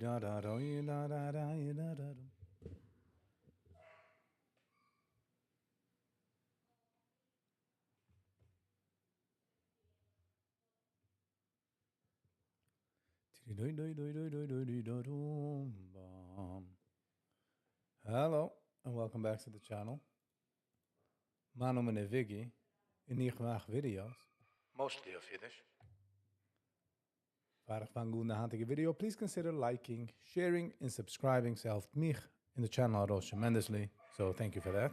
Da da da da da da da da. Hello and welcome back to the channel. מיין נאמען איז Viggy און איך מאך videos. Mostly אויף אידיש. פאר איך פאנג אן די היינטיגע video, please consider liking, sharing and subscribing. ס'העלפט מיך און די channel ארויס tremendously. So thank you for that.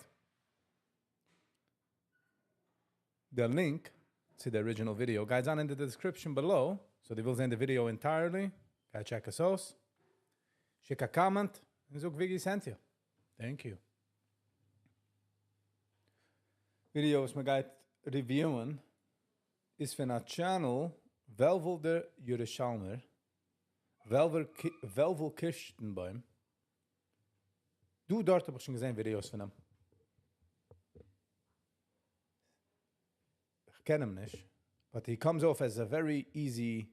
The link to the original video גייט זיין in the description below. So די ווילסט זען די video entirely, גיי check עס אויס. שיק א comment און זאג Viggy sent you. Thank you. Video וואס מ'גייט reviewen איז פון א channel Velvel דער ירושלמער, Velvel Kirstenboim. דא דארט האב איך שוין געזען videos פון אים. איך קען אים נישט, but he comes off as a very easy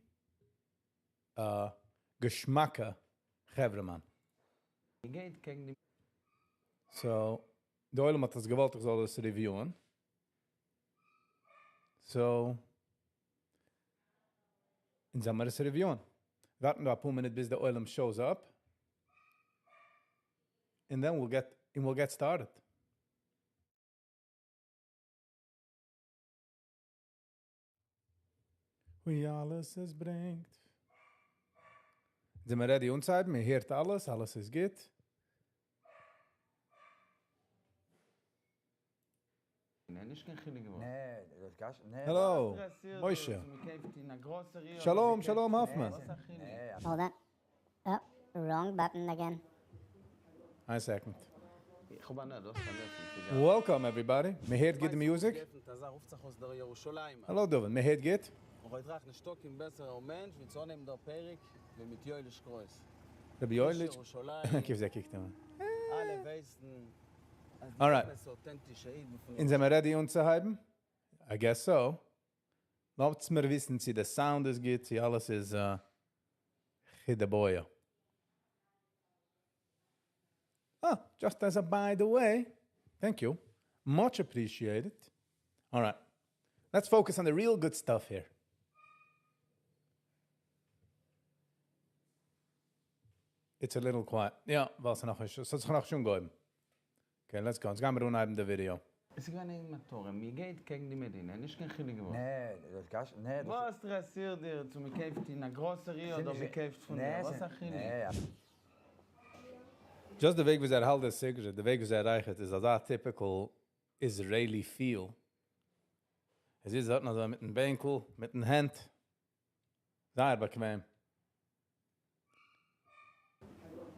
געשמאקע חברהמאן. גייט קעגן די So, דער עולם האט עס געוואלט, איך זאל דאס reviewen. So, אונז וועלן מיר עס reviewen. ווארטן דא א פאר מינוט ביז דער עולם shows up. And then we'll get started. ווי אלעס עס ברענגט. זענען מיר ready אנצוהייבן? מען הערט אלעס, אלעס איז גוט. ניין, נישט קיין חילוק געווארן. ניין, דאס גאש, ניין. Hello, Moshe. Shalom, shalom, Hoffman. Hold on. Oh, wrong button again. One second. איך האב אנא, דאס פארגעסן. Welcome everybody. מען הערט גוט די music? Hello Dovin, מען הערט גוט? רבי יואליש. כיף זיי קוקט אים. All right. אונז זענען מיר ready אנצוהייבן? I guess so. לאזטס מיר וויסן, צי די sound איז גוט, צי אלעס איז חידבויה. Ah, just as a by the way. Thank you. Much appreciated. All right. Let's focus on the real good stuff here. It's a little quiet. יא, וואס נאך איז? עס האט זיך נאך שוין געהויבן. Okay, let's go. יעצט גייען מיר אנהייבן די video. עס איז געווען איין מאטאר, מיר גייט קעגן די מדינה, נישט קיין חילוק געווארן. ניין, דאס גאש, ניין, דאס וואס אינטערעסירט דיר, צו מען קויפט אין א grocery אדער מען קויפט פון דיר? וואס א חילוק? Just די וועג ווי ער האלט די cigarette, די וועג ווי ער רייכערט, איז אזא typical Israeli feel. עס איז דארט אזוי מיטן בענקל, מיטן הענט. זייער באקוועם.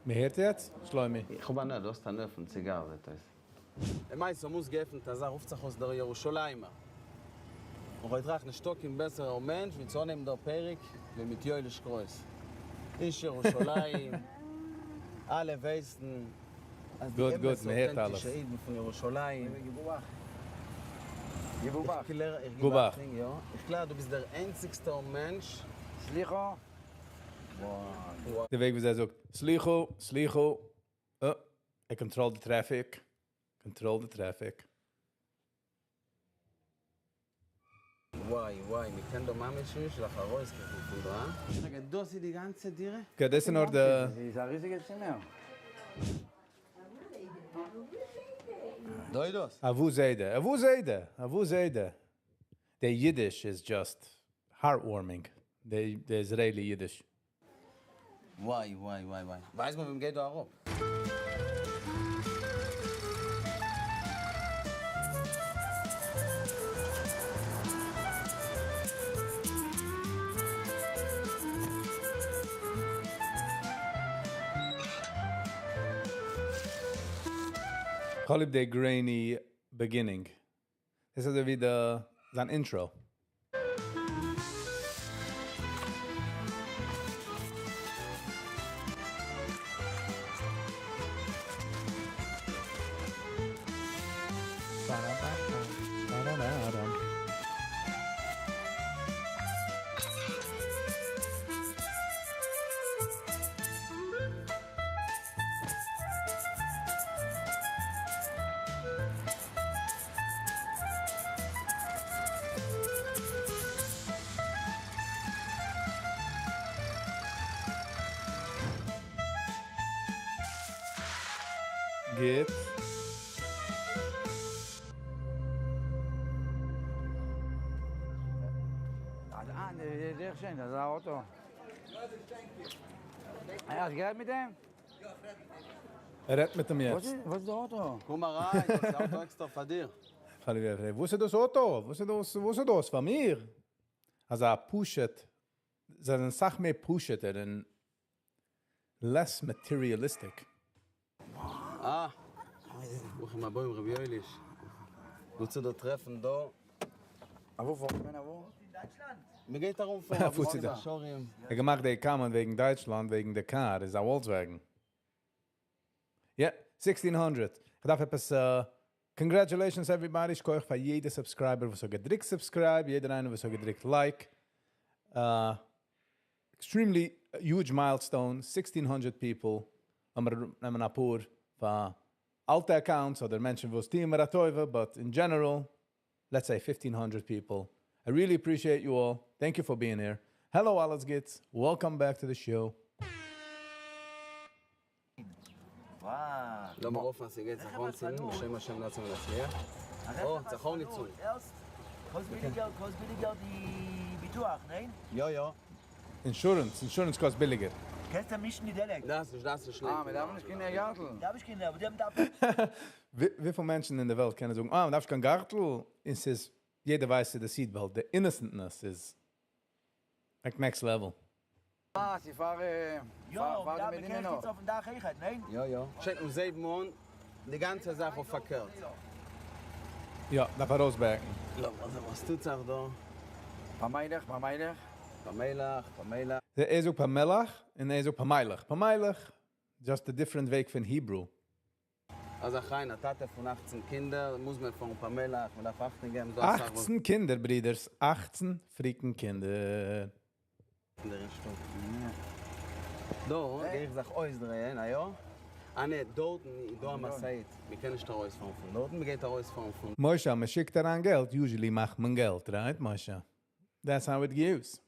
מען הערט יעצט? שלומי. איך האב אנא, דו האסט א נער פון ציגאר, זעט אויס. דער מייסטער מוז געפנט, אז ער רופט זיך אויס דער ירושלימער. און איך טראכט נישט קיין בעסערער מענטש, ווי צו אנהייבן דער פרק, ווי מיט יואליש קרויס. איש ירושלים, אלע ווייסן, אז די גוט, אמת גוט, מען הערט אויטענטישע אלעס. אידן פון ירושלים. גיב אבאכט. איך קלער, איך גיב גיב אכט. אכטונג, יא. איך קלער, דו ביסט דער איינציגסטער מענטש. סליחה. דער וועג ווי ער זאגט, סליחה, סליחה. I control the traffic. Control the traffic. וואי, וואי, מיר קען דא ממש נישט, לאך ארויס פון דא, אה? רגע, דאס איז די גאנצע דירה? Okay, דאס איז נאר די דאס איז א ריזיגע צימער. דא איז דאס? אוואו זיידע, אוואו זיידע, אוואו זיידע. The Yiddish is just heartwarming. The Israeli Yiddish. וואי, וואי, וואי, וואי. ווייסט מען, וועם גייט דא אראפ? Call it the grainy beginning. דאס איז ווי די, זיין intro. גוט. ער רעדט מיט אים יעצט. קום אריין, דאס איז אויטא עקסטער פאר דיר. וואס איז דאס אויטא? וואס איז דאס? וואס איז דאס פאר מיר? אזא פשוט, זיי זענען סאך מער פשוט'ער און less materialistic. אה! ברוכים הבאים רבי יואליש. גוט צו דיר טרעפן דא. אוואו פארט מען אוואו? מען גייט ארום פארן אביסל מיט שרים. ער האט געמאכט די comment וועגן דייטשלאנד וועגן די קאר איז א Volkswagen. יא, 1600. כ'דארף עפעס. Congratulations everybody, שכוח פאר יעדע subscriber וואס האט געדריקט subscribe, יעדער איינער וואס האט געדריקט like. Extremely huge milestone, 1600 people. לאמיר נעמען אפאר פאר אלטע accounts אדער מענטשן וואס טוען מיר א טובה, but in general, let's say 1500 people. I really appreciate you all. Thank you for being here. Hello אלעס גוטס, welcome back to the show. לאמיר האפן אז ס'גייט זיך אנצינדן בשם השם נעשה ונצליח. או, זכור ניצול. קאסט ביליגער, קאסט ביליגער די ביטוח, ניין? יא יא. Insurance, insurance קאסט ביליגער. קענסט מישן די דלק. דאס איז דאס איז שלעכט. אה, מען דארף נישט קיין גארטל. דארף איך קיין, אבער דעם דארף וויפיל מענטשן אין דער וועלט קענען זאגן, אה, מען דארף נישט קיין גארטל? און ס'איז, יעדער ווייסט די seat belt, the innocentness איז like next level. אה, זי פאר יא, פאר מען די קען מדינה נישט נאך. אויפן דאך אויכעט, ניין? יא יא. שיין און זיי מאן די גאנצע זאך אויף פארקערט. יא, דארף ארויסבעקן. לא, וואס טוט זיך דא? פאמעליך, פאמעליך. פאמעליך, פאמעליך. ער זאגט פאמעליך און ער זאגט פאמיילעך. פאמיילעך, just a different וועג פון Hebrew. אזא חיין, א טאטע פון 18 קינדער, מוז מען פארן פאמעליך, מען דארף אכטונג געבן, דא אסאך וואס. 18 קינדער, ברידערס, 18 freaking קינדער. קינדער אין שטוב. דא, גיי איך זיך אויסדרייען, א יא? אה נע, דארטן איז דא א משאית, מיר קענען נישט ארויספארן פון דארטן, מיר גייט ארויספארן פון. משה, מען שיקט אריין געלט, usually מאכט מען געלט, right, משה? That's how it goes.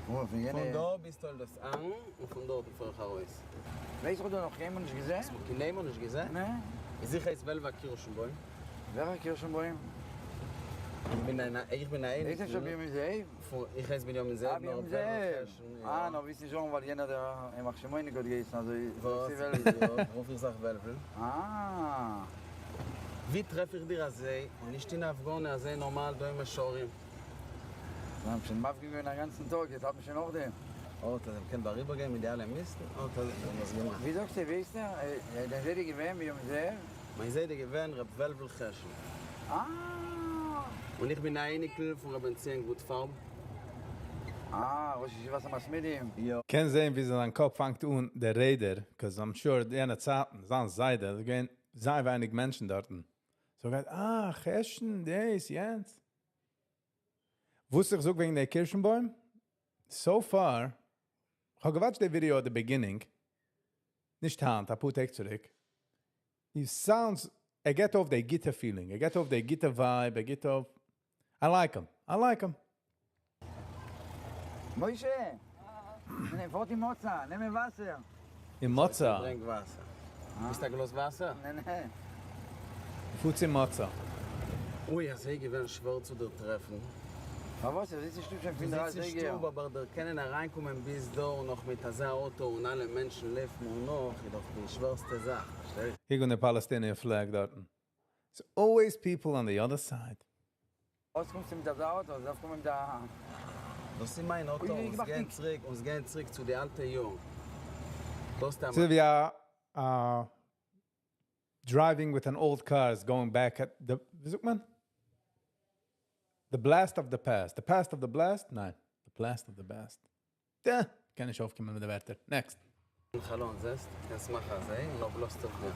פון פון דא ביז תולדות אהרן און פון דארטן פאר איך ארויס. ווייסט דו נאך קיינמאל נישט געזען? האסט מיך קיינמאל נישט געזען? נע. איז זיכער איז וועלוול קירשנבוים. ווער קירשנבוים? איך בין א איך בין א איז שוין בנימין זאב? איך הייס בנימין זאב, נאר וועלוול אה, נאר וויסן שוין ווייל יענער דער ימח שמו'ניק האט געהייסן אזוי. וואס? רוף איך זיך וועלוול. אה. ווי טרעף איך דיר אזוי, און נישט אין הפגנה אזוי נארמאל דא אין מאה שערים? מיר האבן שוין מפגין געווען א גאנצן טאג, יעצט האלט מען שוין נאכדעם. אט אז מ'קען דא אריבערגיין מיט די אלע מיסטן, אט אז מ'האט דאס געמאכט. ווי זאגסטו, ווי הייסט ער? דיין זיידע געווען בנימין זאב? מיין זיידע געווען ר' וועלוול חשין. אה! און איך בין א אייניקל פון ר' בן ציון גוטפארב. אה, ראש ישיבת המתמידים. יא. קענסט זען ווי זיין קאפ פאנגט אן דער רעדער, 'cause I'm sure יענע צייטן, זיין זיידע, איז געווען זייער ווייניג מענטשן דארטן. So גייט, אה, חשין, דאס, יענץ. וואס איך זאג וועגן דער קירשנבוים? So far, איך האב גע watched די video at the beginning, נישט היינט, א פאר טעג צוריק. He sounds, ער געט אויף די גוטע feeling, ער געט אויף די גוטע vibe, ער געט אויף, I like him, I like him. משה, נעם פארט אין מוצא, נעם מיר וואסער. אין מוצא? ברענג וואסער. ביסט א גלאז וואסער? נע נע. פארט אין מוצא. אוי, אזוי געווען שווער צו דיר טרעפן. פארוואס? ער זיצט אין שטוב שוין פון דריי זיצט אין אזייגער. שטוב, אבער דער קענען אריינקומען ביז דא און נאך מיט אזא אויטא און אלע מענטשן לויפן און נאך, איז דאך די שווערסטע זאך, פארשטייסט? קוק אן די Palestinian flag דארטן. It's always people on the other side. וואס קומסטו מיט אזא אויטא? דארף קומען מיט א... דאס איז מיין אויטא, אוי, אונז געמאכט גייען דיק. צוריק, אונז גייען צוריק צו די אלטע יארן. דאס איז ס'איז ווי א driving with an old car is going back at the, ווי זאגט מען? The blast of the past. The past of the blast? ניין. The blast of the past. דא, קען נישט אויפקומען מיט די ווערטער. Next. חלון, זעסט? קענסט מאכן אזוי און נאך בלאזט אויף דיר.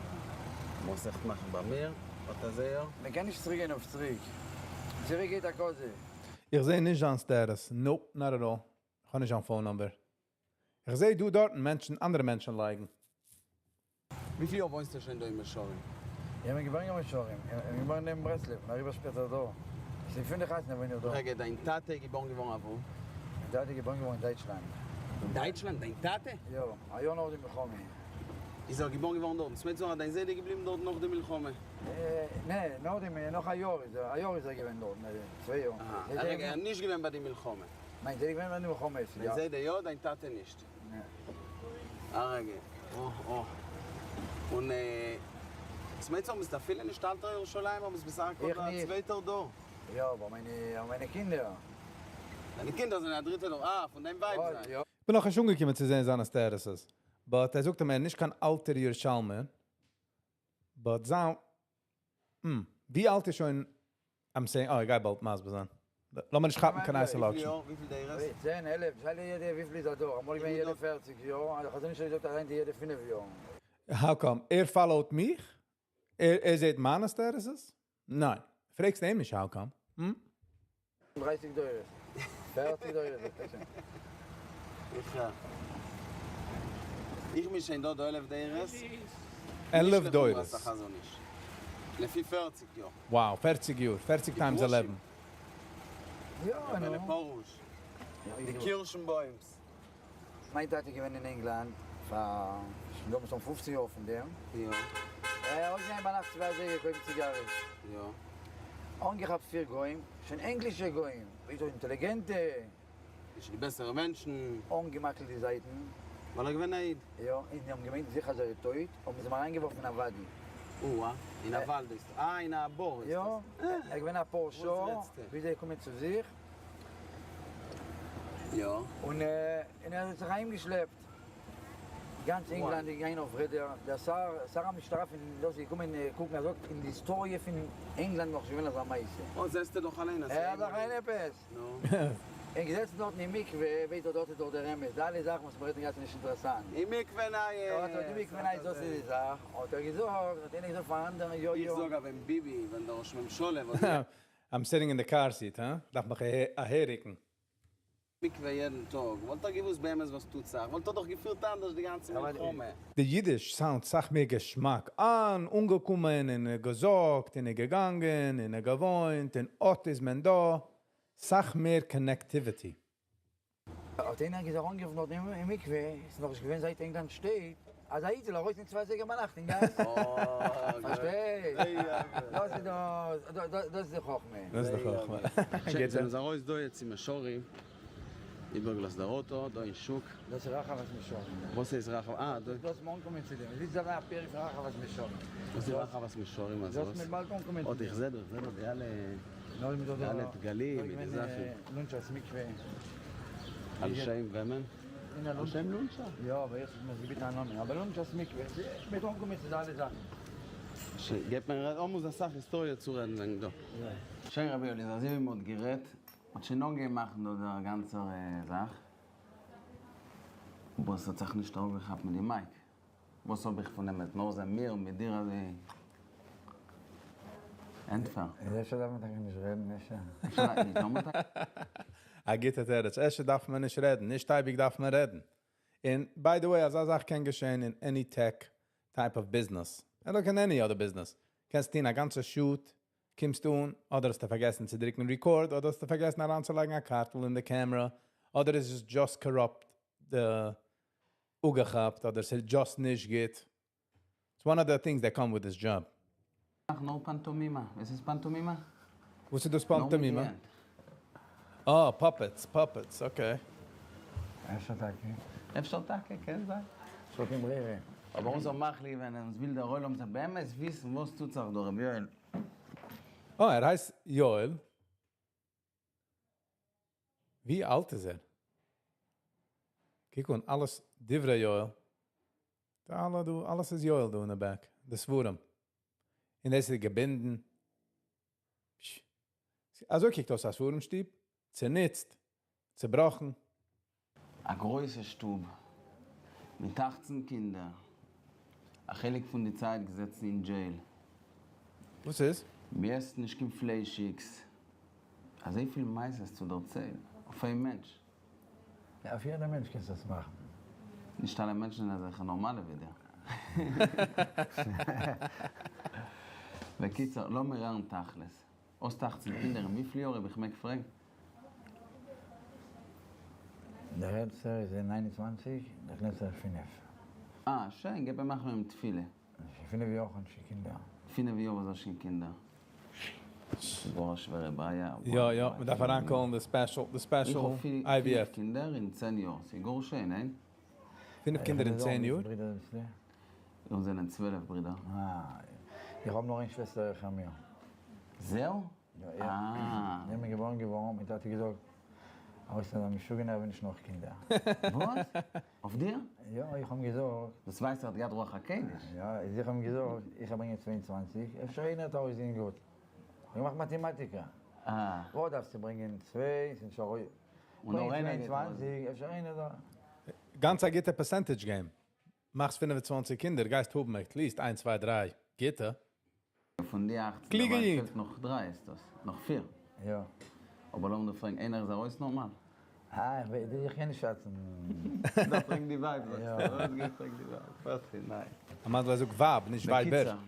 מוז איך מאכן ביי מיר, אט אזוי יא. מען קען נישט צוריקגיין אויף צוריק. צוריק גייט א קאזע. איך זע נישט זיין status. Nope, not at all. איך האב נישט זיין phone number. איך זע דא דארטן מענטשן, אנדערע מענטשן לייגן. וויפיל יאר וואוינסטו שוין דא אין מאה שערים? איך בין געבוירן אין מאה שערים. איך בין געבוירן אין ברסלב, אריבער שפעטער דא. ס'איז פון די חתונה וואוין איך דא. רגע, דיין טאטע איז געבוירן געווארן אוואו? מיין טאטע איז געבוירן געווארן אין דייטשלאנד. אין דייטשלאנד? דיין טאטע? יא, א יאר נאך די מלחמה. איז ער געבארן געווארן דארטן? ס'מיינט צו זאגן אז דיין זיידע איז געבליבן דארטן נאך די מלחמה? נע, נאך די, נאך א יאר איז ער, א יאר איז ער געווען דארטן, צוויי יאר. אהא, ער איז נישט געווען ביי די מלחמה. מיין זיידע איז געווען ביי די מלחמה, יא. דיין זיידע יא, דיין טאטע נישט. נע. א רגע, אה אה. און ס'מיינט צו זאגן ביסט אפילו נישט אלטער ירושלימער, ביסט בסך הכל א צווייטער דור. יא, אבער מיינע קינדער. דיינע קינדער זענען א דריטע דור, אה, פון דיין ווייב זיין. כ'בין נאכנישט אנגעקומען צו זעהן זיינע statuses, but ער זאגט אז ער איז נישט קיין אלטער ירושלמער, but זיין, ווי אלט איז שוין, I'm saying, אה, איך גיי באלד מסביר זיין. לאמיר נישט כאפן קיין הייסע לאקשן. וויפיל יאר? וויפיל דורות? צען, 11, שאלה יעדע וויפיל איז א דור, אמאל איז געווען יעדע 40 יאר, דער חזון איש האט געזאגט אז היינט איז יעדע 5 יאר. How come? ער follow ט מיך? ער זעט מיינע statuses? ניין. פרעגסט אים נישט how come? המ? 30 דורות. 40 דורות, זאגט ער שוין. איך איך בין שוין דא דא 11 דורות. 11 דורות. לפי 40 יאר. Wow, 40 יאר. 40 times 11. יא, נו. פרוש. די קירשנבוימס. מיין טאטע איז געווען אין ענגלאנד פאר שוין דא מסתם 15 יאר פון דעם. יא. ער האט געגאנגען ביינאכט צוויי אזייגער קויפן ציגארעס. יא. אנגעכאפט פיר גוים, שוין ענגלישע גוים, אזוי אינטעליגענטע. נישט די בעסערע מענטשן. אנגעמאקלט די זייטן. ווייל ער איז געווען א איד. יא, און זיי האבן געמיינט זיכער אז ער איז טויט, האבן זיי אים אריינגעווארפן אין א וואדי. או-אה, אין א וואלד איז, אה, אין א בור איז יא, דאס. ער איז געווען א פאר וואס שעה, רעדסטו? ביז ער איז געקומען צו זיך. יא. און און ער האט זיך אהיימגעשלעפט. גאנץ ענגלאנד איז געגאנגען אויף רעדער, דער שר, שר המשטרה פון דאס איז געקומען קוקן, ער זאגט אין די היסטאריע פון ענגלאנד נאך נישט געווען אזא מעשה. אוי, זעסטו דאך אליין אז ער האט דאך איין עפעס. נו. און געזעצן דארטן אין מקווה, ווייסט ער דארט איז דאך דער אמת, די אלע זאכן וואס מ'רעדט אינגאנצן נישט אינטערעסאנט. אין מקווה נייעס. האט ער אין מקווה נייעס דאס איז די זאך, האט ער געזאגט, האט איינער געזאגט פאר אנדערן יא יא. איך זאג אז ווען ביבי, ווען דער ראש ממשלה וואלט. I'm sitting in the car seat, הא? דארף מיך אהעררוקן. מקווה יעדן טאג, וואלט ער געוואוסט באמת וואס טוט זיך, וואלט ער דאך געפירט אנדערש די גאנצע מלחמה. די אידיש sound סאך מער געשמאק. אן, אנגעקומען און געזאגט און געגאנגען און געוואוינט און אט איז מען דא. סאך מער connectivity. האט איינער געזאגט אנגערופן דארט אין מקווה, איז נאך נישט געווען זייט ענגלאנד שטייט, אז א איד זאל ארויס אין צוויי אזייגער ביינאכט אין גאס. פארשטייסט? דאס איז דאס, דאס איז די חכמה. דאס איז די חכמה. זענען זיי ארויס דא יעצט אין מישורים, איבערגעלאזט דער אויטא דא אין שוק. דאס איז רחבת מישורים. וואס איז רחבת? אה, דא. דאס איז אנקומען צו דעם. עס איז א פרק פון רחבת מישורים. וואס איז רחבת מישורים? אז וואס? דאס מיט באלד אנקומען צו אט דעם. איך זע דא, איך זע דא די אלע, די אלע דגלים מיט די זאכן. לונטשא'ס מקווה. על שם וועמען? על שם לונטשא? יא, אבער יעצט האט מען עס געביטן א נאמען. אבער לונטשא'ס מקווה, מ'וועט אנקומען צו די אלע זאכן. געבט מען רעדן, אסאך היסטאריע צו רעדן וועגן דא. שוין רבי יואל, איז אזוי ווי מ'האט גערעדט, האט שוין אנגעהויבן מאכן דא דער גאנצער זאך. וואס האט זיך נישט אראפגעכאפט מיט די mic? וואס האב איך פון אמת? נאר זיי מיר מיט דיר אזוי ענטפער. איז אפשר דארף מען טאקע נישט רעדן, אפשר? אפשר נישט, לאמיר טאקע. א גוטע תירוץ, אפשר דארף מען נישט רעדן, נישט אייביג דארף מען רעדן. און by the way, אזא זאך קען געשען אין any tech type of business. אדער אין any other business. קענסט טון א גאנצע shoot, קומסט אן, אדער האסטו פארגעסן צו דריקן record, אדער האסטו פארגעסן אריינצולייגן א קארטל אין די camera, אדער איז עס just corrupt, די אפגעכאפט, אדער ס'איז just נישט גוט. It's one of the things that come with this job. מאך נאר פאנטאמימע. וואס איז פאנטאמימע? וואס איז דאס פאנטאמימע? אה, puppets, puppets, okay. אפשר טאקע. אפשר טאקע, קען זיין. ס'האט קיין ברירה. אבער אונזער מחליט ווען אונז וויל דער עולם זאל באמת וויסן וואס טוט זיך דא, רבי יואל. אה, ער הייסט יואל. ווי אלט איז ער? קוק אן, אלעס דברי יואל. דא אלע דא, אלעס איז יואל דא אין די back. די ספרים. און דאס איז געבינדן. אזוי קוקט אויס א ספרים שטוב. צעניצט, צעבראכן. א גרויסע שטוב מיט 18 קינדער. א חלק פון די צייט געזעצן אין jail. וואס איז? מ'עסט נישט קיין פליישיגס. אזויפיל מעשיות צו דערציילן. אויף איין מענטש. יא, אויף יעדער מענטש קענסטו עס מאכן. נישט אלע מענטשן זענען אזעלכע נארמאלע ווי דיר. בקיצור, לאמיר הערן תכלית. האסט 18 קינדער אין וויפיל יאר, אויב איך מעג פרעגן? דער עלטסטער איז 29, דער קלענסטער איז 5. אה, שיין, געב אים מאכן אים תפילה. שוין פינף יאר כ'האב נישט קיין קינדער. פינף יאר וואס האסט שוין קינדער? ס'איז גאר א שווערע בעיה. יא יא, מ'דארף אריינקאלן די special די special איך האב IVF. פינף קינדער אין צען יאר, ס'איז גאר שיין, ניין? פינף קינדער אין צען יאר? אונז זענען 12 ברידער. אה, איך האב נאר איין שוועסטער העכער מיר. זהו? יא, איך בין געבוירן געווארן, מיין טאטע געזאגט, ארויס אזא משוגענער ווען נישט נאך קינדער. וואס? אויף דיר? יא, איך האב אים געזאגט. דאס ווייסט ער האט געהאט רוח הקודש. יא, איז איך האב אים געזאגט, איך האב ברענגען 22, אפשר איינער האט ארויסגעזען גוט. איך האב געמאכט מאטעמאטיקא. אה. וואו דארפסטו ברענגען צוויי, ס'איז נישט ארויס. און נאר איינער גייט ארויס. 22, אפשר איינער דא. גאנץ א גוטע percentage game. מאכסט 25 קינדער, גייסט האבן at least איינס, צוויי, דריי גוטע. פון די 18, קלוגע דערווייל איד. פעלט נאך דריי איז דאס, נאך פיר. יא. אבער לאמיר דיר פרעגן, איינער איז ארויס נארמאל? אה, איך ווייס, איך קען נישט שאצן. דא פרעג די ווייב, זאגסטו. דא גיי פרעג די ווייב. פארשטיי, ניין. א מזל ער זאגט ווייב, נישט ווייבער. בקיצור,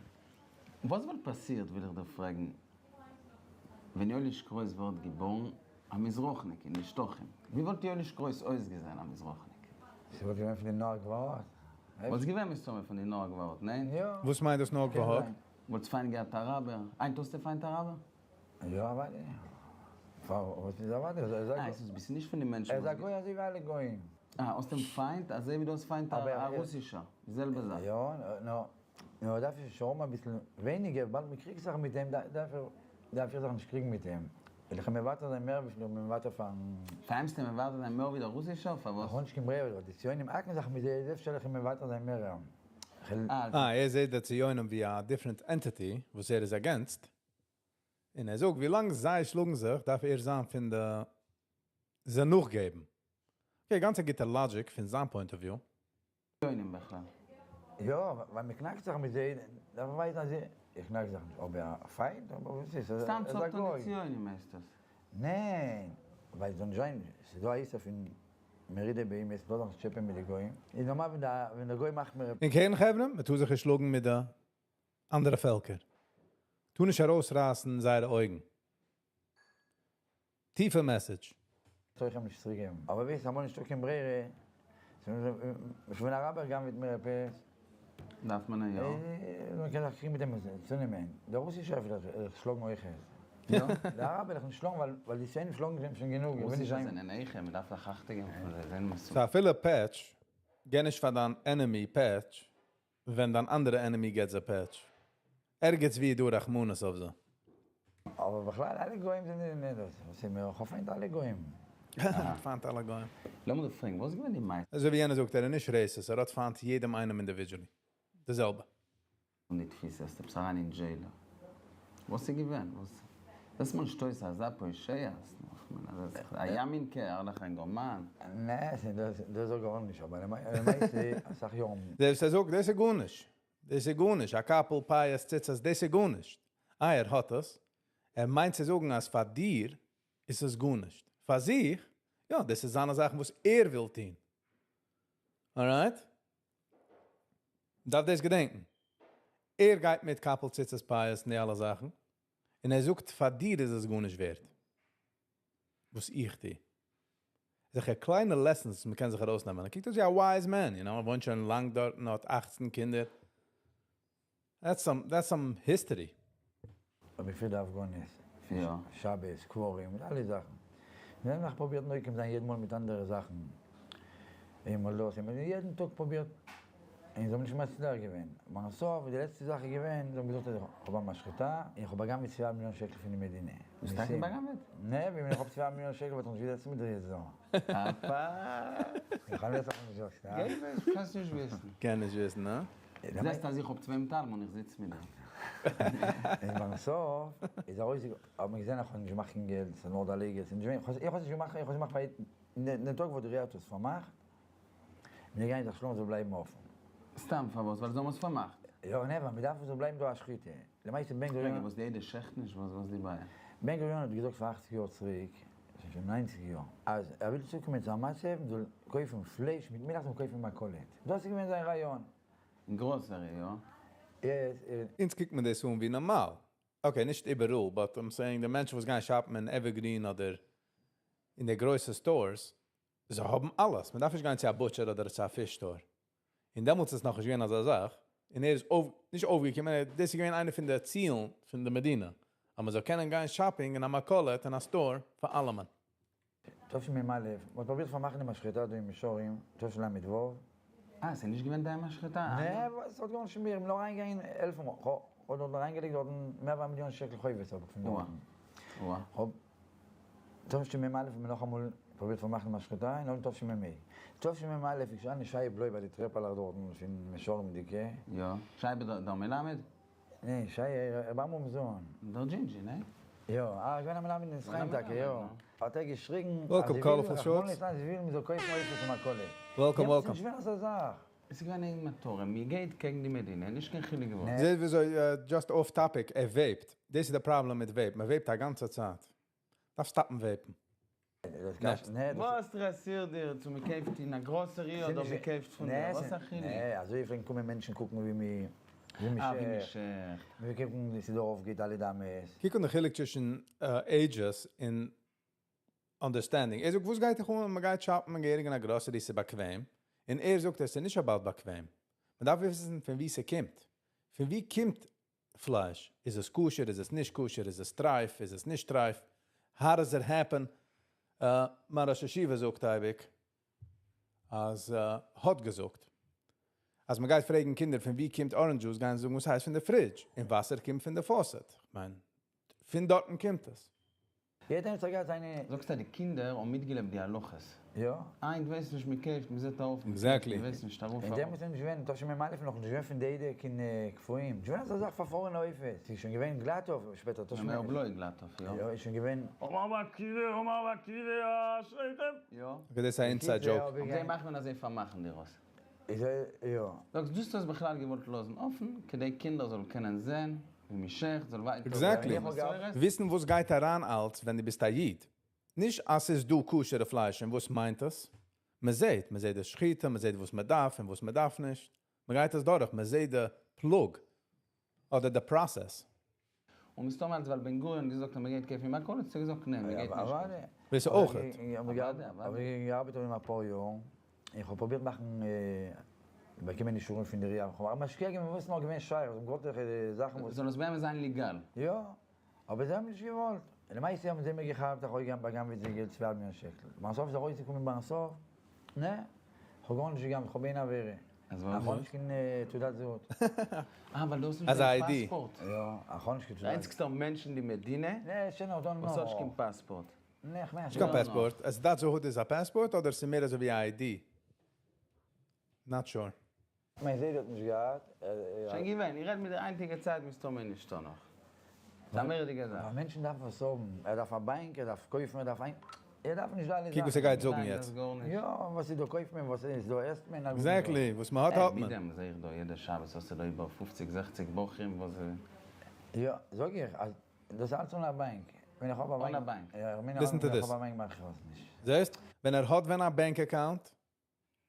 וואס וואלט פאסירט, וויל איך דיר פרעגן, ווען יואליש קרויס וואלט געבארן א מזרחניק אין די שטחים? ווי וואלט יואליש קרויס אויסגעזען א מזרחניק? ס'וואלט געווען פון די נוער גבעות. וואלטס געווען מסתמא פון די נוער גבעות, ניין? יא. וואס מיינט דאס נוער גבעות? וואלטס פיינט געהאט אראבער? היינט האסטו פיינט אראבער? יא, אוודאי. פארוואס נישט אוודאי? אה, עס איז ביסט נישט פון די מענטשן ער איז וואס א גוי אזוי ווי אלע גויים. אה, האסט אים פיינט אזוי ווי דו האסט פיינט א רוסישער, די זעלבע זאך. יא, נאר נאר דארף איך שוין אביסל ווייניגער, וויבאלד מען קריגט זיך מיט אים, דארף איך דארף איך זיך נישט קריגן מיט אים. וויל איך אים מוותר זיין מער וויפיל איך בין מוותר פארן. פאר אים ביסטו מוותר זיין מער ווי דער רוסישער? פארוואס? איך האב נישט קיין ברירה, ווייל די ציונים האקן זיך מיט זיי, איז אפשר איך אים מוותר זיין מער. אה, ער זעט די ציונים ווי א different entity וואס ער איז against. און ער זאגט, ווי לאנג זיי שלאגן זיך, דארף ער זיין פון די זיי נאכגעבן. Okay, גאנץ א גוטע logic פון זיין point of view. ציונים בכלל. יא, ווייל מען קנאקט זיך מיט זיי, דארף מען ווייזן אז איך קנאק זיך נישט, אבער א פיינט, אבער וואס איז, ער סתם איז א צאפט אן די גוי. ציונים הייסט עס. ניין, ווייל זאל נישט זיין, ס'איז דא א איסור פון מרידה באומות, מ'זאל זיך נישט טשעפען מיט די גוים, איז נארמאל ווען די ווען די גוי מאכט מיר. אין קרן חברה, מען טאר זיך נישט שלאגן מיט די אנדערע פעלקער. טו נישט ארויסרייסן זייערע אויגן. טיפע message. זאל איך אים נישט צוריקגעבן. אבער ווייסט אמאל נישטא קיין ברירה, ווען אראבער גנב'עט מיר עפעס, דארף מען א יא. מען קען זיך קריגן מיט דעם צונעמען. דער רוסישער וויל זיך שלאגן אויכעט. יא? די אראבער וויל איך נישט שלאגן ווייל די ציונים שלאגן זיך שוין גענוג. איך וויל נישט רוסישע זיין. זענען אויכעט, מען דארף זיך אכטונג געבן פון זיי, זענען מסוכן. סא אפילו פעטש, גיב נישט פאר דיין enemy פעטש, ווען דיין אנדערע enemy געט זיי פעטש. ערגעץ ווי דא רחמנות אויף זיי. אבער בכלל אלע גוים זענען אין דאס, וואס איז מיר, איך האב פיינט אלע גוים. פיינט אלע גוים. לאמיר דיר פרעגן, וואס איז געווען די מעשה? אזוי ווי יענער זאגט, ער איז נישט racist, ער האט פיינט יעדעם איינעם individually. די זעלבע. און די תפיסה, האסט עפעס אריין אין jail. וואס איז געווען? וואס? דאס מאן שטויס אזא פושע, איך מיין אז עס איז א ימין ערליכער אינגערמאן. נע, דאס זאג איך אויך נישט, אבער למעשה אסאך יארן. דאס ער זאגט, דאס איז גארנישט. דאס איז גארנישט. א קאפל, פיאות, ציצית, דאס איז גארנישט. אה, ער האט עס. ער מיינט צו זאגן אז פאר דיר איז עס גארנישט. פאר זיך, יא, דאס איז זיינע זאכן וואס ער וויל טון. Alright? דארף דאס געדענקען. ער גייט מיט קאפל, ציצית, פיאות און די אלע זאכן. און ער זאגט, פאר דיר איז עס גארנישט ווערט. וואס איך טו. אזעלכע קליינע lessons, מען קען זיך ארויסנעמען. ער קוקט אויס ווי א wise man, you know, ער וואוינט שוין לאנג דארט און האט 18 קינדער. That's some history. אבער פיר דארף גארנישט. יא. שבת, קברים, מיט אלע זאכן. מיר האבן נאך פרובירט נוקם זיין יעדן מאל מיט אנדערע זאכן. איינמאל דאס, איינמאל יעדן טאג פרובירט. און זיי האבן נישט מצליח געווען. ביים סוף, די לעצטע זאך איז געווען, זיי האבן געזאגט אז איך האב א משחטה, איך האב באגנב'עט צוויי מיליאן שקל פון די מדינה. האסט טאקע באגנב'עט? נע, ווען איך האב צוויי מיליאן שקל וואלט איך נישט געזעצן מיט דיר יעצט דא. אפא. איך האב יעצט נאכנישט געזאגט, הא? גיי ווייס, קענסט נישט וויסן. קען נישט וויסן, הא? זעסט אז איך האב צוויי מטעמים און איך זיץ מיט דיר. און ביים סוף איז ארויס, האט מען געזען איך האב נישט געמאכט קיין געלט, ס'איז נאר דערלייגער, ס'איז נישט געווען, איך האב עס נישט געמאכט, איך האב עס געמאכט ווייל דעם טאג וואס די ריאט האט עס פארמאכט, מיר גייען זיך שלאגן זאל בלייבן אפן. סתם פארוואס? ווייל זיי האבן עס פארמאכט? יא, נע, ווייל מ'דארף עס זאל בלייבן דא א שחיטה. למעשה בן גוריון. רגע, וואס די עדה שעכט נישט? וואס איז די בעיה? בן גוריון האט געזאגט פאר אכציג יאר צוריק, ס'איז שוין ניינציג יאר, אז ער וויל צוקומען צו א מצב מ'זאל קויפן פלייש מיט מילך זאל מען קויפן אין מכולת. דאס איז געווען זיין רעיון. אין גראסערי, יא? יעס. אונז קוקט מען דאס אן ווי נארמאל. Okay, נישט איבעראל, but I'm saying די מענטשן וואס גייען shop ן אין Evergreen אדער אין די גרויסע stores, זיי האבן אלעס. מען דארף נישט גיין צו א butcher אדער צו א fish store. און דעמאלטס איז נאכנישט געווען אזא זאך, און ער איז אויף, נישט אויפגעקומען, ער, דאס איז געווען איינע פון די צילן פון די מדינה, אז מען זאל קענען גיין shopping אין א מכולת אין א store פאר אלעמען. תשמ א, מען האט פרובירט פארמאכן די משחטה דא אין מישורים, תשל ו. אה, ס'איז נישט געווען דיין משחטה? נע, וואס האט גארנישט מיט מיר, איך בין נאר אריינגעגאנגען העלפן, כ'האב דארט אריינגעלייגט דארטן מער ווי א מיליאן שקל חובות האב איך פון דארטן. כ'האב תשמ א האט מען נאכאמאל פרובירט פארמאכן די משחטה, און נאכדעם תשמ ה. תשמ א איז געשטאנען שייע בלוי ביי די טרעפעלעך דארטן פון מישורים'דיגע. יא, שייע דער מלמד? ניין, שייע ר' עמרם זוהן. דער דזשינדזשי, ניין? יא, אה, געווען א מלמד אין נס חיים טאקע, יא. האט ער געשריגן אז Welcome זיי Colorful ווילן, רחמנא Shorts. ליצלן, זיי ווילן מ'זאל קויפן עופות אין מכולת. Welcome דעמאלטס welcome. איז נישט געווען אזא זאך. עס איז געווען איין מטרה, מען גייט קעגן די מדינה, נישט קיין חילוק וואס. זעהט וויאזוי, just off topic, ער vape ט. דאס איז די פראבלעם מיט vape, מען vape ט א גאנצע צייט. דארף stop ן vape ן. Next. וואס אינטערעסירט דיר צו מען קויפט אין א גראסערי אדער מען קויפט פון דיר? וואס א חילוק? נע, אזוי פלעגן קומען מענטשן קוקן ווי מ ווי מ אה, ווי מ שעכט. שעכט. ווי קוקן ווי ס'דא אויף גייט אלע דאמעס. קוק אן די חילוק צווישן ages און understanding. ער זאגט וואס גייט דיך אן מען גייט shop ן געהעריג אין א גראסערי ס'איז באקוועם. און ער זאגט עס איז נישט about באקוועם. מען דארף וויסן פון ווי ס'קומט. פון ווי קומט פלייש? איז עס כשר? איז עס נישט כשר? איז עס טרייף? איז עס נישט טרייף? How does it happen? מיין ראש ישיבה זאגט אייביג אז האט געזאגט אז מען גייט פרעגן קינדער פון ווי קומט orange juice גייען זיי זאגן וואס הייסט פון די fridge און וואסער קומט פון די faucet. כ'מיין פון דארטן קומט עס. יעדער איינער האט געהאט זיינע. זאגסט אז די קינדער האבן מיטגעלעבט די הלכות. יא. היינט ווייסט נישט מען קויפט מען זעט ארויף מען קויפט מען ווייסט נישט ארויף אין אראפ. דעם איז נישט געווען תשמ א נאך נישט געווען פון די עדה קיין קפואים. נישט געווען אזא זאך פארפארענע עופות. ס'איז שוין געווען גלאט עוף שפעטער תשמ א. מער בלוי גלאט עוף יא. יא איז שוין געווען. אמר רבי עקיבא אמר רבי עקיבא אשריכם. יא. Okay דאס איז א inside joke. אויף דעם מאכט מען אזוי פארמאכן דירות. איז יא. זאגסט דו האסט עס בכלל געוואלט לאזן אפן כדי קינדער זאלן קענען זען ווי מען שעכט זאל ווייטער Exactly. וויסן וואס גייט אריין אלץ ווען דו ביסט א איד. נישט אז ס'איז דא כשר'ע פלייש און וואס מיינט עס. מען זעט, מען זעט די שחיטה, מען זעט וואס מען דארף און וואס מען דארף נישט. מען גייט עס דורך, מען זעט די פלוג אדער די process. און מסתמא אלס ווייל בן גוריון האט געזאגט אז מען גייט קויפן אין מכולת, האט ער געזאגט ניין, מען גייט נישט קויפן. דאס אויך. אוודאי, אוודאי. געארבעט אויף דעם אפאר יאר, איך האב פרובירט מאכן, באקומען אישורים פון די עירייה, איך האב משקיע געווען וואס נאר געווען שייך, זיי האבן געוואלט אזעלכע זאכן וואס. זאל עס באמת זיין ליגאל. יא, אבער זיי האבן נישט געוואלט. למעשה האבן זיי מיר געכאפט, איך האב באגנב'עט זיי געלט צוויי האלב מיליאן שקל. ביים סוף איז ארויסגעקומען ביים סוף, נע, איך האב גארנישט געגנב'ט, איך האב איין עבירה. אז איך האב נישט קיין תעודת זהות. אה, ווייל דו האסט נישט קיין פאספארט. יא, איך האב נישט קיין תעודת. די איינציגסטער מענטש אין די מדינה וואס האט נישט קיין פאספארט. נע, איך מיין נישט קיין פאספארט. אז תעודת זהות איז א פאספארט אדער ס'איז מער אזוי ווי א ID? Not sure. מיין זיידע האט נישט געהאט. שוין געווען, איך רעד מיט די היינטיגע צייט מסתמא נישטא נאך. ס'איז א מורא'דיגע זאך. אבער מענטשן דארפן וואס האבן, ער דארף א באנק, ער דארף קויפן, ער דארף איין, ער דארף נישט די אלע זאכן. קוק וואס ער גייט זאגן יעצט. יא, וואס איז דא קויפט מען, וואס איז דא עסט מען. Exactly, וואס מען האט האט מען. מיט דעם זעה איך דא יעדע שבת האסטו דא איבער פופציג זעכציג בחורים וואס. יא, זאג איך אז דאס אלץ אן א באנק. ווען איך האב א באנק. אן א באנק. יא, איך מיין Listen to ווען איך this. האב א באנק מאך איך עס נישט. זעסט? ווען ער האט ווען א bank account,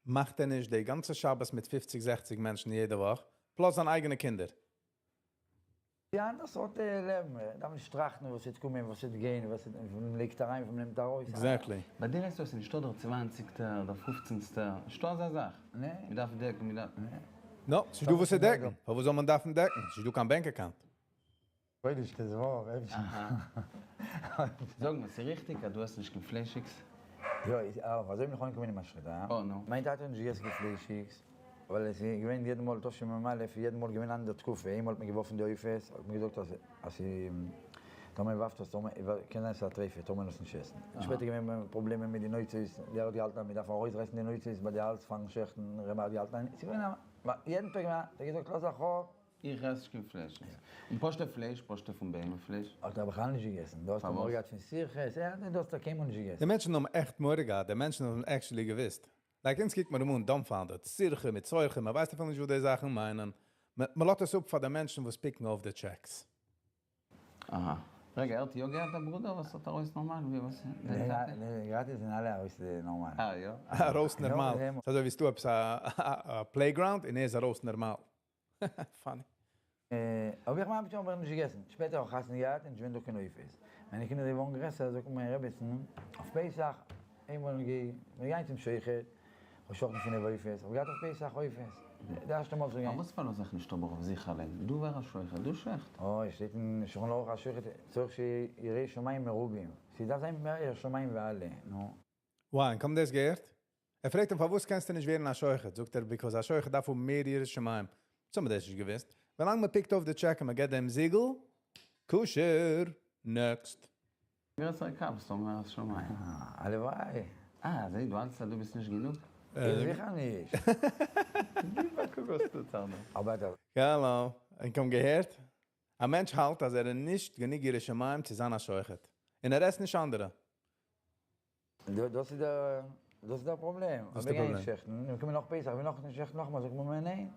מאכט ער נישט די גאנצע שבת מיט פופציג זעכציג מענטשן יעדע וואך, plus זיין אייגענע קינדער. די אנדערע סארט לעבן, מען דארף נישט טראכטן וואס וועט קומען, וואס וועט גיין, וואס מען לייגט אריין, וואס מען נעמט ארויס. Exactly. ביי דיר הייסט עס נישטא דער צוואנציגטער, דער פופצענסטער, נישטא אזא זאך. נע. מען דארף דעקן, מען דארף. נא, ס'נישט דא וואס צו דעקן. פארוואס זאל מען דארפן דעקן? ס'נישט דא קיין bank account. חודש ט"ו, אפשר. זאג מיר, ס'איז ריכטיג אז דו עסט נישט קיין פליישיגס? יא, איז אויף, אזוי בין איך אנגעקומען אין משחטה. אה, נו. מיין טאטע האט נישט געגעסן קיין פליישיגס, ווייל עס איז געווען יעדן מאל תשמ"א, יעדן מאל געווען אנדער תקופה, איינמאל האט מען געווארפן די עופות, האט מען געזאגט אז אז טאמער מען ווארפט עס, טאמער, קען זיין ס'איז א טריפה, טאר מען עס נישט עסן. שפעטער געווען פראבלעמען מיט די נוצות, דער האט געהאלטן אז מען דארף ארויסרייסן די נוצות ביי די האלז פארן שעכטן, ר' מאיר האט געהאלטן, ס'איז געווען א, יעדן טאג האט ער געזאגט לאז זיך אפ. איך עס נישט קיין פלייש. און פשוטע פלייש, פשוטע פון בהמה פלייש. האט ער בכלל נישט געגעסן. דו האסט מורא געהאט פון סירכות, ער האט דאס האט ער קיינמאל נישט געגעסן. די מענטשן האבן עכט מורא געהאט, די מענטשן האבן actually געוואוסט. Like אונז קוקט מען אים אן dumbfounded, סירכות מיט צורכות, מען ווייסט אפילו נישט וואס די זאכן מיינען. מען לאזט עס אפ פאר די מענטשן וואס pick ן אויף די טשעקס. אהא. רגע, ער האט יא געהאט א ברודער וואס האט ארויס נארמאל? ווי וואס? דיין טאטע? גראדע זענען אלע ארויס נארמאל. אה יא? ארויס נארמאל. ס'איז אזוי ווי ס'דא עפעס א playground און ער איז ארויס נארמאל. Funny. האב איך מיין פתאום נישט געגעסן. שפעטער האב איך חתונה געהאט און נישט געווען דא קיין עופות. מיינע קינדער זענען געווארן גרעסער, זאגט מיין רעבעצן, אויף פסח, איינמאל מיר גייען צום שוחט, געשאכטן פינף עופות, איך האב געהאט אויף פסח עופות, די ערשטע מאל צו גיין. פארוואס פארלאז זיך נישט אבער אויף זיך אליין? דו ווער א שוחט, דו שעכט. אוי, שטייט אין שולחן ערוך א שוחט צריך שיהא ירא שמים מרובים, ס'דארף זיין מער ירא שמים ווי אלע, נו. וואו האבן דאס געהערט? ער פרעגט אים פארוואס קענסטו נישט ווערן א שוחט? זאגט ער because א שוחט דארף האבן מער יראת שמים. דאס האבן מיר דאס נישט געוואוסט. ווילאנג מען pick ט אויף די check און מען געט דעם זיגל, כשר. Next. גרעסערע קאפ האסטו מער יראת שמים. הלוואי. אה, אזוי דו האלטסט אז דו ביסט נישט גענוג? איך זיכער נישט. גיב א קוק וואס טוט זיך דא. אבער דער. העלא, ענק האבן געהערט? א מענטש האלט אז ער איז נישט גענוג ירא שמים צו זיין א שוחט. און ער עסט נישט אנדערע. דאס איז דער דאס איז דער פראבלעם. דאס איז דער פראבלעם. מיר גייען שעכטן, מיר קומען נאך פסח, מיר נאך נישט שעכטן נאכאמאל, זאגט מען מיר ניין.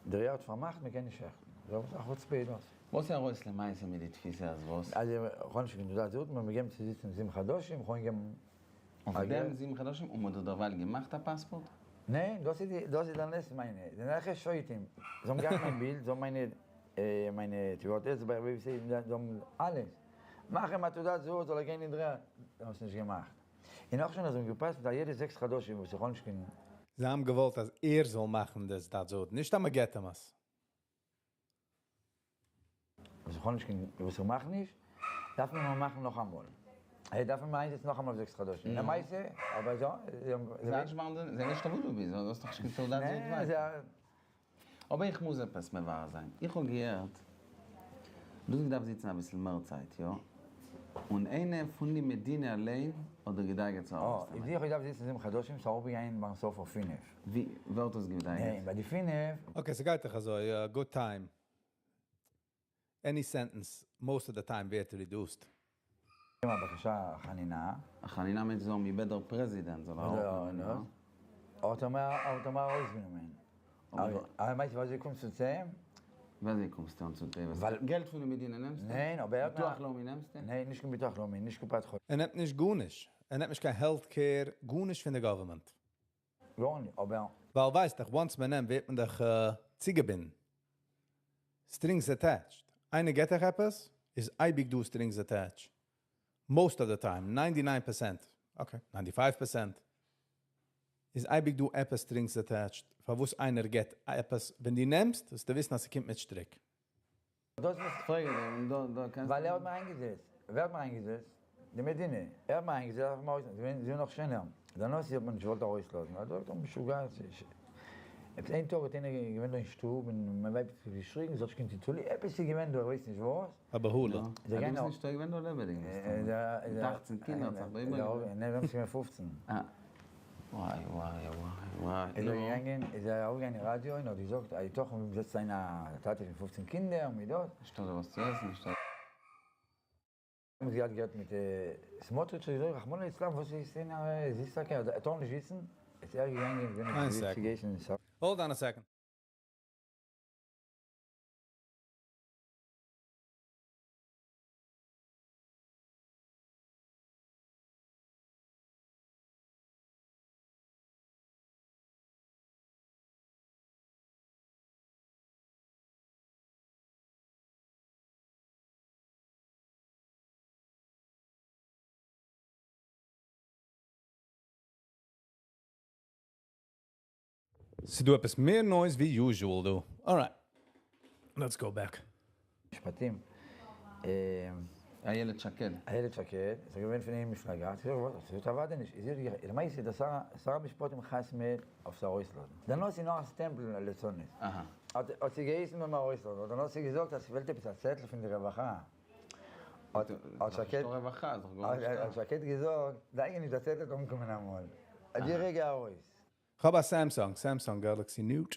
דער יאר האט פארמאכט, מען קען נישט שעכטן. זאג וואס א חוצפה איז דאס? וואס איז ארויס למעשה מיט די תפיסה אז וואס? אז איך האב נישט קיין תעודת זהות, מען האט מיר געגעבן צו זיצן זיבן חדשים, איך האב געגעבן אויף דעם זיבן חדשים און מען האט דיר דערווייל געמאכט א פאספארט? ניין, דאס איז די דאס איז די נס מיינע, די נעכע שוטים, זיי האבן געהאט מיין בילד, זיי האבן מיינע מיינע טביעות אצבע, ווי זיי האבן אלעס, מאך אים א תעודת זהות זאל ער גיין אין דר'ערד, זיי האבן עס נישט געמאכט, און נאך שוין אז זיי האבן געפאסט מיט א יעדע זעקס חדשים וואס איך האב נישט קיין. זיי האבן געוואלט אז ער זאל מאכן די תעודת זהות, נישט אז מען געט אים עס. וואס איך האב נישט קיין, וואס איך מאך נישט, דארף מען מיר מאכן נאכאמאל. ער דארף מיר איינזעצן נאכאמאל אויף זעקס חדשים. למעשה, אבער זיי זיי זענען נישט וואו דו ביסט, דו האסט דאך נישט קיין תעודת זהות ווייטער. אבער איך מוז עפעס מברר זיין. איך האב געהערט, דו האסט געדארפט זיצן אביסל מער צייט, יא? און איינער פון די מדינה אליין האט דיר געדאגה'ט צו ארויסנעמען. איך האב געדארפט זיצן זיבן חדשים, ס'איז ארויפגעגאנגען ביים סוף אויף פינף. ווי, ווער האט דאס געדאגה'ט? ניין, ביי די פינף. Okay, ס'גייט דאך אזוי, good time. Any sentence, most of the time ווערט reduced. בקשה חנינה. חנינה מיינט זאל מיר דער פרעזידענט זאל אראפנעמען, יא? האט ער מיר ארויסגענומען. אבער מיינסט ווי אזוי קומסטו צו אים? ווי אזוי קומסטו אן צו דעם? געלט פון די מדינה נעמסטו? ניין, אבער ער האט ביטוח לאומי נעמסטו? ניין, נישט קיין ביטוח לאומי, נישט קופת חולים. ער נעמט נישט גארנישט. ער נעמט נישט קיין health care, גארנישט פון די government. גארנישט, אבער. ווייל ווייסט דאך, once מען נעמט, ווערט מען דאך צוגעבינדן. Strings attached. איינער געט דיך עפעס, איז אייביג דא strings attached. Most of the time, 99%, okay, 95%, איז אייביג דא עפעס strings attached. פארוואס איינער געט עפעס, ווען דו נעמסט, זאלסטו וויסן אז ס'קומט מיט שטריק. דאס וואס פרעג איך דיר, און דא קענסטו. ווייל ער האט מיר איינגעזעצט. ווער האט מיר איינגעזעצט? די מדינה. ער האט מיר איינגעזעצט, דארף מען ארויס. זיי זענען נאך שענער. דער נשיא האט מיר נישט געוואלט ארויסלאזן. ער האט געזאגט, משוגע. עפעס איין טאג האט איינער געווען דא אין שטוב און מיין ווייב האט געשריגן, זי האט נישט קיין טיטולי, עפעס איז געווען דא, איך ווייס נישט וואס. א בהלה. זיי גייען דו ביסט נישט געווען דא לעבעדיג מסתמא. מיט אכצן קינדער האט זיך דא איבערגעדרייט. ניין, מיר האבן געווען פופצן. אה. וואי וואי וואי וואי. איז ער געגאנגען, איז ער ארויפגעגאנגען אין ראדיא און האט געזאגט אז היתכן ווי מ'זעצט איין א טאטע פון פופצן קינדער מיט דאס. נישטא דא וואס צו עסן, נישטא. האבן זיי געהאט גערעדט מיט סמוטריטש האט געזאגט רחמנא ליצלן וואס איז איינער זיצט טאקע ער טאר נישט זיצן איז ער געגאנגען געווען איין second. Hold on a second. ס'דא עפעס מער noise ווי usual דא. Alright. Let's go back. משפטים. איילת שקד. איילת שקד, איז געווען פון איין מפלגה, האט געזאגט וואס, זי האט אוודאי נישט, זי האט געזאגט, למעשה דער שר, שר המשפטים חתמ'עט אויף זיי ארויסלאזן. דער נשיא נאך א סטעמפל לצנות. אהא. האט זי געהייסן אים ארויסלאזן, האט דער נשיא געזאגט אז ס'פעלט עפעס א צעטל פון די רווחה. האט שקד, האט שקד געזאגט, דאגה נישט דער צעטל וועט אנקומען אמאל. די רגע ארויס. כ'האב א Samsung, Samsung Galaxy Note.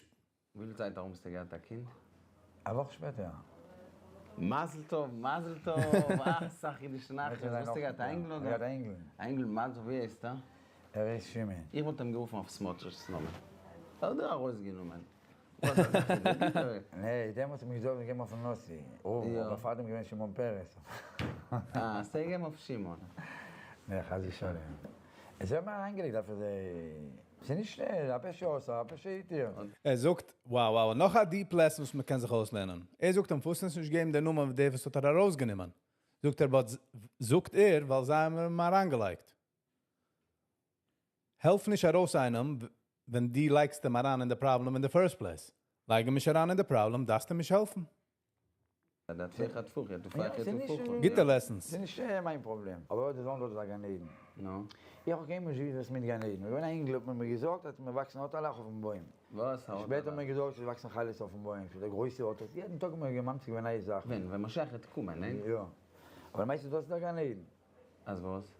וויפיל צייט ארום האסטו געהאט א קינד? א וואך שפעטער. מזל טוב, מזל טוב, אסאך אידישע נחת, וואס האסטו געהאט, א אינגל אדער? געהאט א אינגל. א אינגל, מזל טוב, ווי הייסט ער? ער הייסט שמעון. איך וואלט אים גערופן אויף סמוטריטש'ס נאמען. ער האט דיר ארויסגענומען. וואס א זאך איז דאס? נע, דעמאלטס האט מען געזאגט געבן אויפן נשיא, אבער פארדעם געווען שמעון פרס. אה, האסט געגעבן אויף שמעון. נע, חס ושלום. עס האט מיר אריינגעלייגט אויף די. ס'איז נישט שנעל, הפה שאסר, הפה שהתיר. ער זאגט, wow wow, נאך א deep lesson וואס מ'קען זיך אויסלערנען. ער זאגט אים, פארוואס האסטו נישט געגעבן דער נאמען דער וואס האט ער ארויסגענומען? זאגט ער, but זאגט ער, ווייל זיי האבן אים אריינגעלייגט. העלף נישט ארויס איינעם. ווען דו לייגסט אים אריין אין די פראבלעם אין די first place. לייג אים נישט אריין אין די פראבלעם, דארפסטו אים נישט העלפן. גוטע lessons. ס'איז נישט מיין פראבלעם, אבער דאס זאגן דארט איז א גן עדן. איך האב קיינמאל נישט געוואוסט וואס מיינט גן עדן. ווען א אינגל האט מען מיר געזאגט אז מיר וואקסן האטעלעך אויפן בוים. שפעטער האט מען געזאגט עס וואקסן חלות אויפן בוים, ס'איז דא גרויסע האטעלס, יעדן טאג האט מען ממציא געווען נייע זאכן. ווען? ווען משיח וועט קומען, ניין? יא. אבער מיינסטו דאס איז דער גן עדן? אז וואס?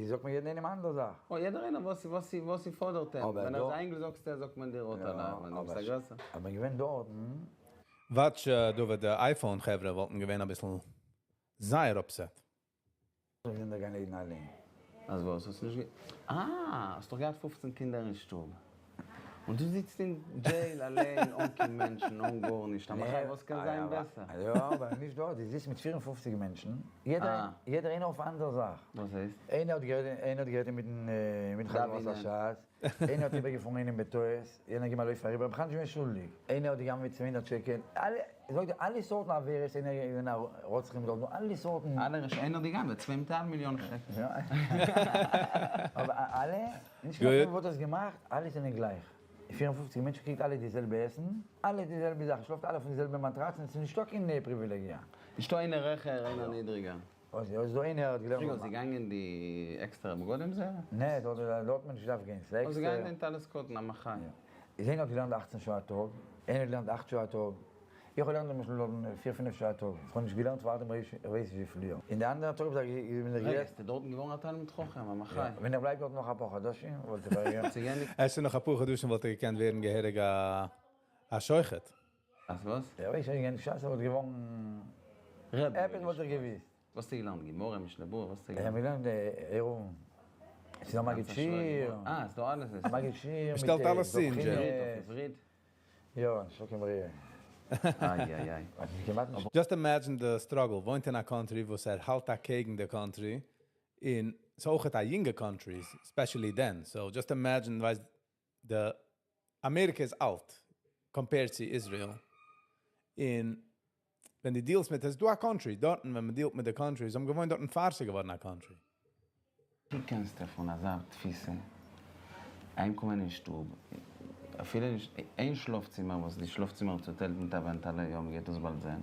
זאגט מען יעדן איינעם א אנדערע זאך. אוי יעדער איינער וואס וואס וואס ס'פאדערט אים. ווען ער איז א אינגל זאגסטו זאגט מען דיר האטעלעך, ווען דו ביסט א גרעסער. אבער געווען דארטן. Watch דוד, די iPhone חברה וואלטן געווען אביסל זייער upset. זיי זענען דער גן עדן אליין. אז וואס? האסט נישט גע. אה! האסט דאך געהאט פופצן קינדער אין שטוב. און דו זיצט אין jail אליין אן קיין מענטשן אן גארנישט. א מחיה וואס קען זיין בעסער? יא אבער נישט דארט, דו זיצט מיט 54 מענטשן, יעדער יעדער איינער אויף א אנדערע זאך. וואס הייסט? איינער האט גערעדט איינער האט גערעדט אינמיטן אינמיטן חזרת הש"ץ, איינער האט איבערגעפארן איינעם בטעות, יענער געבן א לויף אריבער, בכלל נישט געווען שולדיג, איינער האט געגנבעט 200 שקל, אלע, זאג דיר, אלע סארטן עבירות, איינער איז געווען א רוצחים דארט, אלע סארטן. אלע רשעים, איינער האט געגנבעט צוויי מיט א האלב מיליאן שקל. אבער אלע, נישט קיין חשבון וואס האט עס געמאכט, אלע זענען גלייך. 54 מענטשן קריגט אלע די זעלבע עסן, אלע די זעלבע זאכן, שלאפט אלע אויפן די זעלבע מאטראצן, עס איז נישטא קיין פריווילעגיע. נישטא איינער רעכער איינער נידריגער. אויב איז דא איינער האט געלערנט. רגע, איז געגאנגען די עקסטערע בגדים זייערע? נע, דארט האט מען נישט געדארפט גיין, ס'איז עקסטער. זיי גייען אין טלית קטן א מחיה. איז איינער האט געלערנט 18 שעה א טאג, איינער האט געלערנט 8 שעה א טאג, איך האב געלערנט למשל דארטן פיר פינף שעה א טאג, איך האב נישט געלערנט פאר דעם איך ווייס נישט וויפיל יאר, און די אנדערע טאג בין איך רגע, איז דארטן געווארן א תלמיד חכם, א מחיה. ווען איך בלייב דארט נאך אפאר חדשים וואלט איך געווען. אפשר נאך אפאר חדשים וואלט ער געקענט ווערן געהעריג א שוחט. אז וואס? איך ווייס נישט, שס וואלט געווארן רבי. עפעס וואלט איך געוויסט. וואס האסטו געלערנט? גמרא, משנה ברורה, וואס האסטו איך האב געלערנט? געלערנט עירובין. ס'איז דא מגיד שיעור. אה, ס'איז דא אלעס. מגיד שיעור מיט מ'שטעלט אלעס צו אין jail. אויף עברית? יא, נישטא קיין ברירה. איי איי איי. Just imagine די struggle, וואוינט אין א country וואס ער האלט אקעגן די country, און ס'איז אויכעט א יונגע country, especially then, so just imagine, ווייסט, די אמעריקע איז אלט compared צו איזריעל, און ווען דו deal סט מיט, עס איז דא א country דארטן, ווען מען deal ט מיט די country, זיי האבן געוואוינט דארטן פאר ס'איז געווארן א country. ווי קענסטו פון אזא תפיסה אהיימקומען אין שטוב, אפילו נישט איין שלאף צימער וואס די שלאף צימער איז צוטיילט מיט א ווענטעלע, יא מ'גייט דאס באלד זען,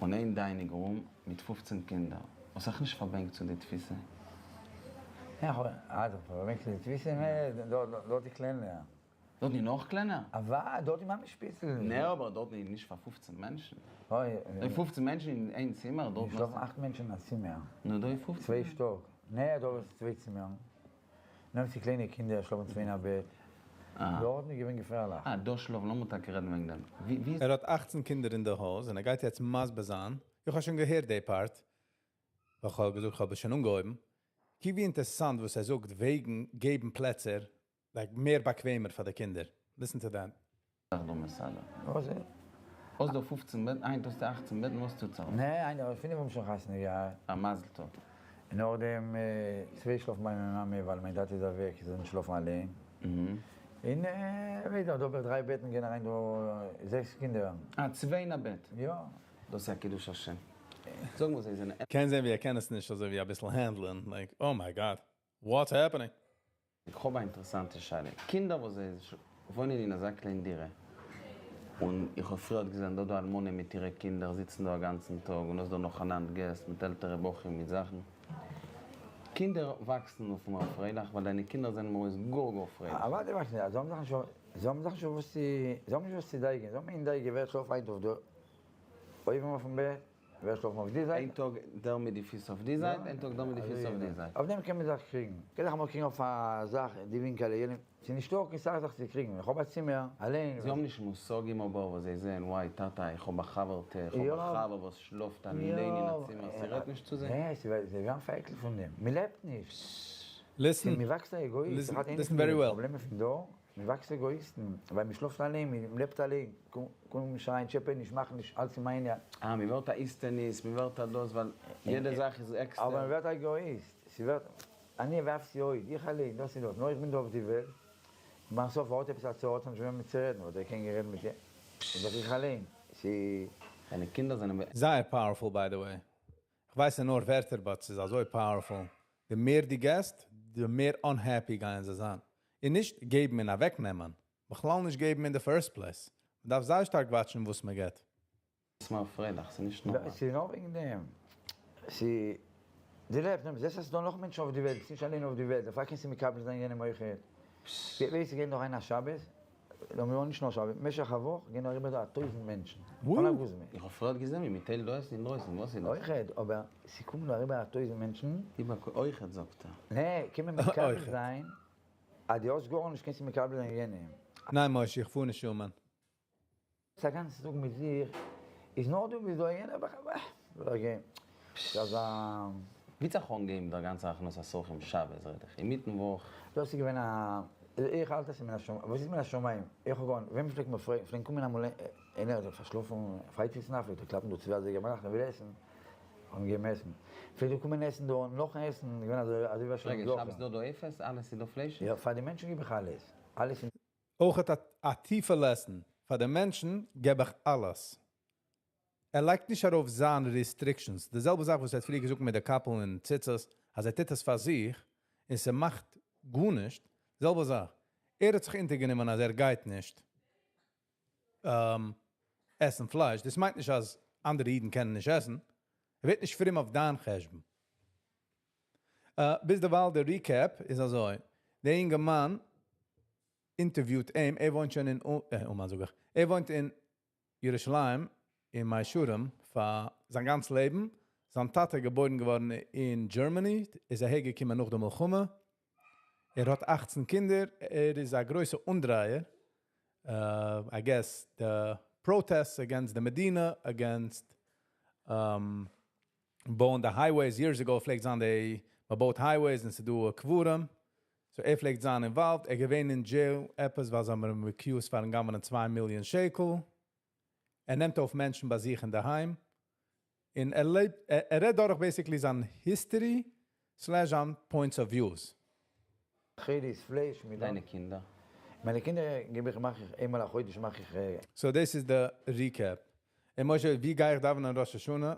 און איין dining room מיט 15 קינדער, האסט זיך נישט פארבענקט צו די תפיסה? יא, כ'האב זיך פארבענקט צו די תפיסה, נע, דארט איז קלענער. דארט איז נאך קלענער? אוודאי, דארט איז ממש פיצל. נע, אבער דארט איז נישט פאר 15 מענטשן. אוי. 15 מענטשן אין איין צימער, דארט. שלאפן אכט מענטשן אין א צימער. נו, דא איז 15. צוויי שטאק. נע, דארט איז צוויי צימערן. נעמט צו קליינע קינדער שלאפן צוויי אין א בעט. דארט איז געווען געפערליך. אה, דא שלאפן, לאמיר טאקע רעדן וועגן דעם. ווי איז. ער האט 18 קינדער אין די הויז און ער גייט יעצט מסביר זיין. איך האב שוין געהערט די part. ווייל כ'האב געזאגט, כ'האב עס שוין אנגעהויבן. קוק ווי אינטערעסאנט וואס ער זאגט וועגן געבן פלעצער, like מער באקוועמער פאר די קינדער. Listen to that. זאך דא מסדר. וואס איז? האסט דא 15 בעטן, היינט האסטו 18 בעטן, וואס טוט זיך? נע, איינער, פינף האבן שוין חתונה געהאט. א מזל טוב. און נאכדעם צוויי שלאפן ביי מיין מאמע ווייל מיין טאטע איז אוועק, זיי זאלן שלאפן אליין. און ווייס איך, דא האב איך דריי בעטן, גייען אריין דא זעקס קינדער. אה, צוויי אין א בעט. יא. דאס איז א קידוש השם. זאג מיר, זיי זענען. קען זען ווי ער קען עס נישט אזוי ווי אביסל handle ען, like, oh my God, what's happening? איך האב א אינטערעסאנטע שאלה. קינדער וואס זיי וואוינען אין אזא קליין דירה, און איך האב פריער געזען דא דא אלמנה מיט אירע קינדער זיצן דא א גאנצן טאג, און האסט דא נאכאנאנד געסט מיט עלטערע בחורים מיט זאכן. קינדער וואקסן אויף מער פרייליך, ווייל דיינע קינדער זענען מיר אויס גאר גאר פרייליך. אוודאי וואקסן זיי, זיי האבן זיך נישט, זיי האבן זיך נישט וואס צו, זיי האבן נישט וואס צו דייגען, זיי האבן איין דייגע, ווער שלאפט היינט אויף די אויבן אויפן בעט, ווער שלאפן אויף די זייט? איין טאג דער מיט די פיס אויף די זייט, איין טאג דער מיט די פיס אויף די זייט. אויף דעם קען מען זיך קריגן. קען זיך אמאל קריגן אויף א זאך, די ווינקעלע, יענעם, ס'איז נישטא קיין סאך זיך צו קריגן, איך האב א צימער אליין. זיי האבן נישט מושגים אבער וואס זיי זעען, וואי טאטע איך האב א חבר'טע, איך האב א חבר וואס שלאפט אליין אין א צימער, ס'רעדט נישט צו זיי. נע, זיי ווערן פארעקלט פון דעם, מ'לעבט נישט. Listen, מ'וואקסט א עגאיסט, איך האט איינע listen פון די very well. פראבלעמען פון דא, מ'וואקסט עגאיסטן, ווייל מ'שלאפט אליין, מ'לעבט אליין, קום נישט אריין, טשעפע נישט, מאך נישט, אלץ אין מיינע. אה, מ'ווערט א איסטעניס, מ'ווערט א דאס, ווייל יעדע זאך איז עקסטער. אבער מ'ווערט א עגאיסט, ס'ווערט, אני ואפסי עוד, איך אליין, דאס איז דאס, נאר איך בין דא אויף די וועלט, ביים סוף האט עפעס א צרה, האט נישט וועמען צו רעדן, וואלט ער קען גערעדט מיט אים, איז דאך איך אליין, ס'איז. דיינע קינדער זענען. זייער powerful by the way. איך ווייס ס'איז נאר ווערטער but ס'איז אזוי powerful. די מער דו געסט, די מער unhappy גייען זיי זיין. און נישט געבן און אוועקנעמען. בכלל נישט געבן in the first place. מען דארף זייער שטארק וואטשן וואס מען געבט. ס'מאר פרייליך, ס'איז נישט נארמאל. ס'איז נאר וועגן דעם. ס'איז די לעבסט, נו, זעסט אז ס'דא נאך מענטשן אויף די וועלט, ביסט נישט אליין אויף די וועלט, דערפאר קענסטו מקבל זיין יענעם אויכעט. ווער ס'גייט נאך אריין א שבת, לאמיר זאגן נישט נאר שבת, משך א וואך גייען אריבער דא א טויזנט מענטשן, אן א גוזמא. איך האב פריערט געזען ווי מ'טיילט דא עסן אינדרויסן, וואס איז דאס? אויכעט, אבער ס'קומען דא אריבער א טויזנט מענטשן. אויכעט זאגט ער. נע, קען מען מקבל זיין אז דו האסט גארנישט קענסטו מקבל זיין יענעם. ניין משה איך פאר נישט אומאן. א גאנצן טאג מיט זיך איז נאר דא ווי אזוי יענער אזא. ווי האט זיך אנגעהויבן דער גאנצער הכנסת אורחים שבת רעד איך אינמיטן וואך? דאס איז געווען א, איך האלט עס איז מן השמים, וואס איז מן השמים? איך האב גארנישט, ווען פלעגט מען פרעגן, פלעגן קומען אמאל איינער האט זיך פארשלאפן פרייטאג צו נאכט פלעגט ער קלאפן דא צוויי אזייגער ביינאכט ער וויל עסן, האט מען געגעבן עסן, פלעגט ער קומען עסן דא נאכן עסן, איז געווען אזוי אזוי ווי א שלום רגע, זכר. שבת דא דא עופות? אלעס איז דא פליישיג? יא, פאר די מענטשן גיב איך אלעס, אלעס. אויך א טיפע lesson, פאר די מענטשן געב איך אלעס. ער לייגט נישט ארויף זיין restrictions. די זעלבע זאך וואס ער האט פריער געזאגט מיט די קאפל און ציצית, אז ער טוט עס פאר זיך און ס'מאכט גארנישט, די זעלבע זאך. ער האט זיך אונטערגענומען אז ער גייט נישט עסן פלייש, דאס מיינט נישט אז אנדערע אידן קענען נישט עסן. ער ווערט נישט פרום אויף דיין חשבון. ביזדערווייל די recap איז אזוי, דער אינגערמאן אינטערוויוט אים, ער וואוינט שוין אין אומאן זאג איך, ער וואוינט אין ירושלים אין מאה שערים פאר זיין גאנץ לעבן, זיין טאטע איז געבוירן געווארן אין Germany, איז אהער געקומען נאך די מלחמה, ער האט אכצן קינדער, ער איז א גרויסע אנדרייער, I guess די protests against די מדינה, against בויען די highways, years ago פלעגט זיין די מ'בויט highways און ס'דא קברים, so ער פלעגט זיין involved, ער איז געווען אין jail עפעס ווייל זיי האבן אים accused פארן גנב'נען צוויי מיליאן שקל, ער נעמט אויף מענטשן ביי זיך אינדערהיים, און ער לעבט, ער רעדט דורך basically זיין history slash זיין points of views. חריס, פלייש מיט דיינע קינדער? מיינע קינדער געב איך מאך איך איינמאל א חודש מאך איך. so דאס איז די recap. און משה ווי גיי איך דאווענען ראש השנה?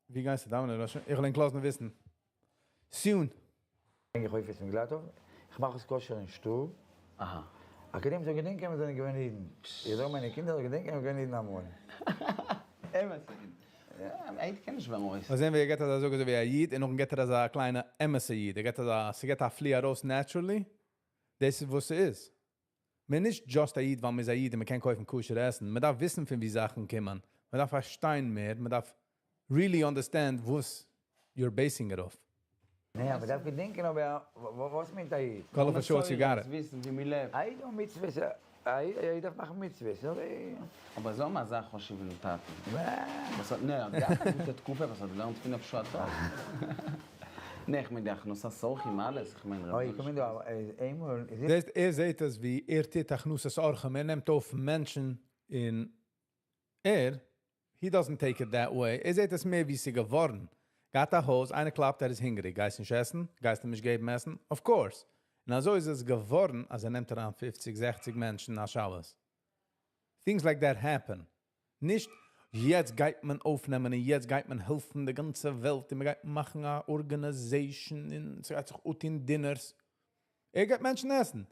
ווי גייסטו דאווענען ראש השנה? איך וועל ענק לאזן וויסן soon. ברענג איך אויף עס אין גלאטוב, איך מאך עס כשר אין שטוב. אהא. א קודם זאל געדענקען מיר זענען געווען אידן. איך זאג מיינע קינדער זאל געדענקען מיר געווען אידן אמאל. אמת'ע אידן. א איד קען נישט ווערן אויס. מיר זעהן ווי ער געבט אזא זאג אזוי ווי א איד און נאכדעם געבט ער אזא קליינע אמת'ע איד, ער געבט אזא, ס'געבט א פלי ארויס naturally, דאס איז וואס ס'איז. מען איז נישט just א איד ווייל מען איז א איד און מען קען קויפן כשר עסן, מען דארף וויסן פון ווי זאכן קומען, מען דארף פארשטיין מער, מען דארף really understand וואס you're basing it אויף. ניין, מען דארף געדענקען אבער וואס מיינט א איד? Colorful shorts you got it. וויסן ווי מען לעבט. א איד אן מצוות, א איד דארף מאכן מצוות. אבער זיי האבן אזא חשוב'ן טאטן. וואס האט, נע, ער האט געהאט א גוטע תקופה וואס האט געלערנט פינף שעה א טאג. נע, איך מיין די הכנסת אורחים אלעס, איך מיין ר' אוי, קומען דא איינמאל. זעסט, ער זעט עס ווי ער טוט הכנסת אורחים, ער נעמט אויף מענטשן און ער, he doesn't take it that way, ער זעט עס מער ווי ס'איז געווארן. געהאט א הויז, איינער קלאפט, ער איז הונגעריג, גייסט נישט עסן? גייסט אים נישט געבן עסן? Of course. און אזוי איז עס געווארן אז ער נעמט אריין פופציג זעכציג מענטשן א שבת. Things like that happen. נישט יעצט גייט מען אויפנעמען און יעצט גייט מען העלפן די גאנצע וועלט און מ'גייט מאכן א organization און ס'גייט זיך אפטון dinners. ער געבט מענטשן עסן.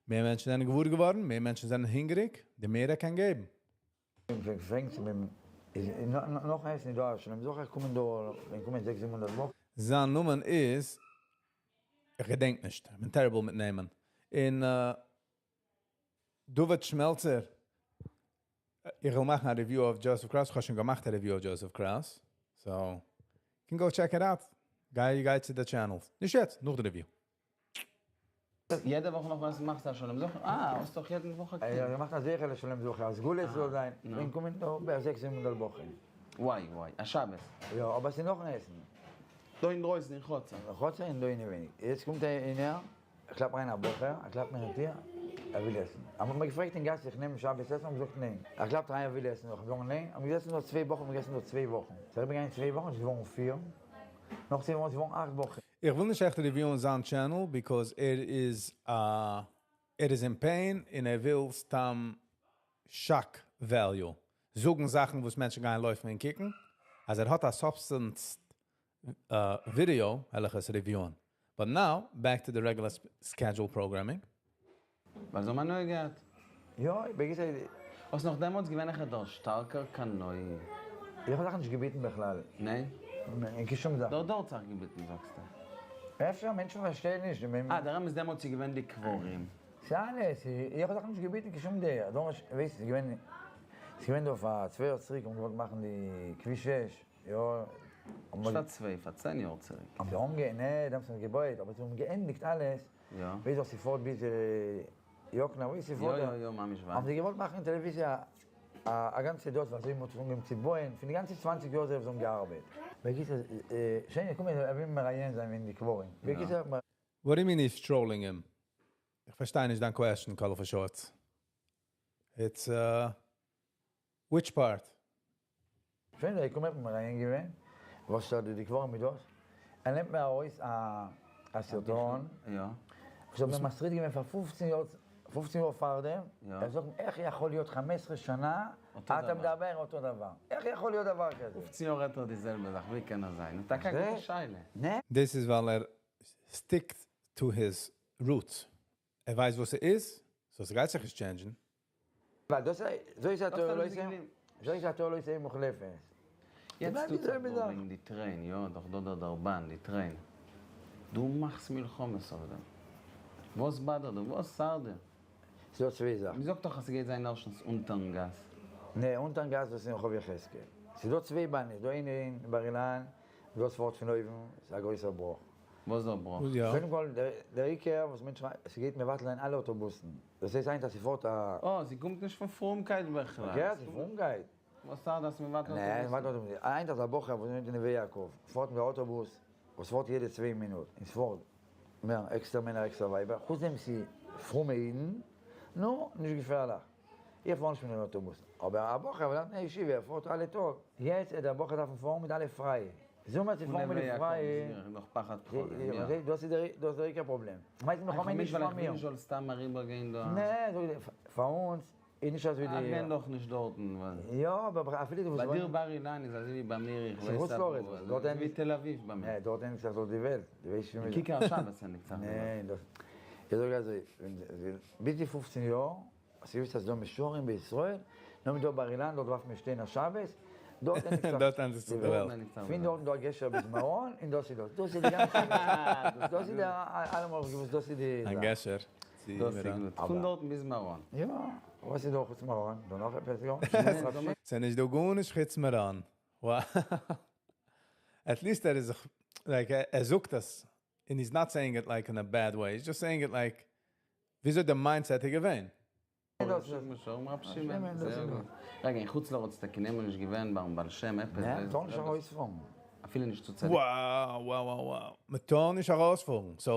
מער מענטשן זענען געוואר געווארן, מער מענטשן זענען הונגעריג, די מער ער קען געבן. נאך עסן איז דא א שלום זכר קומען דא ווען קומען זעקס זיבן הונדערט וואך. זיין נאמען איז, איך געדענק נישט, איך בין terrible מיט נעמען, און דוד שמעלצער, איך וויל מאכן א review אויף Joseph Kraus, איך האב שוין געמאכט א review אויף Joseph Kraus, so, can go check it out, גיי צו די channel, נישט יעצט, נאך די review. יעדע וואך נאך עסן מאכסטו א שלום זכר? אה, האסט דאך יעדן וואך א קינד. יא, געמאכט א זכר לשלום זכר, א סגולה זאל זיין, ווען קומען דא בערך זעקס זיבן הונדערט בחורים. וואי וואי, א שבת? יא, אבער ס'איז נאכן עסן. דא אינדרויסן אין חצר? אין חצר און דא אינעווייניג. יעצט קומט איינער, ער קלאפט אריין א בחור, ער קלאפט מיר אין טיר, ער וויל עסן. האט מיר געפרעגט אין גאס איך נעם שבת עסן, האב געזאגט ניין. ער קלאפט אריין ער וויל עסן, איך האב געזאגט ניין. האבן געזעסן דא צוויי וואכן, האבן געגעסן דא צוויי וואכן. ס'איז אריבערגעגאנגען צוויי וואכן, ס'איז געווארן פיר. נאך צוויי וואכן איז געווארן אכט וואכן. איך וויל נישט עכט ריוויוען זיין channel because ער איז א ער איז אין pain און ער וויל סתם shock value זאגן זאכן וואס מענטשן גייען לויפן און קוקן אז ער האט א substance ווידעא וועל איך עס ריוויוען but now back to the regular schedule programming. ווייל זיי האבן הנאה געהאט. יא, בקיצור. האסט נאך דעמאלטס געווען העכער דער שטארקער קנאי? איך האב זיך נישט געביטן בכלל. ניין? אין קיין שום זאך. דארט דארט זיך געביטן זאגסטו. אפשר מענטשן פארשטייען נישט. אה, דער אמת דעמאלטס איז געווען די קברים. ס'אלעס, איך האב זיך נישט געביטן קיין שום דעה. דארט, ווייסט, ס'איז געווען, ס'איז געווען דא פאר צוויי יאר צוריק האבן געוואלט מאכן די כביש שש, יא. נישט פאר צוויי, פאר צען יאר צוריק. האבן זיי אנגע, נע, דעמאלטס האבן זיי געבויעט, אבער זיי האבן געענדיגט אלעס, יא. ווייסט דאך ס'פארט ביז יוקנעם, ווי ס'פארט יא יא יא ממש ווייט. האבן זיי געוואלט מאכן אין טעלעוויזיע א גאנצע דאס וואס זיי האבן אנגעהויבן צו בויען פון די גאנצע צוואנציג יאר זיי האבן געארבעט. בקיצור, שוין איך קום ער וויל מראיין זיין וועגן די קברים. בקיצור. What do you mean he's trolling him? איך פארשטיי נישט דיין question, Colorful Shorts. It's which part? שוין זיי קומען מראיין געווען וואס האט די קברים מיט דאס, ער נעמט מיר ארויס א סרטון וואס האט מיר מסריט געווען פאר פופצן יאר, פופצן יאר פארדעם, ער זאגט מיר איך יכול להיות חמש עשרה שנה אתה מדבר אותו דבר, איך יכול להיות דבר כזה? פופצן יאר רעדט ער די זעלבע זאך, ווי קען עס זיין? טאקע א גוטע שאלה. דאס איז ווייל ער stick ט to his roots, ער ווייסט וואס ס'איז, so ס'גייט זיך נישט change ן. ווייל דאס איז התורה לא תהא, זו התורה לא תהא מוחלפת. יעצט טוט זיך דא וועגן די train, יא, דאך דא דער דער באן, די train. דו מאכסט מלחמות אויף דעם. וואס bother ט דיר? וואס ארט דיר? ס'דא צוויי זאכן. מ'זאגט דאך אז ס'גייט זיין ערשטנס אונטערן גאס. נע, אונטערן גאס דאס איז אין רחוב יחזקאל. ס'דא צוויי באנען, ס'דא איינע אין בר אילן, דאס פארט פון אויבן, ס'איז א גרויסער בראך. וואס דער בראך? קודם כל, דער עיקר וואס מענטשן, ס'גייט מבטל זיין אלע אוטובוסן. דאס הייסט היינט אז ס'פארט א. אה, ס'קומט נישט פון פרומקייט בכלל. פארקערט, ס'איז פרומקייט. וואס ארט אז מ'ווארט אויף אוטובוסן? נע, מ'ווארט אויף אוטובוסן. היינט אז א בחור וואס וואוינט אין נווה יעקב פארט מיט א אוטובוס וואס פארט יעדע צוויי מינוט און ס'פארט מער עקסטער מענער עקסטער ווייבער, חוץ דעם ס'איז פרומע אידן, נו, נישט געפערליך. איך פאר נישט מיט קיין אוטובוסן. אבער א בחור וואס לערנט אין ישיבה ער פארט אלע טאג. יעצט וועט דער בחור דארפן פארן מיט אלע פרייע. זומער צו פארן מיט די פרייע. נאך פחד פחדים, יא. דאס איז דער עיקר פראבלעם. מיינסט מיר האבן נישט פאר מיר. איך וויל נישט סתם אריבער גיין דא. נע, פאר אונז איז נישט אזוי די. איך בין דאך נישט דארטן. יא, אבער אפילו די וואס ביי דיר בר אילן איז אזוי ווי ביי מיר, איך ווייס אוואו, אזוי ווי תל אביב ביי מיר. נע, דארט ענדיגט זיך דאך די וועלט. דו ווייסט שוין ווי. כיכר השבת ענדיגט זיך די וועלט. נע, דאס. איך זאג אזוי, ביז די פופצן יאר האסט געוואוסט אז ס'דא משוררים בישראל? נאר מיט דא בר אילן דארט ווארפט מען שטיינער שבת, דארט ענדיגט זיך דארט ענדיגט זיך די וועלט. פון דארטן דא א גשר ביז מירון און דאס איז דאס. דאס איז די גאנצע וועלט. דאס איז די אלעמאל האב איך געוואוסט דאס איז די א זאך. גשר צו דאס איז מירון. גוט. פון דארטן ביז מירון. יא. וואס איז דא חוץ מירון? דא נאך עפעס? ס'איז נישט דא גארנישט חוץ מירון. Wow. At least ער איז זיך, like ער זאגט עס, and he's not saying it like in a bad way, he's just saying it like וויאזוי די mindset איז געווען. רב שמעון, זייער גוט. רגע, אין חוץ לארץ טאקע קיינמאל נישט געווען ביים בעל שם עפעס? נע, מ'טאר נישט ארויספארן. אפילו נישט צו צדיק. Wow wow wow wow. מ'טאר נישט ארויספארן. So,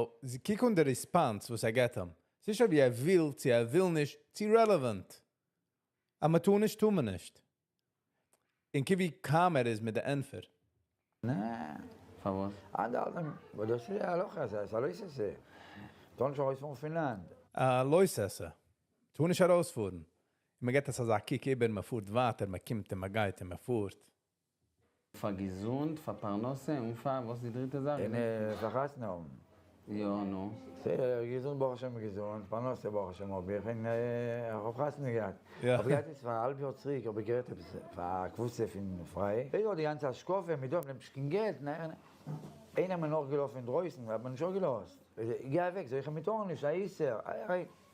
קוק אן די response וואס ער געט אים. ס'נישט אויב ער וויל צו ער וויל נישט, צו relevant. אז מ'טאר נישט טאר מען נישט. און קוק ווי calm ער איז מיט די ענטפער. נע. פארוואס? עד אז, ווייל דאס איז די הלכה, ס'איז א לא תעשה. מ'טאר נישט ארויספארן פון לאנד. א לא תעשה. מ'טאר נישט ארויספארן. און מ'געט עס אזא קוק איבער, מ'פארט ווייטער, מ'קומט און מ'גייט און מ'פארט. פאר געזונט, פאר פרנסה, און פאר, וואס איז די דריטע זאך? און פאר חתונה האבן. יא, נו. בסדר, געזונט ברוך השם געזונט, פרנסה ברוך השם האב איך, און איך האב חתונה געהאט. האב געהאט יעצט פאר א האלב יאר צוריק האב איך גערעדט עפעס פאר א קבוצה פון פריי, איך האב די גאנצע השקפה מיט דא, נעמט נישט קיין געלט, ניין, איינער מיר נאכגעלאפן אינדרויסן, האט מיר נישט אפגעלאזט, גיי אוועק, זאג איך אים מ'טאר נישט, א איסור,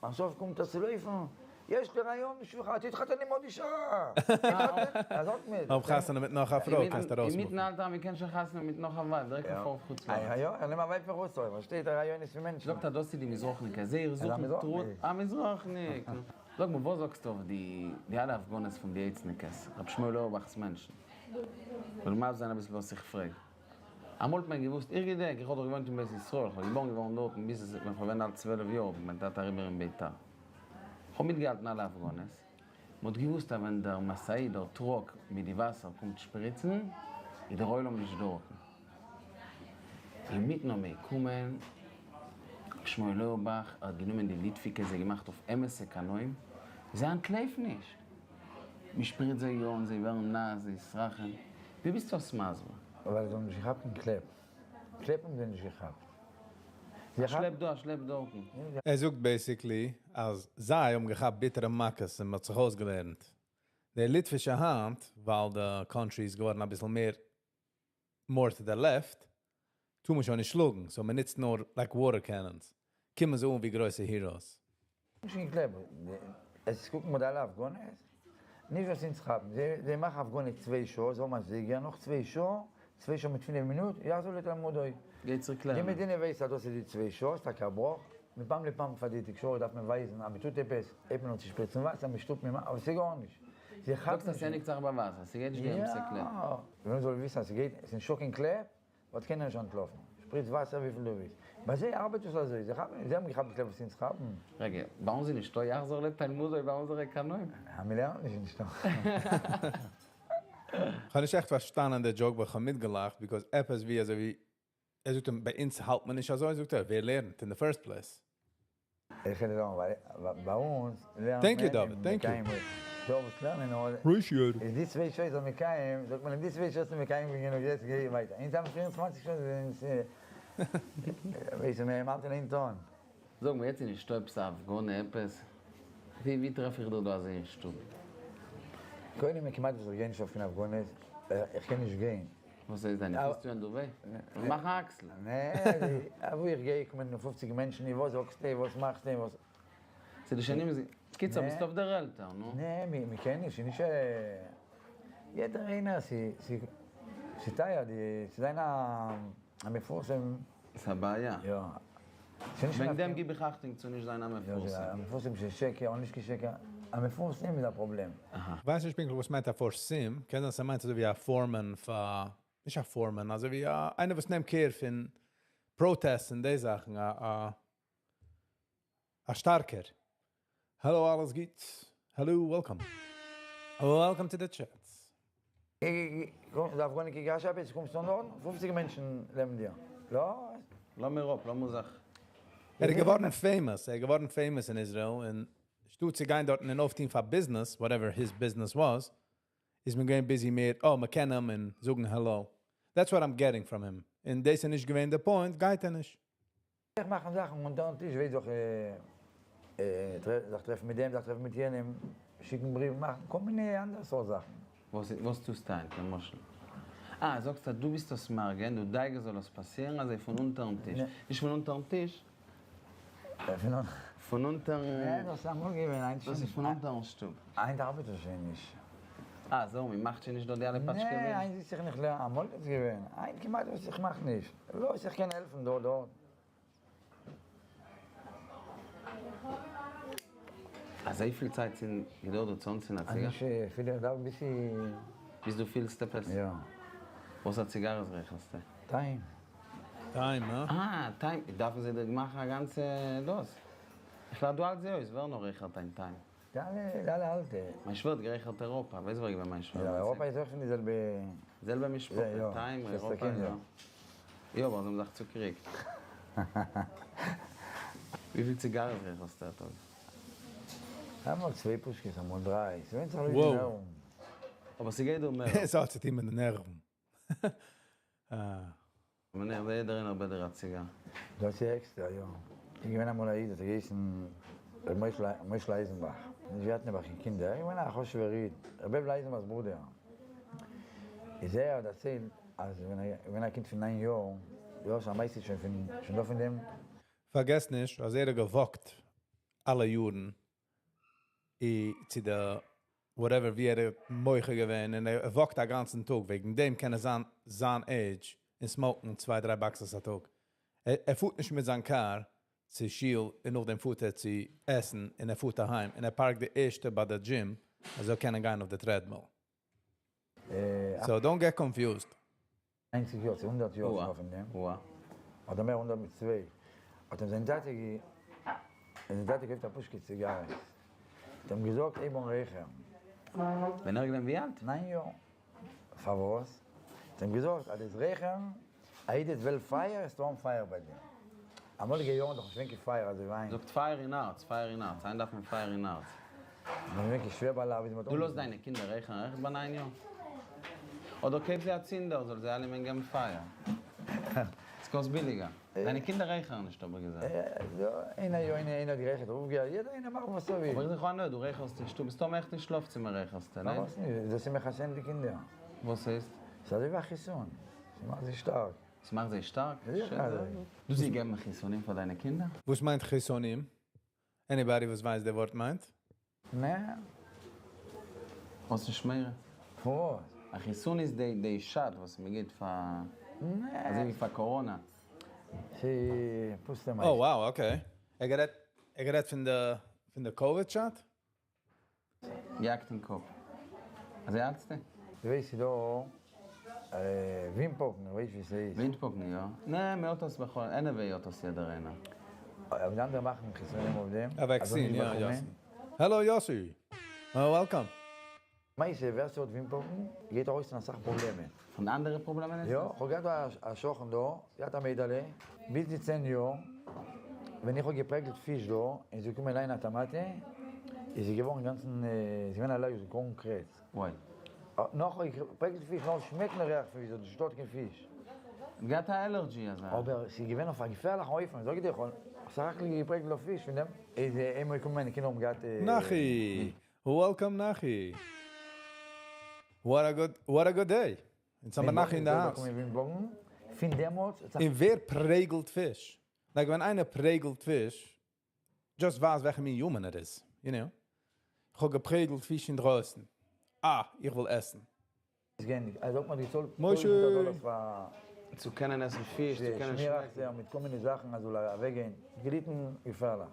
ביים סוף קומט ער צו לויפן, יש לי רעיון בשבילך, תתחתן עם עוד אישה! תתחתן! ער זאגט מיר. האב חתונה מיט נאך א פרוי קענסט ארויס אינמיטן אלטער מ'קען שוין חתונה מיט נאך א ווייב, דירעקט פון פאר חוץ לארץ. יא, ער נעם א ווייב פון חוץ לארץ, פארשטייט א רעיון איז פון מענטשן. זאגט ער דאס איז די מזרחניקער, זיי זוכן טרוט, א מזרחניק! זאג מיר וואס זאגסטו אויף די די אלע הפגנות פון די עצניקעס, ר' שמואל אויערבאך'ס מענטשן? כ'וועל מסביר זיין אביסל וואס איך פרעג. אמאל האט מען געוואוסט, איך געדענק, איך האב דאך געוואוינט אין בית ישראל, איך בין געבארן געווארן דארטן ביז ווען כ'בין אלט צוועלף יאר בין מיין טאטע אריבער אין ביתר. כ'האב מיטגעהאלטן אלע הפגנות, מ'האט געוואוסט אז ווען דער משאית, דער truck מיט די וואסער קומט שפריצן, איז דער עולם נישט דארטן. אינמיטן האט מען געקומען ר' שמואל אויערבאך, ער האט גענומען די ליטוויקעס, זיי געמאכט אויף אמת'ע קנאים, זיי אנטלויפן נישט. מ'שפריצט זיי אן, זיי ווערן נאס, זיי סראכען. ווי ביסטו עס מסביר? ווייל זיי האבן נישט געכאפט קיין קלעפ. קלעפ האבן זיי נישט געכאפט. א שלעפ דא א שלעפ דארטן. ער זאגט basically אז זיי האבן געכאפט ביטערע מכות און מ'האט זיך אויסגעלערנט. די ליטווישע היינט, ווייל די country איז געווארן אביסל מער more to the left, טאר מען שוין נישט שלאגן, so מ'נוצט נאר like water cannons. קומען זיי אן ווי גרויסע heroes. נישט געקלעבט. עס קוקן מיר די אלע הפגנות, נישט וואס אונז כאפן, זיי מאכן הפגנה צוויי שעה, זיי האבן א זייגער, נאך צוויי שעה, צוויי שעה מיט פינף מינוט, יחזור לתלמודו. גייט צוריק די לערנען. מדינה ווייסט אז דאס איז די צוויי שעה, ס'טאקע א בראך, מפעם לפעם פאר די תקשורת דארף מען ווייזן אז מ'טוט עפעס, הייבט מען אן צו שפריצן וואסער, מ'שטופט, מ'מאכט, אבער ס'איז גארנישט. זיי כאפן זאגסט אז נישט. ס'ענדיגט זיך ביי וואסער, ס'גייט נישט געבן יא! ס'קלעפ. ווען מ'זאל וויסן אז ס'גייט, ס'איז נישטא קיין קלעפ, וואלט קיינער נישט אנטלאפן. שפריץ וואסער וויפיל דו ווילסט. ביי זיי ארבעט עס אזוי, זיי כאפן, זיי האבן געכאפט די קלעפ וואס אונז כאפן. רגע, ביי אונז איז נישטא יחזור לתלמודו ביי אונזערע קנאים? אה, מ'לערנט נישט איז נישטא. כ'האב נישט עכט פארשטאנען די joke but כ'האב מיטגעלאכט because עפעס ווי אזוי ווי ער זאגט אים ביי אונז האלט מען נישט אזוי זאגט ער ווער לערנט אין די first place? איך קען זאגן ווייל ביי אונז לערנט Thank you מען דוד, און thank you. מקיים אויך. דא וואס לערנען נאר Appreciate it. איז די צוויי שעות זאל מקיים, זאגט מען אים די צוויי שעות איז מקיים גענוג יעצט גיי ווייטער. אונז האבן 24 שעות אונז ווייסן מיר האלטן אין טון. זאג מיר יעצט איז נישטא עפעס א הפגנה עפעס? ווי ווי טרעף איך דיר דא אזוי אין שטוב? קודם כמעט וואס איך גיי נישט אויף קיין הפגנות, איך קען נישט גיין. וואס הייסט דיינע פיס טוען דא וויי? איך מאך א אקסל. נע, אוואו איך גיי קומען פופציג מענטשן, און וואס זאגסטו, וואס מאכסטו, וואס. ס'איז די שנים איז. קיצור ביסט אויף דער עלטער, נו. נע, מ'קען נישט, ס'איז נישט יעדער איינער, ס'איז טייער די צו זיין א מפורסם. ס'איז א בעיה. יא. ס'איז נישט וועגן דעם גיב איך אכטונג צו נישט זיין א מפורסם. א מפורסם של שקר או נישט כשקר, א מפורסם איז א פראבלעם. כ'ווייס נישט פונקטליך וואס מיינט א פורסם, קען זיין ס'מיינט אזוי ווי א foreman פאר, נישט א foreman, אזוי ווי א איינער וואס נעמט care פון protests און די זאכן, א א א שטארקער. האלא אלעס גוט? Hello welcome. Welcome to the chat. די הפגנה כיכר שבת, קומסט אן דארט, פופציג מענטשן לעבן דיר. לא. לאמיר אפ, לאמיר זיך. ער איז געווארן famous, ער איז געווארן famous אין איזראעל, און שטאט צו גיין דארטן און אויפטון פאר business, whatever his business was, איז מען געווען busy מיט, oh, מ'קען אים און זאגן hello. That's what I'm getting from him. און דאס איז נישט געווען די point, גייט ער נישט. איך מאכן זאכן אונטערן טיש ווייס דאך זיך טרעפן מיט דעם זיך טרעפן מיט יענעם שיקן בריוון מאכן כל מיני אנדערע סארט זאכן. וואס טוסטו היינט למשל? אה זאגסט אז דו ביסט עס מארגן, דו דאגה'סט זאל עס פאסירן אזוי פון אונטערן טיש, נישט פון אונטערן טיש, פון אונטערן. נע דאס איז אמאל געווען היינט שוין דאס איז פון אונטערן שטוב. היינט ארבעט עס שוין נישט. אה זהו מען מאכט שוין נישט דא די אלע פאטשקעווען? נע היינט זיץ איך נישט לערנען אמאל איז עס געווען היינט כמעט וואס איך מאך נישט וואס איך קען העלפן דא דארט. אזויפיל צייט צו געדויערט דא צו אנצינדן א ציגאר? נישט פיל איך דארף ביז ביז דו פילסט עפעס? יא. וואס א ציגארעס רייכערסטו? טיים. טיים, הא? אה, טיים, דארפן זיי דיר מאכן א גאנצע דאס. איך לאד דא אלץ זיי אויס, ווער נאך רייכערט איין טיים? די אלע, די אלע אלטע. מיין שווער האט גערייכערט אירופה, ווייסט ווער געווען מיין שווער? יא, אירופה איז אויך פון די זעלבע. זעלבע משפחה, טיים, אירופה, יא. יא, אבער זיי האבן זיך צוקריגט. וויפיל ציגארעס רייכערסטו א טאג? אמאל צוויי פושקעס, אמאל דריי, ס'ווענדט זיך לויט די נערוון. אבער ס'גייט דא מער. עס האט צוטון מיט די נערוון. מען זעהט יעדער איינער ביי דיר א ציגאר. דאס איז עקסטער, יא. איז געווען אמאל א איד האט ער געהייסן ר' מוישל אייזנבאך, נישט געהאט נעבעך קיין קינדער, ער איז געווען א חשוב'ער איד, ר' בערל אייזנבאך'ס ברודער. איז ער האט דערציילט אז ווען ער איז געווען א קינד פון ניין יאר, יא שוין ווייס איך שוין פון שוין דא פון דעם. פארגעס נישט אז ער האט גע walk ט אלע יארן אי צו די whatever ווי ער האט מוחה געווען און ער walk ט א גאנצן טאג וועגן דעם קען ער זיין זיין עידזש און smoke ן צוויי דריי boxes א טאג. ער פארט נישט מיט זיין קאר צו שול און נאכדעם פארט ער צו עסן און ער פארט אהיים און ער park ט די ערשטע ביי די דזשים ער זאל קענען גיין אויף די treadmill. So don't get confused. ניינציג יאר צו הונדערט יאר שוין אויף דעם, אדער מער הונדערט מיט צוויי, האט אים זיין טאטע זיין טאטע געקויפט א פושקע ציגארעס, האט אים געזאגט הייב אן רייכערן. ווען ער איז געווען ווי אלט? ניין יאר. פארוואס? האט אים געזאגט אז דאס רייכערן א איד איז וועל פייער עס טאן פייער ביי דיר. אמאליגע יארן דאך נישט געווען קיין פייער אזוי ווי היינט. זאגט פייער אין הארץ, פייער אין הארץ, היינט דארף מען פייער אין הארץ. נאך געווען קיין שווער ביי לאו איז מ'האט דו לאזט דיינע קינדער רייכערן עכט ביי ניין יאר? אדער קויף זיי א צינדער זאל זיי אלעמען געבן פייער. עס ס'קאסט ביליגער. דיינע קינדער רייכערן נישט האב איך געזען. יא, איינער יא איינער האט גערייכערט אויפגעהערט, יעדער איינער מאכט וואס ער וויל. אבער איך זיך אן דו רייכערסט אין שטוב, מסתמא עכט אין שלאף צימער רייכערסטו, ניין? פארוואס נישט? דאס איז מחסן די קינדער. וואס הייסט? ס'איז אזוי ווי א חיסון, ס'מאכט זיי שטארק. ס'מאכט זיי שטארק? זיכער אזוי. דו זיי געבן חיסונים פאר דיינע קינדער? וואס מיינט חיסונים? Anybody וואס ווייסט די ווארט מיינט? נע. האסט נישט מורא? פון וואס? א חיסון איז די די shot וואס מען גיבט פאר נע. אזוי ווי פאר קאראנא. ס'איז פוסטע מעשה. Oh wow okay. ער גערעדט ער גערעדט פון די פון די COVID shot? געהאקט אין קאפ. אזוי האלטסטו? דו ווייסט ס'איז דא ווינטפאקן, איך ווייס ווי ס'איז. ווינטפאקן יא. נע מ'האט עס בכל anyway האט עס יעדער איינער. אבער די אנדערע מאכן חיסונים אויף דעם. א vaccine יא יאסי. Hello יאסי. Welcome. למעשה ווער ס'האט ווינטפאקן גייט ארויס פון אסאך פראבלעמען. פון אנדערע פראבלעמען איז יא, עס? כ'האב געהאט א שכן דא, געהאט א מיידעלע, ביז די צען יאר, ווען איך האב געפרעגלט פיש דא, און זי איז געקומען ליינען א טאמאטע, איז זי געווארן אינגאנצן, איז געווען אלערגיש, זי איז געווארן קרעץ. וואוי. נאך האב איך געפרעגלט פיש, נאר שמעקן ריח פון פיש, זי האט נישט געטארט קיין פיש. געהאט א allergy אזא. אבער ס'איז געווען אויף א געפערליכן אופן, זאג איך דיר, כ'האב סך הכל געפרעגלט אויף פיש, פון דעם איז איינמאל געקומען מיינע קינדער האבן געהאט. נחי! Welcome נחי! What a good what a good day! אונז האמיר נחי אין די house. און ווער פרעגלט פיש? Like ווען איינער פרעגלט פיש, just ווייז וועלכע מין human ער איז, you know. איך האב געפרעגלט פיש אינדרויסן. אה, איך וויל עסן. משה! צו קענען עסן פיש, צו קענען שמעקן. מיט כל מיני זאכן אז זאל אוועקגיין, געליטן געפערליך.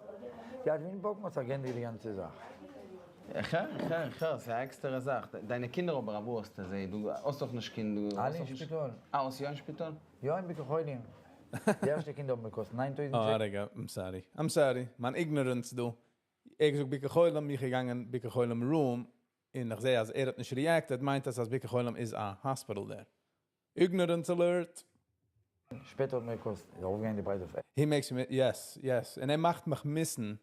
געהאט ווינטפאקן האט זיך געענדיגט די גאנצע זאך. איך הער, איך הער, איך הער, ס'איז א עקסטערע זאך. דיינע קינדער אבער אוואו האסטו זיי? דו האסט דאך נישט קיין, דו אלע אין שפיטאל. אה, האסט יא אין שפיטאל? יא אין ביקור חולים. די ערשטע קינד האבן געקאסט 9000 אה שקל. רגע, I'm sorry, I'm sorry, מיין ignorance דא. ער האט געזאגט ביקור חולים, איך געגאנגען ביקור חולים room, און איך זעה אז ער האט נישט reacted, מיינט עס אז ביקור חולים איז א hospital דער. Ignorance alert! שפעטער האט מיר געקאסט, איז ארויפגעגאנגען די פרייז אויף. He makes me, yes, yes, און ער מאכט מיך miss ן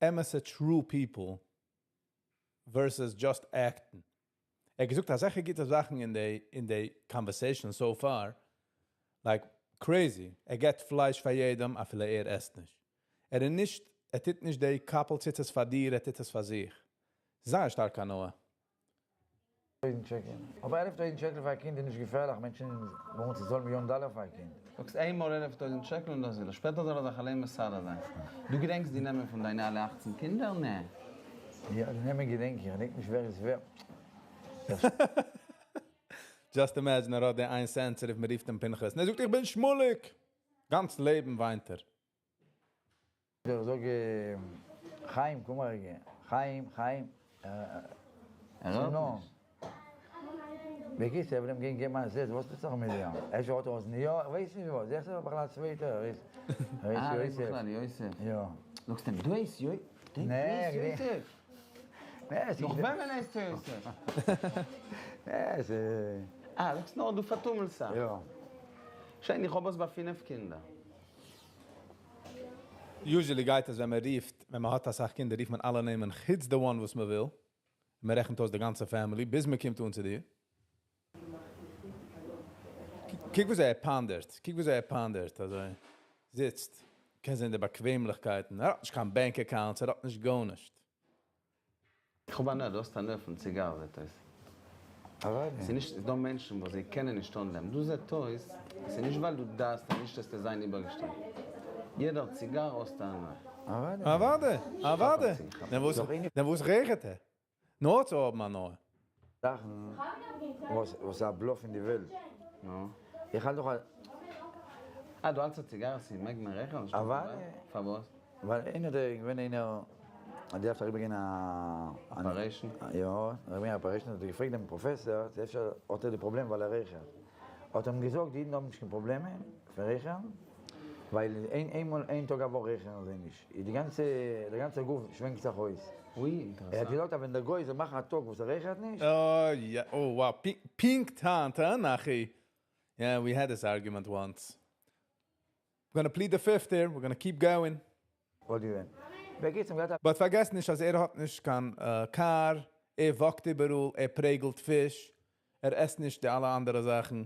אמת'ע true people versus just acting. ער האט געזאגט אזעלכע גוטע זאכן אין די אין די conversation so far, like crazy, ער געבט פלייש פאר יעדעם אפילו ער עסט נישט. ער איז נישט, ער טוט נישט די קאפל ציצית פאר דיר, ער טוט עס פאר זיך. זייער שטארק הנאה. טויזנט שקל. אבער 11,000 שקל פאר א קינד איז נישט געפערליך, מענטשן וואלן צו צאלן מיליאן דאלער פאר א קינד. זאגסט איינמאל 11,000 שקל און דאס איז ער. שפעטער זאל ער זיך אליין מסדר זיין. דו געדענקסט די נעמען פון דיינע אלע אכצן קינדער? נע. יא, די נעמען געדענק איך, געדענק נישט ווער איז ווער. Just imagine ער האט די איין sensitive, מען רופט אים פנחס, און ער זאגט איך בין שמוליק! גאנץ לעבן וויינט ער. איך זאג חיים קום א רגע, חיים חיים, ער הערט נישט. בקיצור ער וויל אים גיין געבן א זעץ, וואס טוט זיך מיט דיר? אפשר האט ער אוזניות, איך ווייס נישט וואס, זעסט ער איז בכלל א צווייטער, ער איז אה, יוסף. בכלל יוסף. יא. זאגסט אים דו הייסט יוסף? נאך וועמען הייסטו יוסף? נע, ס'איז. אה, זאגסט נאר דו פארטומלסט זיך. יא. שיין, איך האב עס ביי פינף קינדער. Usually גייט עס ווען מען רופט, ווען מען האט אסאך קינדער רופט מען אלע נעמען חוץ די one וואס מען וויל, מען רעכנט אויס די גאנצע family ביז מען קומט אן צו דיר. קוק וואס ער ponder ט, קוק וואס ער ponder ט, אזוי זיצט, קען זען די באקוועמליכקייטן, ער האט נישט קיין bank accounts, ער האט נישט גארנישט. איך האב הנאה, דו האסט הנאה פון ציגאר זעט אויס. אוודאי. ס'איז נישט, ס'איז דא מענטשן וואס זיי קענען נישט אן דעם. דו זעט אויס, ס'איז נישט ווייל דו דארפסט אז נישט וועסטו זיין איבערגעשטעלט. יעדער ציגאר האסטו הנאה. אוודאי. אוודאי, אוודאי. דען וואס, דען וואס רעכעט ער? נאר צו האבן הנאה. זאכן וואס איז א bluff אין די וועלט. נו. איך האלט דאך א. אה, דו האלטסט א ציגאר ס'מעג מען רעכענען? אוודאי. פארוואס? ווייל איינער דער געווען איינער האט געדארפט אריבער גיין א operation? יא, אריבער גיין א operation האט ער געפרעגט דעם פראפעסאר צו אפשר האט ער די פראבלעם ווייל ער רייכערט, האט ער אים געזאגט די אידן האבן נישט קיין פראבלעמען פון רייכערן ווייל איין איין טאג א וואך רייכערן זיי נישט, איז די גאנצע דער גאנצער גוף שווענקט זיך אויס. אוי אינטערעסאנט. ער האט געזאגט אז ווען דער גוי זאל מאכן א טאג וואס ער רייכערט נישט. אוי יא, אוי wow, פונקט היינט, הא נחי? Yeah, we had this argument once. We're gonna plead the fifth here, we're gonna keep going. וואלט געווען. בקיצור, מ'גייט א. But פארגעס נישט אז ער האט נישט קיין קאר, ער walk ט איבעראל, ער פרעגלט פיש, ער עסט נישט די אלע אנדערע זאכן.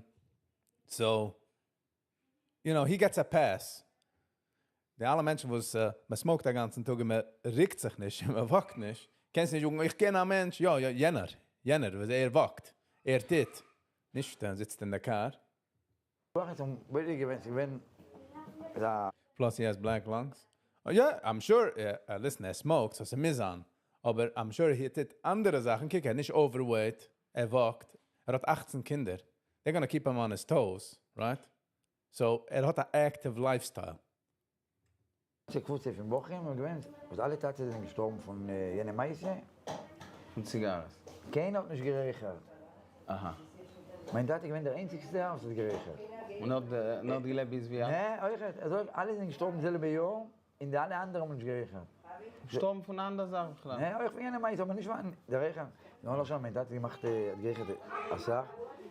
So, You know, he gets a pass. די אלע מענטשן וואס מען smoke ט א גאנצן טאג און מען רוקט זיך נישט און מען walk ט נישט, קענסט נישט זאגן, איך קען א מענטש, יא, יא, יענער, יענער, וואס ער walk ט, ער טוט, נישט ער זיצט אין די קאר. וועלכע איז בודק געווען ס'איז געווען א. Plus he has black lungs. יא, I'm sure, listen, ער smoke ט, so ס'מוז זיין. אבער I'm sure ער טוט אנדערע זאכן, קוק ער איז נישט overweight, ער walk ט, ער האט 18 קינדער. They're gonna keep him on his toes, right? So ער האט א active lifestyle. קבוצה פון בחורים איז געווען, וואס אלע טאטעס זענען געשטארבן פון יענע מעשה. פון ציגארעס. קיינער האט נישט גערייכערט. אהא. מיין טאטע איז געווען דער איינציגסטער וואס האט גערייכערט. און האט און האט געלעבט ביז ווי אלט? נע, אויכעט. אזוי אלע זענען געשטארבן זעלבע יאר, און די אלע אנדערע האבן נישט גערייכערט. געשטארבן פון אנדערע זאכן בכלל? נע, אויך פון יענע מעשה, אבער נישט פון די רייכערן. נאר למשל מיין טאטע האט געמאכט, האט גערייכערט אסאך,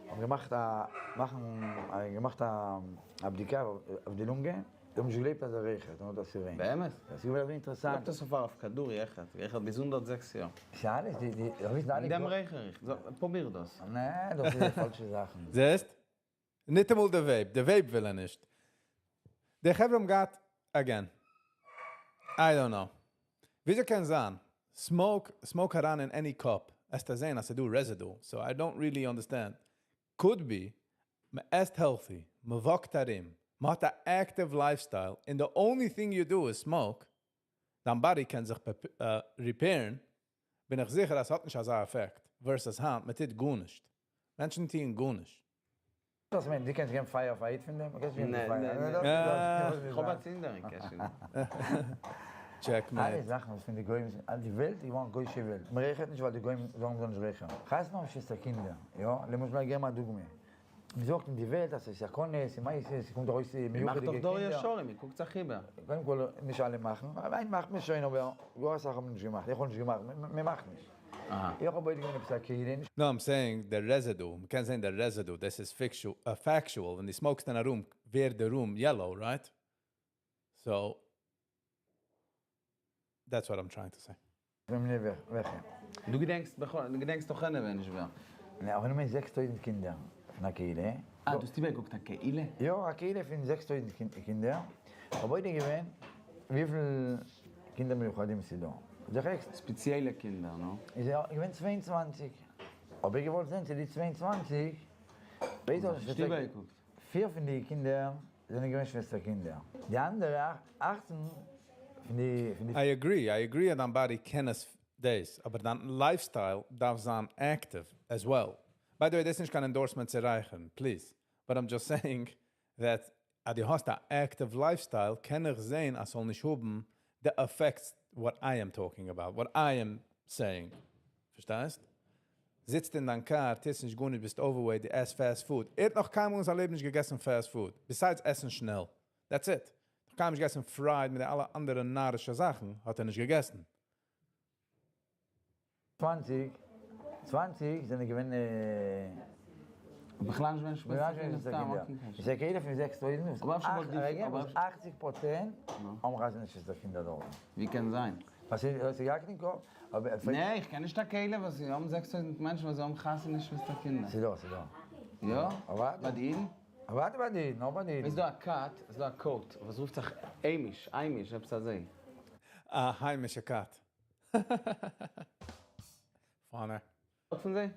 האבן געמאכט א, מאכן, געמאכט א בדיקה אויף די לונגען, זיי האבן נישט געגלייבט אז ער רייכערט, און האט דאס געווען. באמת? דאס איז געווען אזוי אינטערעסאנט. גלייבט עס אויף הרב כדורי איך האט גערייכערט ביז 106 יאר. ס'אלעס די די וויסן אלע. מיט דעם רייכער איך. פרוביר דאס. נע, דאס איז פאלשע זאכן. זעסט? ניטאמאל די vape. די vape וויל ער נישט. די חברה האבן געהאט, again, I don't know. וויאזוי קען זיין? Smoke, smoke אריין אין any cup. וועסטו זען אז ס'דא residue. So I don't really understand. Could be, מען עסט healthy, מען walk ט ארום, מען האט א active lifestyle, and the only thing you do is smoke, דיין body קען זיך repair ן, בין איך זיכער, אז עס האט נישט אזא effect. Versus היינט, מען טוט גארנישט. מענטשן טוען גארנישט. דאס מיינט, דו קענסט געבן פייער אויף א איד פון דעם? קענסט געבן נע, פייער. נע, נע. אה. איך האב א צינדער אין קעשענע. Checkmate. אלע זאכן וואס פון די גוים, די וועלט איז געווארן גוי'שע וועלט. מען רייכערט נישט ווייל די גוים זאגן מ'זאל נישט רייכערן. חתונה האבן שוועסטער קינדער, יא? למשל, איך געב א דוגמא. מען זאגט אין די וועלט אז ס'איז סכנה, ס'איז מעשה, ס'קומט ארויס מען מאכט מיוחד'יגע דאך דור קינדער. ישרים, מען קוקט זיך איבער. קודם כל, נישט אלע מאכן, היינט מאכט מען שוין, אבער גאר אסאך האבן נישט געמאכט, איך האב נישט געמאכט, מען מאכט נישט. אהא. איך האב בודק געווען עפעס א קהילה, נישט No, I'm saying the residue. מען קען זען the residue. This is factual. When די smoke סט אין א room, ווערט the room yellow, right? So, that's what I'm trying to say. וועלכע? דו געדענקסט דו געדענקסט דאך anyway נישט ווער. נע, אבער נאר 6,000 קינדער פון א קהילה. אה, דו האסט איבערגעקוקט א קהילה? יא, א קהילה פון 6,000 קינדער. האב בודק געווען וויפיל קינדער מיוחדים ס'איז דא. די רעכסט. ספעציעלע קינדער, נו? איז ער געווען 22. האב איך געוואלט זען צו די 22, ווייס איך נישט איבערגעקוקט. פיר פון די קינדער זענען געווען שוועסטער קינדער. די אנדערע 18 פון די פון די I agree. I agree אז דיין body קען עס דאס, אבער דיין lifestyle דארף זיין active as well. By the way, דאס איז נישט קיין endorsement צו רייכערן, please. But I'm just saying that אז דו האסט א active lifestyle, קען איך זען, אז ס'זאל נישט האבן the effects what I am talking about, what I am saying. פארשטייסט? זיצט אין דיין קאר, טוסט נישט גארנישט, ביסט overweight, דו עסט fast food. ער האט נאך קיינמאל אין זיין לעבן נישט געגעסן fast food. Besides עסן שנעל. That's it. נאך קיינמאל נישט געגעסן fried מיט די אלע אנדערע נארישע זאכן, האט ער נישט געגעסן. 20, 20 זענען געווען בכלל נישט געווען בכלל נישט שוועסטער געווען קינדער, שוועסטער סתם קינדער. אויפן קעשענע. איז א קהילה פון 6,000, וואס אבער אפשר וואלט די- רגע, אבער וואס 80% האבן חתונה שוועסטער קינדער דארט. ווי קען זיין? וואס איז, האסט געהאקט אין קאפ? אבער נע, איך קען נישט א קהילה, וואס זיי האבן 6,000 מענטשן, וואס זיי האבן חתונה שוועסטער קינדער. ס'איז דא, ס'איז דא. יא? אבער ביי די אידן? אבער ביי די אידן, נאר ביי די אידן. איז דא א כת, איז דא א cult, וואס רופט זיך Amish, Amish, עפעס אזוי. א היימישע כת. Funny. פון זיי?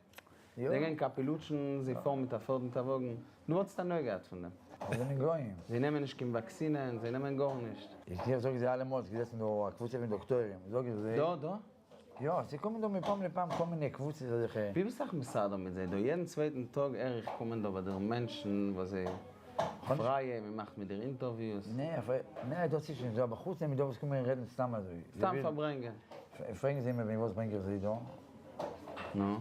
יא. זיי גייען קאפעלוטשן, זיי פארן מיט א פערד מיט א וואגן. דו וואלטסט הנאה געהאט פון דעם. זיי זענען גויים. זיי נעמען נישט קיין וואקסינען, זיי נעמען גארנישט. איך זאג זיי אלעמאל, ס'איז געזעסן דא א קבוצה פון דאקטוירים, זאג איך זיי. דא, דא? יא, זיי קומען דא מפעם לפעם כל מיני קבוצות אזעלכע. ווי ביסט דאך מסדר מיט זיי דא? יעדן צווייטן טאג הער איך קומען דא ביי דיר מענטשן וואס זיי פרייע, מען מאכט מיט דיר interviews. נע, נע, דאס איז נישט דא, אבער חוץ דעם איז דא וואס קומען רעדן סתם אזוי. סתם פארברענגען. פרעגן זיי מיר וועגן וואס ברענג איך זיי דא. נו?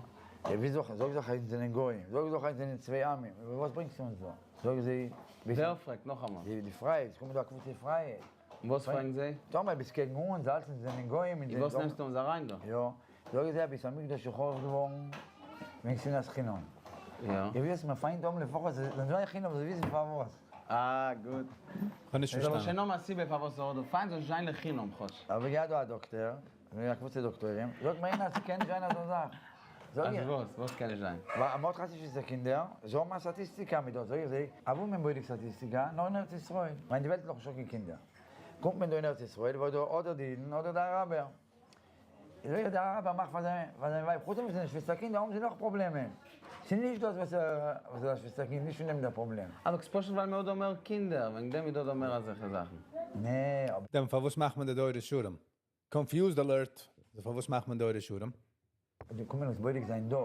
יא, ווי זאג, זאג זיך אז זענען גויים, זאג זיך אז זענען צוויי עמים, וואס ברענגסטו אונז דא? זאג זיי, ווער פרעגט? נאכאמאל. די פרייע, עס קומען דא א קבוצה פרייע. און וואס פרעגן זיי? טאמער ביסט קעגן אונז, אלץ אונז זענען גויים. און וואס נעמסטו אונז אריין דא? יא, זאג זיי, בית המקדש איז חרוב געווארן וועגן שנאת חינם. יא. איך וויל אז מען פיינט האבן לפחות, זיי זאלן חינם, זיי וויסן פארוואס. אה, גוט. כ'האב נישט זאל פארשטאנען. שוין האבן א סיבה פארוואס ער האט דא פיינט, זאל זיין לחינם כאטש. אבער געהאט דא א דאקטער, א קבוצה דאקטוירים, זאגט מיר איינער אז ס'קען נישט זיין אזא זאך. זאג אז איך. וואס? וואס קען נישט זיין? ווייל מ'האט חסידישע קינדער, זיי האבן א סטאטיסטיקה מיט דאס, זאג איך זיי, אוואו מען בודק סטאטיסטיקה? נאר אין ארץ ישראל, ווייל אין די וועלט איז נאך נישטא קיין קינדער. קומט מען דא אין ארץ ישראל וואו דא אדער די אידן אדער די אראבער. זאג איך די אראבער מאכט פאר זיין פאר זיין ווייב, חוץ דעם וואס זיי זענען שוועסטער קינדער האבן זיי נאך פראבלעמען. ס'איז נישט דאס וואס וואס איז א שוועסטער קינד, נישט פון דעם דער פראבלעם. אבער ס'פשוט ווייל מ'האט דא מער קינדער, וועגן דעם איז דא דא מער אזעלכע זאכן. נע, אבער. דען פארוואס מאכט מען די דור ישרים? Confused alert, פארוואס מאכט מען דור ישרים? די קומען אונז בודק זיין דא.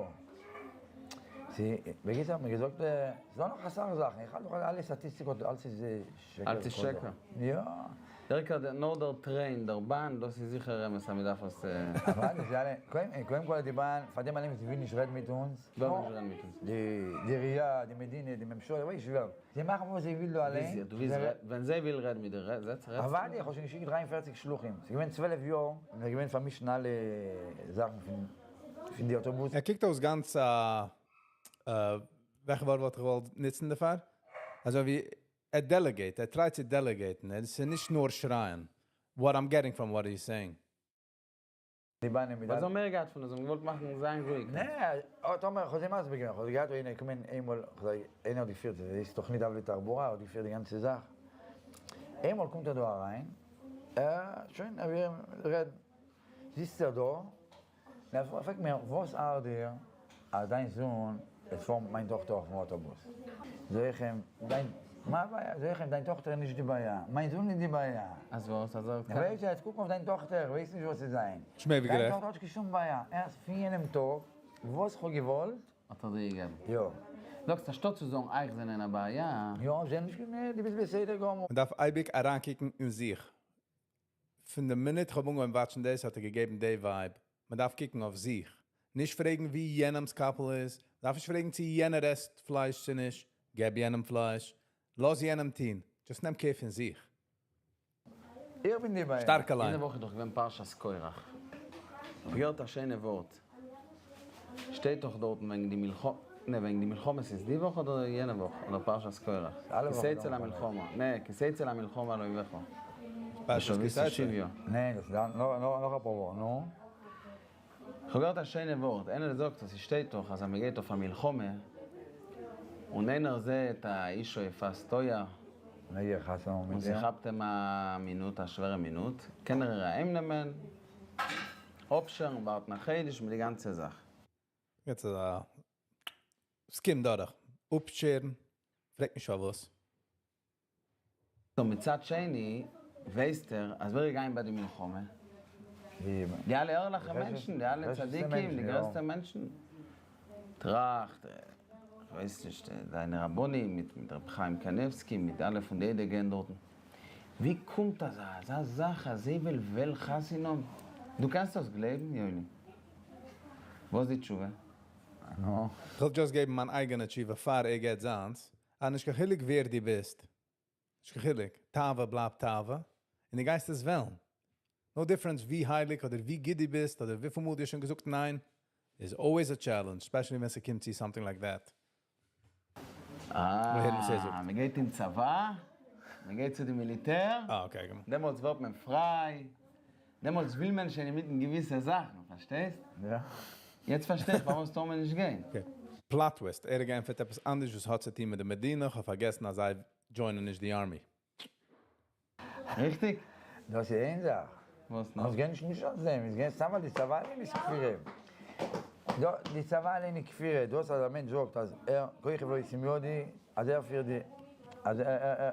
ס'איז, בקיצור האט מען געזאגט, ס'איז דא נאך אסאך זאכן, איך האלט דאך אז אלע סטאטיסטיקות אלץ איז שקר. אלץ איז שקר? יא. דער עיקר נאר דער train, דער באן, דאס איז זיכער אמת אז מ'דארף עס. אוודאי, זיי אלע, קודם כל די באן, פאר דעם אליין וואס זיי ווילן נישט רעדן מיט אונז. ווער וויל נישט רעדן מיט אונז? די עירייה, די מדינה, די ממשלה, איך ווייס נישט ווער. זיי מאכן וואס זיי ווילן דא אליין. דו ווילסט רעדן, ווען זיי ווילן רעדן מיט דיר, רעדסטו? אוודאי, איך האב שוין געשיקט 43 שלוחים, ס'איז געווען 12 יאר, און ס'איז געווען פארמישן אלע זאכן פון די אוטובוס. ער קוקט אויס גאנץ א, וועלכע ווארט וואלט איך געוואלט נוצן דערפאר? אזוי ווי ער delegate, ער try ט צו delegate ן, עס איז נישט נאר שרייען. What I'm getting from what he's saying. די באנען מיט ווייל זיי האבן מער געהאט פון דאס, זיי האבן געוואלט מאכן זיין רואיג. נע, טאמער, איך האב זיי מסביר געווען, איך האב געהאט איינער קומען איינמאל, איינער האט געפירט, דאס איז תוכנית אב לתחבורה, האט געפירט די גאנצע זאך. איינמאל קומט ער דא אריין, שוין, ער וויל רעדן. זיצט ער דא, און ער פרעגט מיר, וואס ארט דיר אז דיין זון וועט פארן מיט מיין טאכטער אויפן אוטובוס? זאג איך אים, דיין, מה הבעיה? זאג איך אים, דיין טאכטער איז נישט די בעיה, מיין זון איז די בעיה. אז וואס? אז ער האט איך ווייס יעצט, קוק אויף דיין טאכטער, איך ווייס נישט וואס איז זיין. שמעי ווי דיין גערעכט. טאכטער האט נישט קיין שום בעיה, ערשט פון יענעם טאג, וואס כ'האב געוואלט. האט ער דיר געגעבן. יא. זאגסט אנשטאט צו זאגן אייך זענען א בעיה. יא, זיי זענען נישט קיין, דו ביסט בסדר גמור. מען דארף אייביג אריינקוקן אין זיך. פון די מינוט איך האב אנגעהויבן watch ן דאס האט ער געגעבן די vibe. מען דארף קוקן אויף זיך. נישט פרעגן ווי יענעמ'ס קאפל איז. מען דארף נישט פרעגן צו יענער עסט פלייש צו נישט. געב יענעם פלייש. לאז יענעם טון. Just נעם care פון זיך. איך בין די בעיה. שטארקע line. יענע וואך איז דאך געווען פרשת קורח. כ'האב געהערט א שיינע ווארט. שטייט דאך דארטן וועגן די מלחמה, נע וועגן די מלחמות איז די וואך אדער יענע וואך אדער פרשת קורח? אלע וואכן כי תצא למלחמה, נע כי תצא למלחמה על אויביך. פרשת ושבית כי תצא. שביו. נע דאס איז נאך אפאר וואכן, נו. כ'האב געהערט א שיינע ווארט, איינער זאגט אז ס'שטייט דאך אז אז מ'גייט אויף א מלחמה און איינער זעהט א איש אויף א סטויה מעג איך חתונה האבן און מיט איר? ס'כאפט אים א מינוט, א שווערע מינוט, קען ער איר אהיימנעמען, אפשערן, ווארטן א חודש מיט די גאנצע זאך. יעצט איז א ס'קומט דורך. אפשערן, פרעגט נישט פארוואס. So מצד שני ווייסט ער אז ווער איז געגאנגען ביי די מלחמה? די אלע ערליכע מענטשן, די אלע צדיקים, די גרעסטע מענטשן. טראכט, איך ווייס נישט, דיינע רבנים מיט מיט רבי חיים קניבסקי, מיט אלע פון די עדה גייען דארטן. ווי קומט אזא אזא זאך אז זיי וויל וועל חתונה האבן? דו קענסט דאס גלייבן יוני? וואס די תשובה? נו. כ'וועל just געבן מיין אייגענע תשובה פאר ער געבט זיינס, אז נישט קיין חילוק ווער דו ביסט, נישט קיין חילוק, תאווה בלייבט תאווה, און דו גייסט עס וועלן. No difference ווי הייליג אדער ווי גוט דו ביסט, אדער וויפיל מאל דו האסט שוין געזאגט ניין, is always a challenge, especially ווען ס'קומט צו something like that. אה, מען גייט אין צבא, מען גייט צו די מיליטער, אה, okay, געמאכט. דעמאלטס ווערט מען פריי, דעמאלטס וויל מען שוין אינמיטן געוויסע זאכן, פארשטייסט? יא. יעצט פארשטיי איך פארוואס טאר מען נישט גיין. Okay, plot twist, ער האט געענטפערט עפעס אנדערש וואס האט צו טון מיט די מדינה, כ'האב פארגעסן אז זיי join ען נישט די army. ריכטיג? דאס איז איין זאך. וואס נאך? אונז גייען נישט נישט אלס דעם, אונז גייען סתם ווייל די צבא אליין איז כפירה. די צבא אליין איז כפירה, דאס אז א מענטש זאגט אז ער כוחי ועוצם ידי, אז ער פירט די, אז ער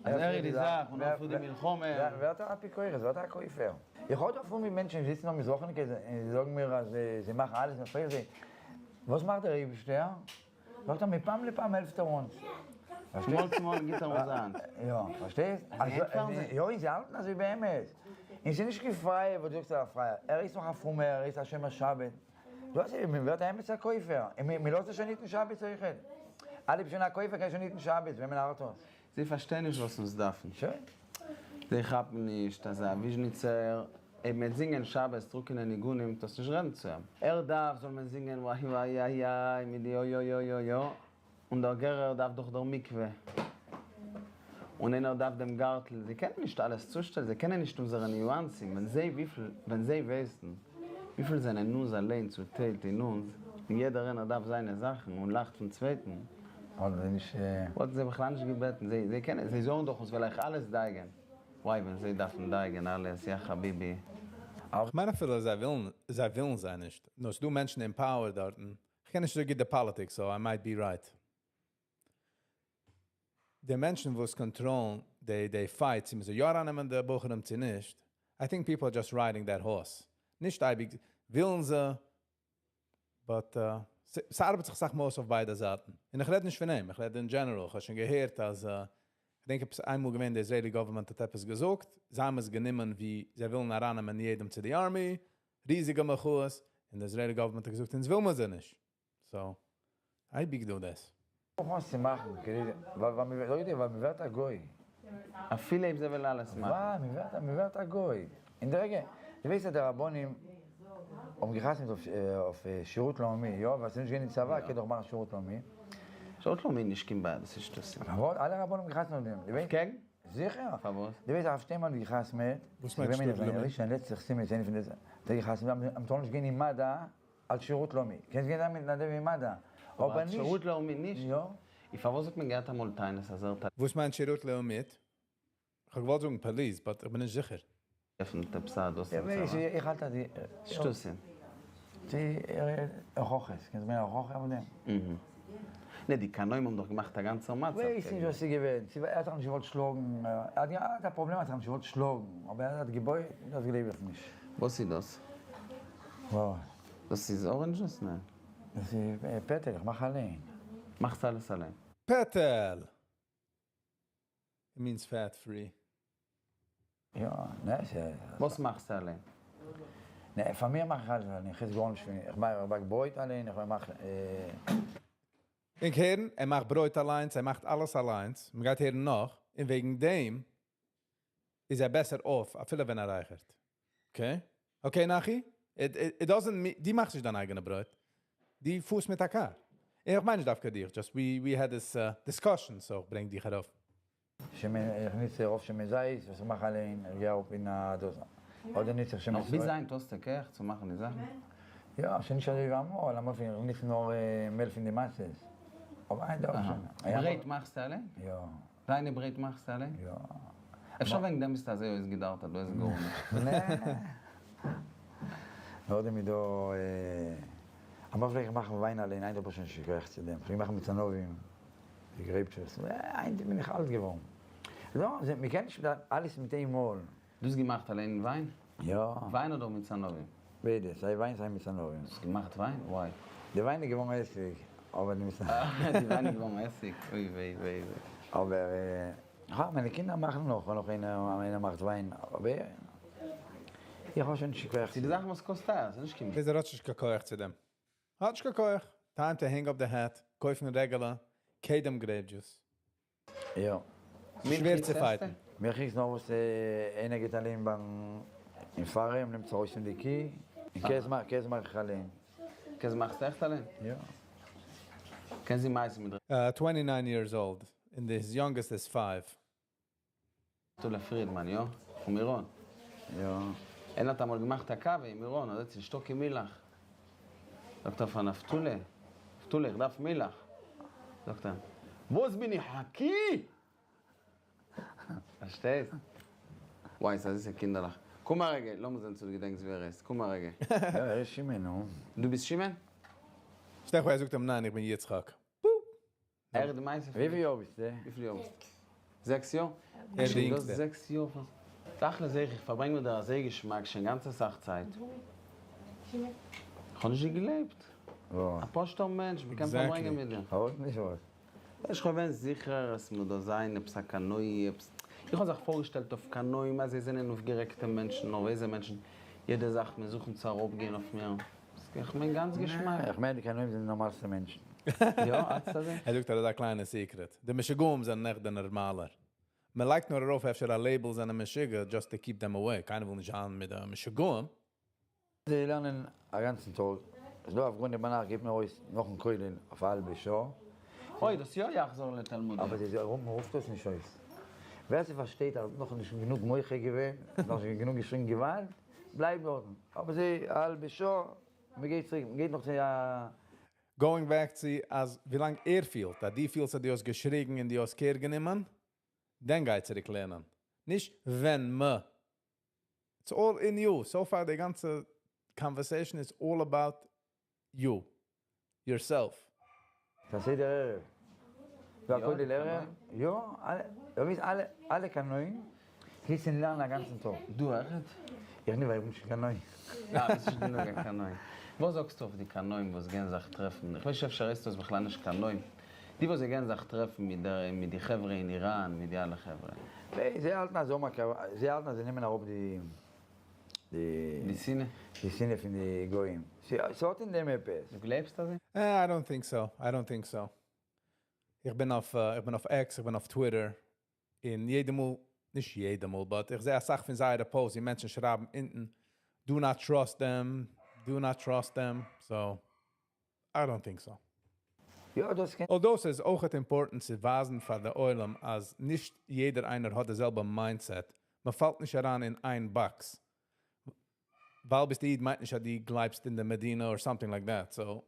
אז ער איז די זאך און ער פירט די מלחמה. ווערט ער אפיקורס, ווערט ער א כופר. איך האב דא פול מיט מענטשן וואס זיצן אויף מזרחניקעס און זיי זאגן מיר אז זיי מאכן אלעס, איך פרעג זיי, וואס מאכט דער אייבישטער? זאגט ער מפעם לפעם העלפט ער אונז. פון מאל צו מאל גיבט ער אונז א האנט. יא, פארשטייסט? יא, און זיי האלטן אזוי באמת. און ס'איז נישט קיין פרייע וואס דו זאגסט א פרייער, ער איז נאך א פרומער, ער איז א שומר שבת. דאס איז, מען ווערט א אמת'ער כופר, און מען לאזט עס שוין היטן שבת אויכעט. אלע שוין א כופר קען שוין היטן שבת, וועמען ארט עס? זיי פארשטייען נישט וואס אונז דארפן. שוין. זיי כאפן נישט אז א וויזשניצער אויב מען וועט זינגען שבת טרוקענע ניגונים טארסט נישט רעדן צו אים. ער דארף זאל מען זינגען וואי וואי איי איי מיט די אוי אוי אוי אוי אוי, און דער גערער דארף דאך דער מקווה, און איינער דארף דעם גארטל, זיי קענען נישט אלעס צושטעלן, זיי קענען נישט אונזערע ניואנסים, ווען זיי וויפיל ווען זיי ווייסן. וויפיל זענען אונז אליין צוטיילט אין אונז, און יעדער איינער דארף זיינע זאכן און לאכט פון צווייטן. וואלטן זיי נישט. וואלטן זיי בכלל נישט געבעטן, זיי זיי קענען, זיי זאגן דאך אונז וועל איך אלעס דייגען, וויי ווען זיי דארפן דייגען אלעס, יא חביבי. כ'מיין אפילו זיי ווילן, זיי ווילן זיי נישט, נאר ס'דא מענטשן אין power דארטן, כ'קען נישט אזוי גוט די politics, so I might be right. די מענטשן וואס control ן די די fight צו מ'זאל יא ארייננעמען די בחורים צו נישט, I think people are just riding that horse. נישט אייביג ווילן זיי, but ס'ארבעט זיך אסאך מאל אויס אויף ביידע זייטן. און איך רעד נישט פון אים, איך רעד in general. איך האב שוין געהערט אז, כ'דענק עפעס איינמאל געווען די Israeli government האט עפעס געזאגט, זיי האבן עס גענומען ווי זיי ווילן ארייננעמען יעדעם צו די army, ריזיגע מחאות, און די Israeli government האט געזאגט אונז וויל מען זיי נישט. So, אייביג דא דאס. אויך וואס צו מאכן, כדי, ווייל ווייל מ'ווערט, לא יודע, ווייל מ'ווערט א גוי. אפילו אויב זיי ווילן אלעס מאכן. ווייל מ'ווערט, מ'ווערט א גוי. אין די רגע, דו ווייסט אז די רבנים האבן געחתמ'ט אויף אויף שירות לאומי, יא? ווייל ס'איז נישט געווען אין צבא קען דאך מאכן שירות לאומי. שירות לאומי נישט קיין בעיה, דאס איז שטותים. פארוואס? אלע רבנים האבן געחתמ'ט אויף דעם. דו ווייסט? קעגן? זיכער! פארוואס? דו ווייסט הרב שטיינמאן האט געחתמ'ט, וואס מיינט שירות לאומי? זיין לעצטע חתימה איז איינע פון די, האט ער געחתמ'ט אז מ'טאר נישט גיין אין מד"א אלס שירות לאומי, קענסט גיין זיין מתנדב אין מד"א, אבער נישט. שירות לאומי נישט? יא. און פארוואס האט מען געהאט אמאל טענות אז ער האט. וואס מיינט שירות לאומית? כ'האב געוואלט זאגן police, but איך בין נישט זיכער. עפנט עפעס א דאס איך ווייס, איך האלט אז די. שטותים. צו הוכחות, קענסט ברענגען א הוכחה אויף דעם? נע, די קנאים האבן דאך געמאכט א גאנצער מצב קעגן. כ'ווייס נישט וואס איז געווען, צו ער האט זיך נישט געוואלט שלאגן, ער האט געהאט א פראבלעם ער האט זיך נישט געוואלט שלאגן, אבער ער האט געבויט, דאס גלייב איך נישט. וואס איז דאס? וואס? דאס איז orange juice? ניין. דאס איז פעטעל, איך מאך אליין. מאכסט אלעס אליין? פעטעל! It means fat free. יא, נע, ס'איז. וואס מאכסטו אליין? נע, פאר מיר מאך איך אלעס אליין, איך עס גארנישט פון, איך באק ברויט אליין, איך מאך. ענק הערן, ער מאכט ברויט אליינס, ער מאכט אלעס אליינס, מ'גייט הערן נאך, און וועגן דעם איז ער בעסער off, אפילו ווען ער רייכערט. Okay? Okay, Nachi? It, it, it doesn't mean, דו מאכסט נישט דיין אייגענע ברויט. דו פארסט מיט א car. איך מיין נישט דווקא דיך, just we had this discussion, so איך ברענג דיך ארויף. שמן, איך ניץ רוב שמן זית, וואס איך מאך אליין, איך גיי אראפ אין א דאס, אדער ניץ איך שמן נאך ביז היינט האסטו כח צו מאכן די זאכן? יא, שוין נישט אזוי ווי אמאל, אמאל פלעג איך ניצן נאר מעל פון די מצות, אבער היינט אויך שוין. ברויט מאכסטו אליין? יא. דיינע ברויט מאכסטו אליין? יא. אפשר וועגן דעם ביסטו אזוי אויסגעדארט אז דו עסט גארנישט. נע. נאכדעם איז דא, אמאל פלעג איך מאכן וויין אליין, היינט האב איך שוין נישט קיין כח צו דעם, כ'פלעג מאכן מיט ענבים, די grape juice, היינט בין איך אלט געווארן. לא, מ'קען נישט אלעס מיט איין מאל. דו האסט געמאכט אליין וויין? יא. וויין אדער מיץ ענבים? ביידע, סיי וויין סיי מיץ ענבים. דו האסט געמאכט וויין? וואי. די וויין איז געווארן עסיג, אבער די מיץ ענבים. די וויין איז געווארן עסיג, אוי וויי וויי וויי. אבער, אה, מיינע קינדער מאכן נאך, נאך איינער מאכט וויין, אבער איך האב שוין נישט קיין כח צו דעם. ס'איז די זאכן וואס קאסט טייער, ס'איז נישט קיין. ביז ער האט נישט קיין כח צו דעם. האט נישט קיין כח. Time to hang up the hat, קויפן regular קדם grape juice. יא. שווער צו fight ן. מילכיגס נאר וואס איינער גייט אליין ביים אין farm נעמט זיך ארויס פון די קי, און קעז מאך קעז מאך איך אליין. קעז מאכסטו עכט אליין? יא. קען זי מייסן מיט. 29 years old, and his youngest is 5. נפתלי פרידמאן, יא? פון מירון. יא. איינער האט אמאל געמאכט א קאווע אין מירון, אזוי צו נישטא קיין מילך. זאגט ער פאר נפתלי, נפתלי איך דארף מילך. זאגט ער, וואס בין איך א קי? פארשטייסט? וואי ס'איז א זיסע קינדערלעך. קום א רגע, לאמיר זען צו דו געדענקסט ווי ער הייסט, קום א רגע. יא ער איז שמעון נו. דו ביסט שמעון? שטעך ווי ער זאגט אים ניין איך בין יצחק. ער איז די מייסטער פון. וויפיל יאר ביסטו? וויפיל יאר ביסטו? זעקס יאר? ער איז די אינגסטע. זעקס יאר פאר. תכלית זעה איך איך פארברענג מיט דיר אזוי געשמאק שוין גאנץ אסאך צייט. כ'האב נישט געגלייבט. א פשוט'ער מענטש מ'קען פארברענגען מיט דיר. פארוואס נישט וואס? איך געווען זיכער עס מוז דא זיין עפעס א קנאי עפעס. איך האב זיך פארגעשטעלט אויף קנאים אז זיי זענען אויפגערעגטע מענטשן נערוועזע מענטשן יעדע זאך מיר זוכן צו אראפגיין אויף מיר. איך מיין גאנץ געשמאק. איך מיין די קנאים זענען נארמאלסטע מענטשן. יא, האלטסט אזוי? ער זאגט אז א קליינע secret. די משוגעים זענען עכט די נארמאלער. מען לייגט נאר ארויף אפשר א label זענען משוגע just to keep them away. קיינער וויל נישט זיין מיט די משוגעים. זיי לערנען א גאנצן טאג. ס'איז דא הפגנה ביינאכט גייט מען ארויס נאכן כולל אויף א האלבע שעה. אוי דאס יא יחזור לתלמודו. אבער זיי מען רופט דאס נישט אויס. ווער ס'פארשטייט אז נאך נישט גענוג מוחה געווען, נאך נישט גענוג געשריגן געוואלד. בלייב דארטן. אבער ס'איז א האלבע שעה, מען גייט צוריק, מען גייט נאך צו א. Going back צו אז ווילאנג ער פילט אז דו פילסט אז דו האסט געשריגן און דו האסט care גענומען, דאן גיי צוריק לערנען. נישט ווען מ. It's all in you. So far די גאנצע conversation is all about you. Yourself. צו סדר ערב. והכולל ערב? יא, אלע, דו ווייסט אלע, אלע קנאים זיצן לערנען א גאנצן טאג. דו אויכעט? איך נישט ווייל איך בין נישט קיין קנאי. אה, ביסט נישט גענוג א קנאי. וואס זאגסטו אויף די קנאים וואס גייען זיך טרעפן, איך ווייס נישט אפשר הייסט דאס בכלל נישט קנאים, די וואס זיי גייען זיך טרעפן מיט דער מיט די חברה אין איראן, מיט די אלע חברה. זיי האלטן אז זיי האלטן אז זיי נעמען אראפ די די. די שנאה? די שנאה פון די גוים. ס'האט אין דעם עפעס. דו גלייבסט אזוי? אה, I don't think so, I don't think so. איך בין אויף, איך בין אויף X, איך בין אויף Twitter, און יעדע מאל, נישט יעדע מאל, but איך זע אסאך פון זייערע posts, ווי מענטשן שרייבן אונטן, do not trust them, do not trust them, so, I don't think so. יא, דאס קען. Although ס'איז אויכעט important צו ווייזן פאר די עולם אז נישט יעדער איינער האט די זעלבע mindset. מען פאלט נישט אריין אין איין box. ווייל ביסט איד מיינט נישט אז דו גלייבסט אין די מדינה or something like that, so.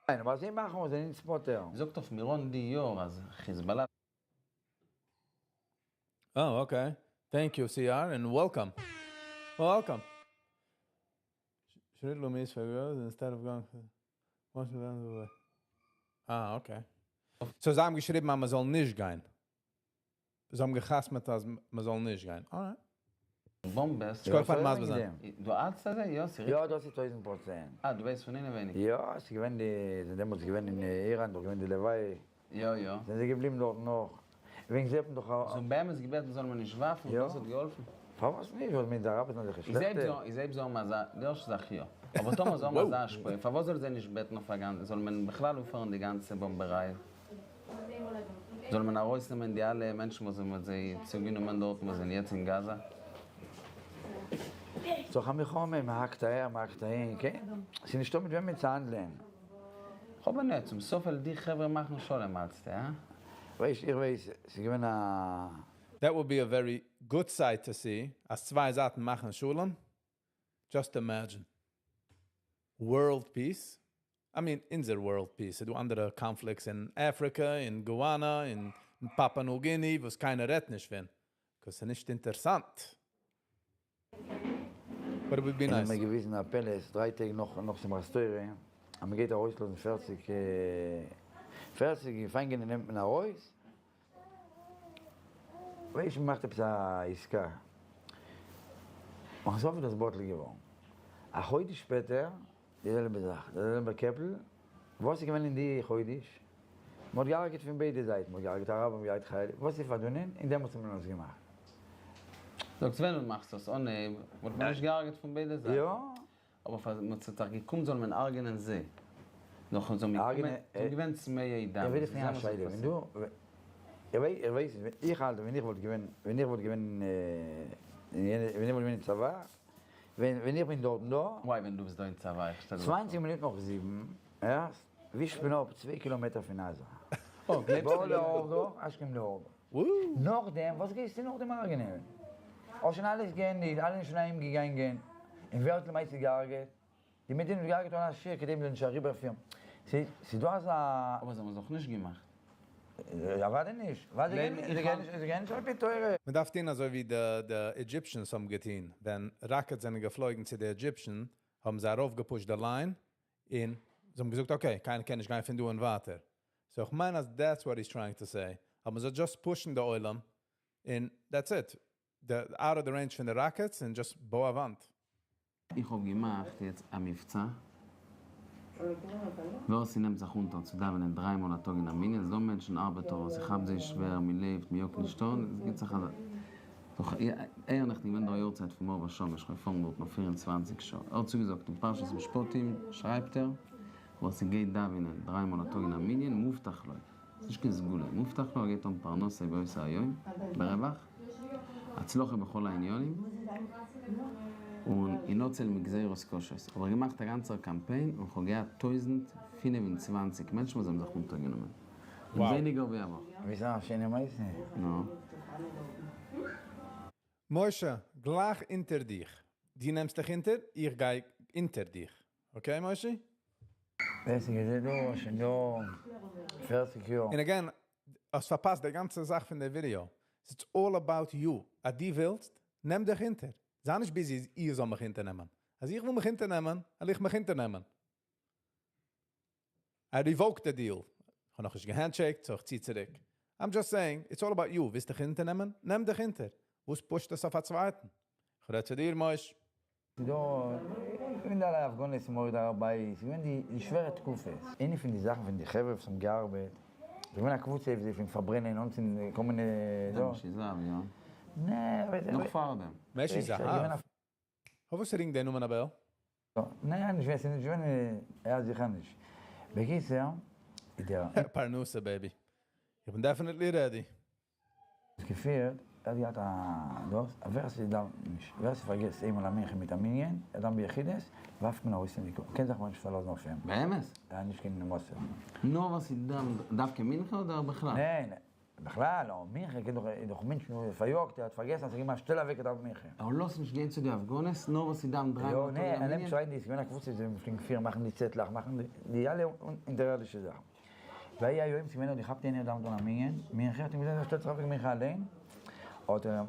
ניין, אבער זיי מאכן אונז אונז פטור. זאגט אויף מירון די יאר אז חיזבאללה. Oh, okay. Thank you, CR, and welcome. Welcome. שירות לאומי is for girls instead of going for... Ah, okay. So זיי האבן געשריבן אז מען זאל נישט גיין. זיי האבן געחתמעט אז מען זאל נישט גיין. Alright. באמבעס. שכוח פארן מסביר זיין. דו האלטסט אזוי? יא, ס'ריכטיג. יא, דאס איז 1000%. אה, דו ווייסט פון אינעווייניג? יא, ס'איז געווען די, זענען דעמאלטס געווען אין איראן, דאך געווען די לווי'. יא, יא. זענען זיי געבליבן דארט נאך. וועגן זיי האבן דאך א. זיי האבן באמת געבעטן זאל מען נישט ווארפן, דאס האט געהאלפן? פארוואס נישט? וואס מיינט די אראבער זענען אזעלכע שלעכטע? איז אויב זיי האבן אזא, די ערשטע זאך יא. אבער טאמער זיי האבן אזא השפעה, פארוואס זאל זיי נישט בעטן אויף א גאנצע, זאל מען בכלל אויפהערן די גאנצע באמבעריי? זאל מען ארויסנעמען די אלע מענטשן וואס מען האט זיי צוגענומען דארטן וואס זענען יעצט אין גאזא? ס'דאך א מלחמה, מען האקט אהער, מען האקט אהין, כן? ס'איז נישטא מיט וועמען צו האנדלען. כ'האב הנאה, צום סוף וועלן די חברה מאכן שלום האלטסטו, הא? ווייסט, איך ווייס, ס'איז געווען א. That would be a very good sight to see, אז צוויי זייטן מאכן שלום. Just imagine. World peace. I mean, אונזער world peace. ס'דא אנדערע conflicts אין Africa, אין Guyana, אין Papua New Guinea, וואס קיינער רעדט נישט פון. 'Cause ס'איז נישט אינטערעסאנט. But it would be nice. מיר געוויזן א פלס דריי טעג נאך נאך שמחת תורה, אז מ'גייט ארויסלאזן 40 40 געפאנגענע נעמט מען ארויס, ווייס מ'מאכט עפעס א עסקה, און סוף איז דאס בטל געווארן. א חודש שפעטער די זעלבע זאך, די זעלבע קעפל, וואס איז געווען אין די חודש? מ'האט געהארגעט פון ביידע זייטן, מ'האט געהארגעט אראבער, מ'האט געהארגעט חרדים, וואס איז פארדונען? אין דעמאלטס האט מען עס געמאכט. זאגסט ווען דו מאכסט עס אנהייב וואלט מען נישט געהארגעט פון ביידע זייטן. יא. אבער פאר מ'האט זיך געקומט זאל מען הרג'נען זיי. נאך זאל מען קומען, זאל געווען צמאי דם. איך וויל דיך פרעגן א שאלה, ווען דו, איך ווייס נישט, איך האלט ווען איך וואלט געווען, ווען איך וואלט געווען, ווען איך וואלט געווען אין צבא, ווען איך בין דארטן דא. וואי ווען דו ביסט דא אין צבא, איך שטעל זיך פאר. 20 מינוט נאך זיבן, הערסט? ווישט מען אפ 2 קילאמעטער פון עזה. אה, גלייבסט בא להורגו, השכם להורגו. נאכדעם, וואס גייסטו נאכדעם הרג'נען? האסט שוין אלעס געענדיגט, אלע זענען שוין אהיים געגאנגען, און ווער האט למעשה געהארגעט? די מדינה האט געהארגעט אן א שיעור כדי מ'זאל נישט אריבערפירן. ס'איז דא אזא. אבער זיי האבן עס דאך נישט געמאכט. אוודאי נישט. ווייל זיי גייען נישט על פי תורה. מען דארף טון אזוי ווי די די Egyptians האבן געטון, ווען rockets זענען געפלויגן צו די Egyptian האבן זיי ארויפגעפושט די line און זיי האבן געזאגט okay, קיינער קען נישט גיין פון דא און ווייטער. So איך מיין אז that's what he's trying to say. אז מען זאל just push ן די עולם און that's it. The out of the range פון די rockets און just בוי א וואנט. איך האב געמאכט יעצט א מבצע, ווער ס'נעמט זיך אונטער צו דאווענען דריי מאל א טאג אין א מנין, ס'דא מענטשן ארבעטער, ס'כאפט זיי שווער, מ'לעבט, מ'יאגט נישט אן, עס גיבט זיך אזא. דאך אייערנעכטן געווען דער יארצייט פון מאור ושמש, כ'בין געפארן דארטן אויף 24 שעה, ער האט צוגעזאגט אין פרשת משפטים שרייבט ער, ווער ס'גייט דאווענען דריי מאל א טאג אין א מנין, מובטח לו, ס'איז נישט קיין סגולה, מובטח לו ער גייט האבן פרנסה באותו היום, ברווח, הצלחה בכל הענינים, און ינצל מגזירות קשות. האב איך געמאכט א גאנצער קאמפיין און כ'האב געהאט 1025 מענטשן וואס האבן זיך אונטערגענומען. אין ווייניגער ווי א וואך. ווי איז א שיינע מעשה. נו. משה, גלייך אונטער דיך. דו נעמסט דיך אונטער, איך גיי אונטער דיך. Okay, משה? דאס איז דא שוין דא 40 יאר. און again, האסט פארפאסט די גאנצע זאך פון די video. It's all about you. אז דו ווילסט, נעם דיך אונטער. זיי נישט busy, איר זאל מיך אונטערנעמען. אז איך וויל מיך אונטערנעמען, וועל איך מיך אונטערנעמען. I revoke the deal. איך האב נאך נישט גע handshake ט, so איך צי צוריק. I'm just saying, it's all about you. ווילסט דיך אונטערנעמען? נעם דיך אונטער. וואס push ט עס אויף א צווייטן? איך רעד צו דיר, מויש. דא, איך בין דא להפגנות מורד הר הבית, ס'איז געווען די שווערע תקופות. איינע פון די זאכן פון די חברה וואס האבן געארבעט, איז געווען א קבוצה וואס זיי פלעגן פארברענען, אנצינדן כל מיני דא. משי זהב, יא. נע, נאך פארדעם. משי זהב? פארוואס רינגט דער נאמען א bell? נע, נישט ווען, ס'איז נישט געווען, ער זיכער נישט. בקיצור, איז דער. פרנסה baby. איך בין definitely ready. געפירט, ער האט געהאט א דאס, אז ווער ס'דאווענט נישט, ווער ס'פארגעסט איינמאל א מנחה מיט א מנין, ער דאווענט ביחידות, ווארפט מען ארויס פון די קאר, מ'קען זיך ממש נישט פארלאזן אויף אים. באמת? ער איז נישט קיין מוסר. נאר ווער ס'דאווענט דווקא מנחה אדער בכלל? ניין, בכלל, נאר מנחה קען דאך, איז דאך מענטש פאריאגט, ער האט פארגעסן אז ס'איז געווען א שטעל אוועק ער דאווענט מנחה. ער לאזט נישט גיין צו די הפגנות, נאר ווער ס'דאווענט דריי מאל א טאג אין א מנין? יא, נע, ער נעמט שוין די, ס'איז געווען א קבוצה זיי פלעגן פירן, מאכן די צעטלעך, מאכן די אלע אונטערערדישע זאכן. ויהי היום ס'געווען האט געכאפט איינער דאווענט אן א מנין, מנחה האט אים געזען אז ער שטעלט זיך אוועק מנחה אליין, האט ער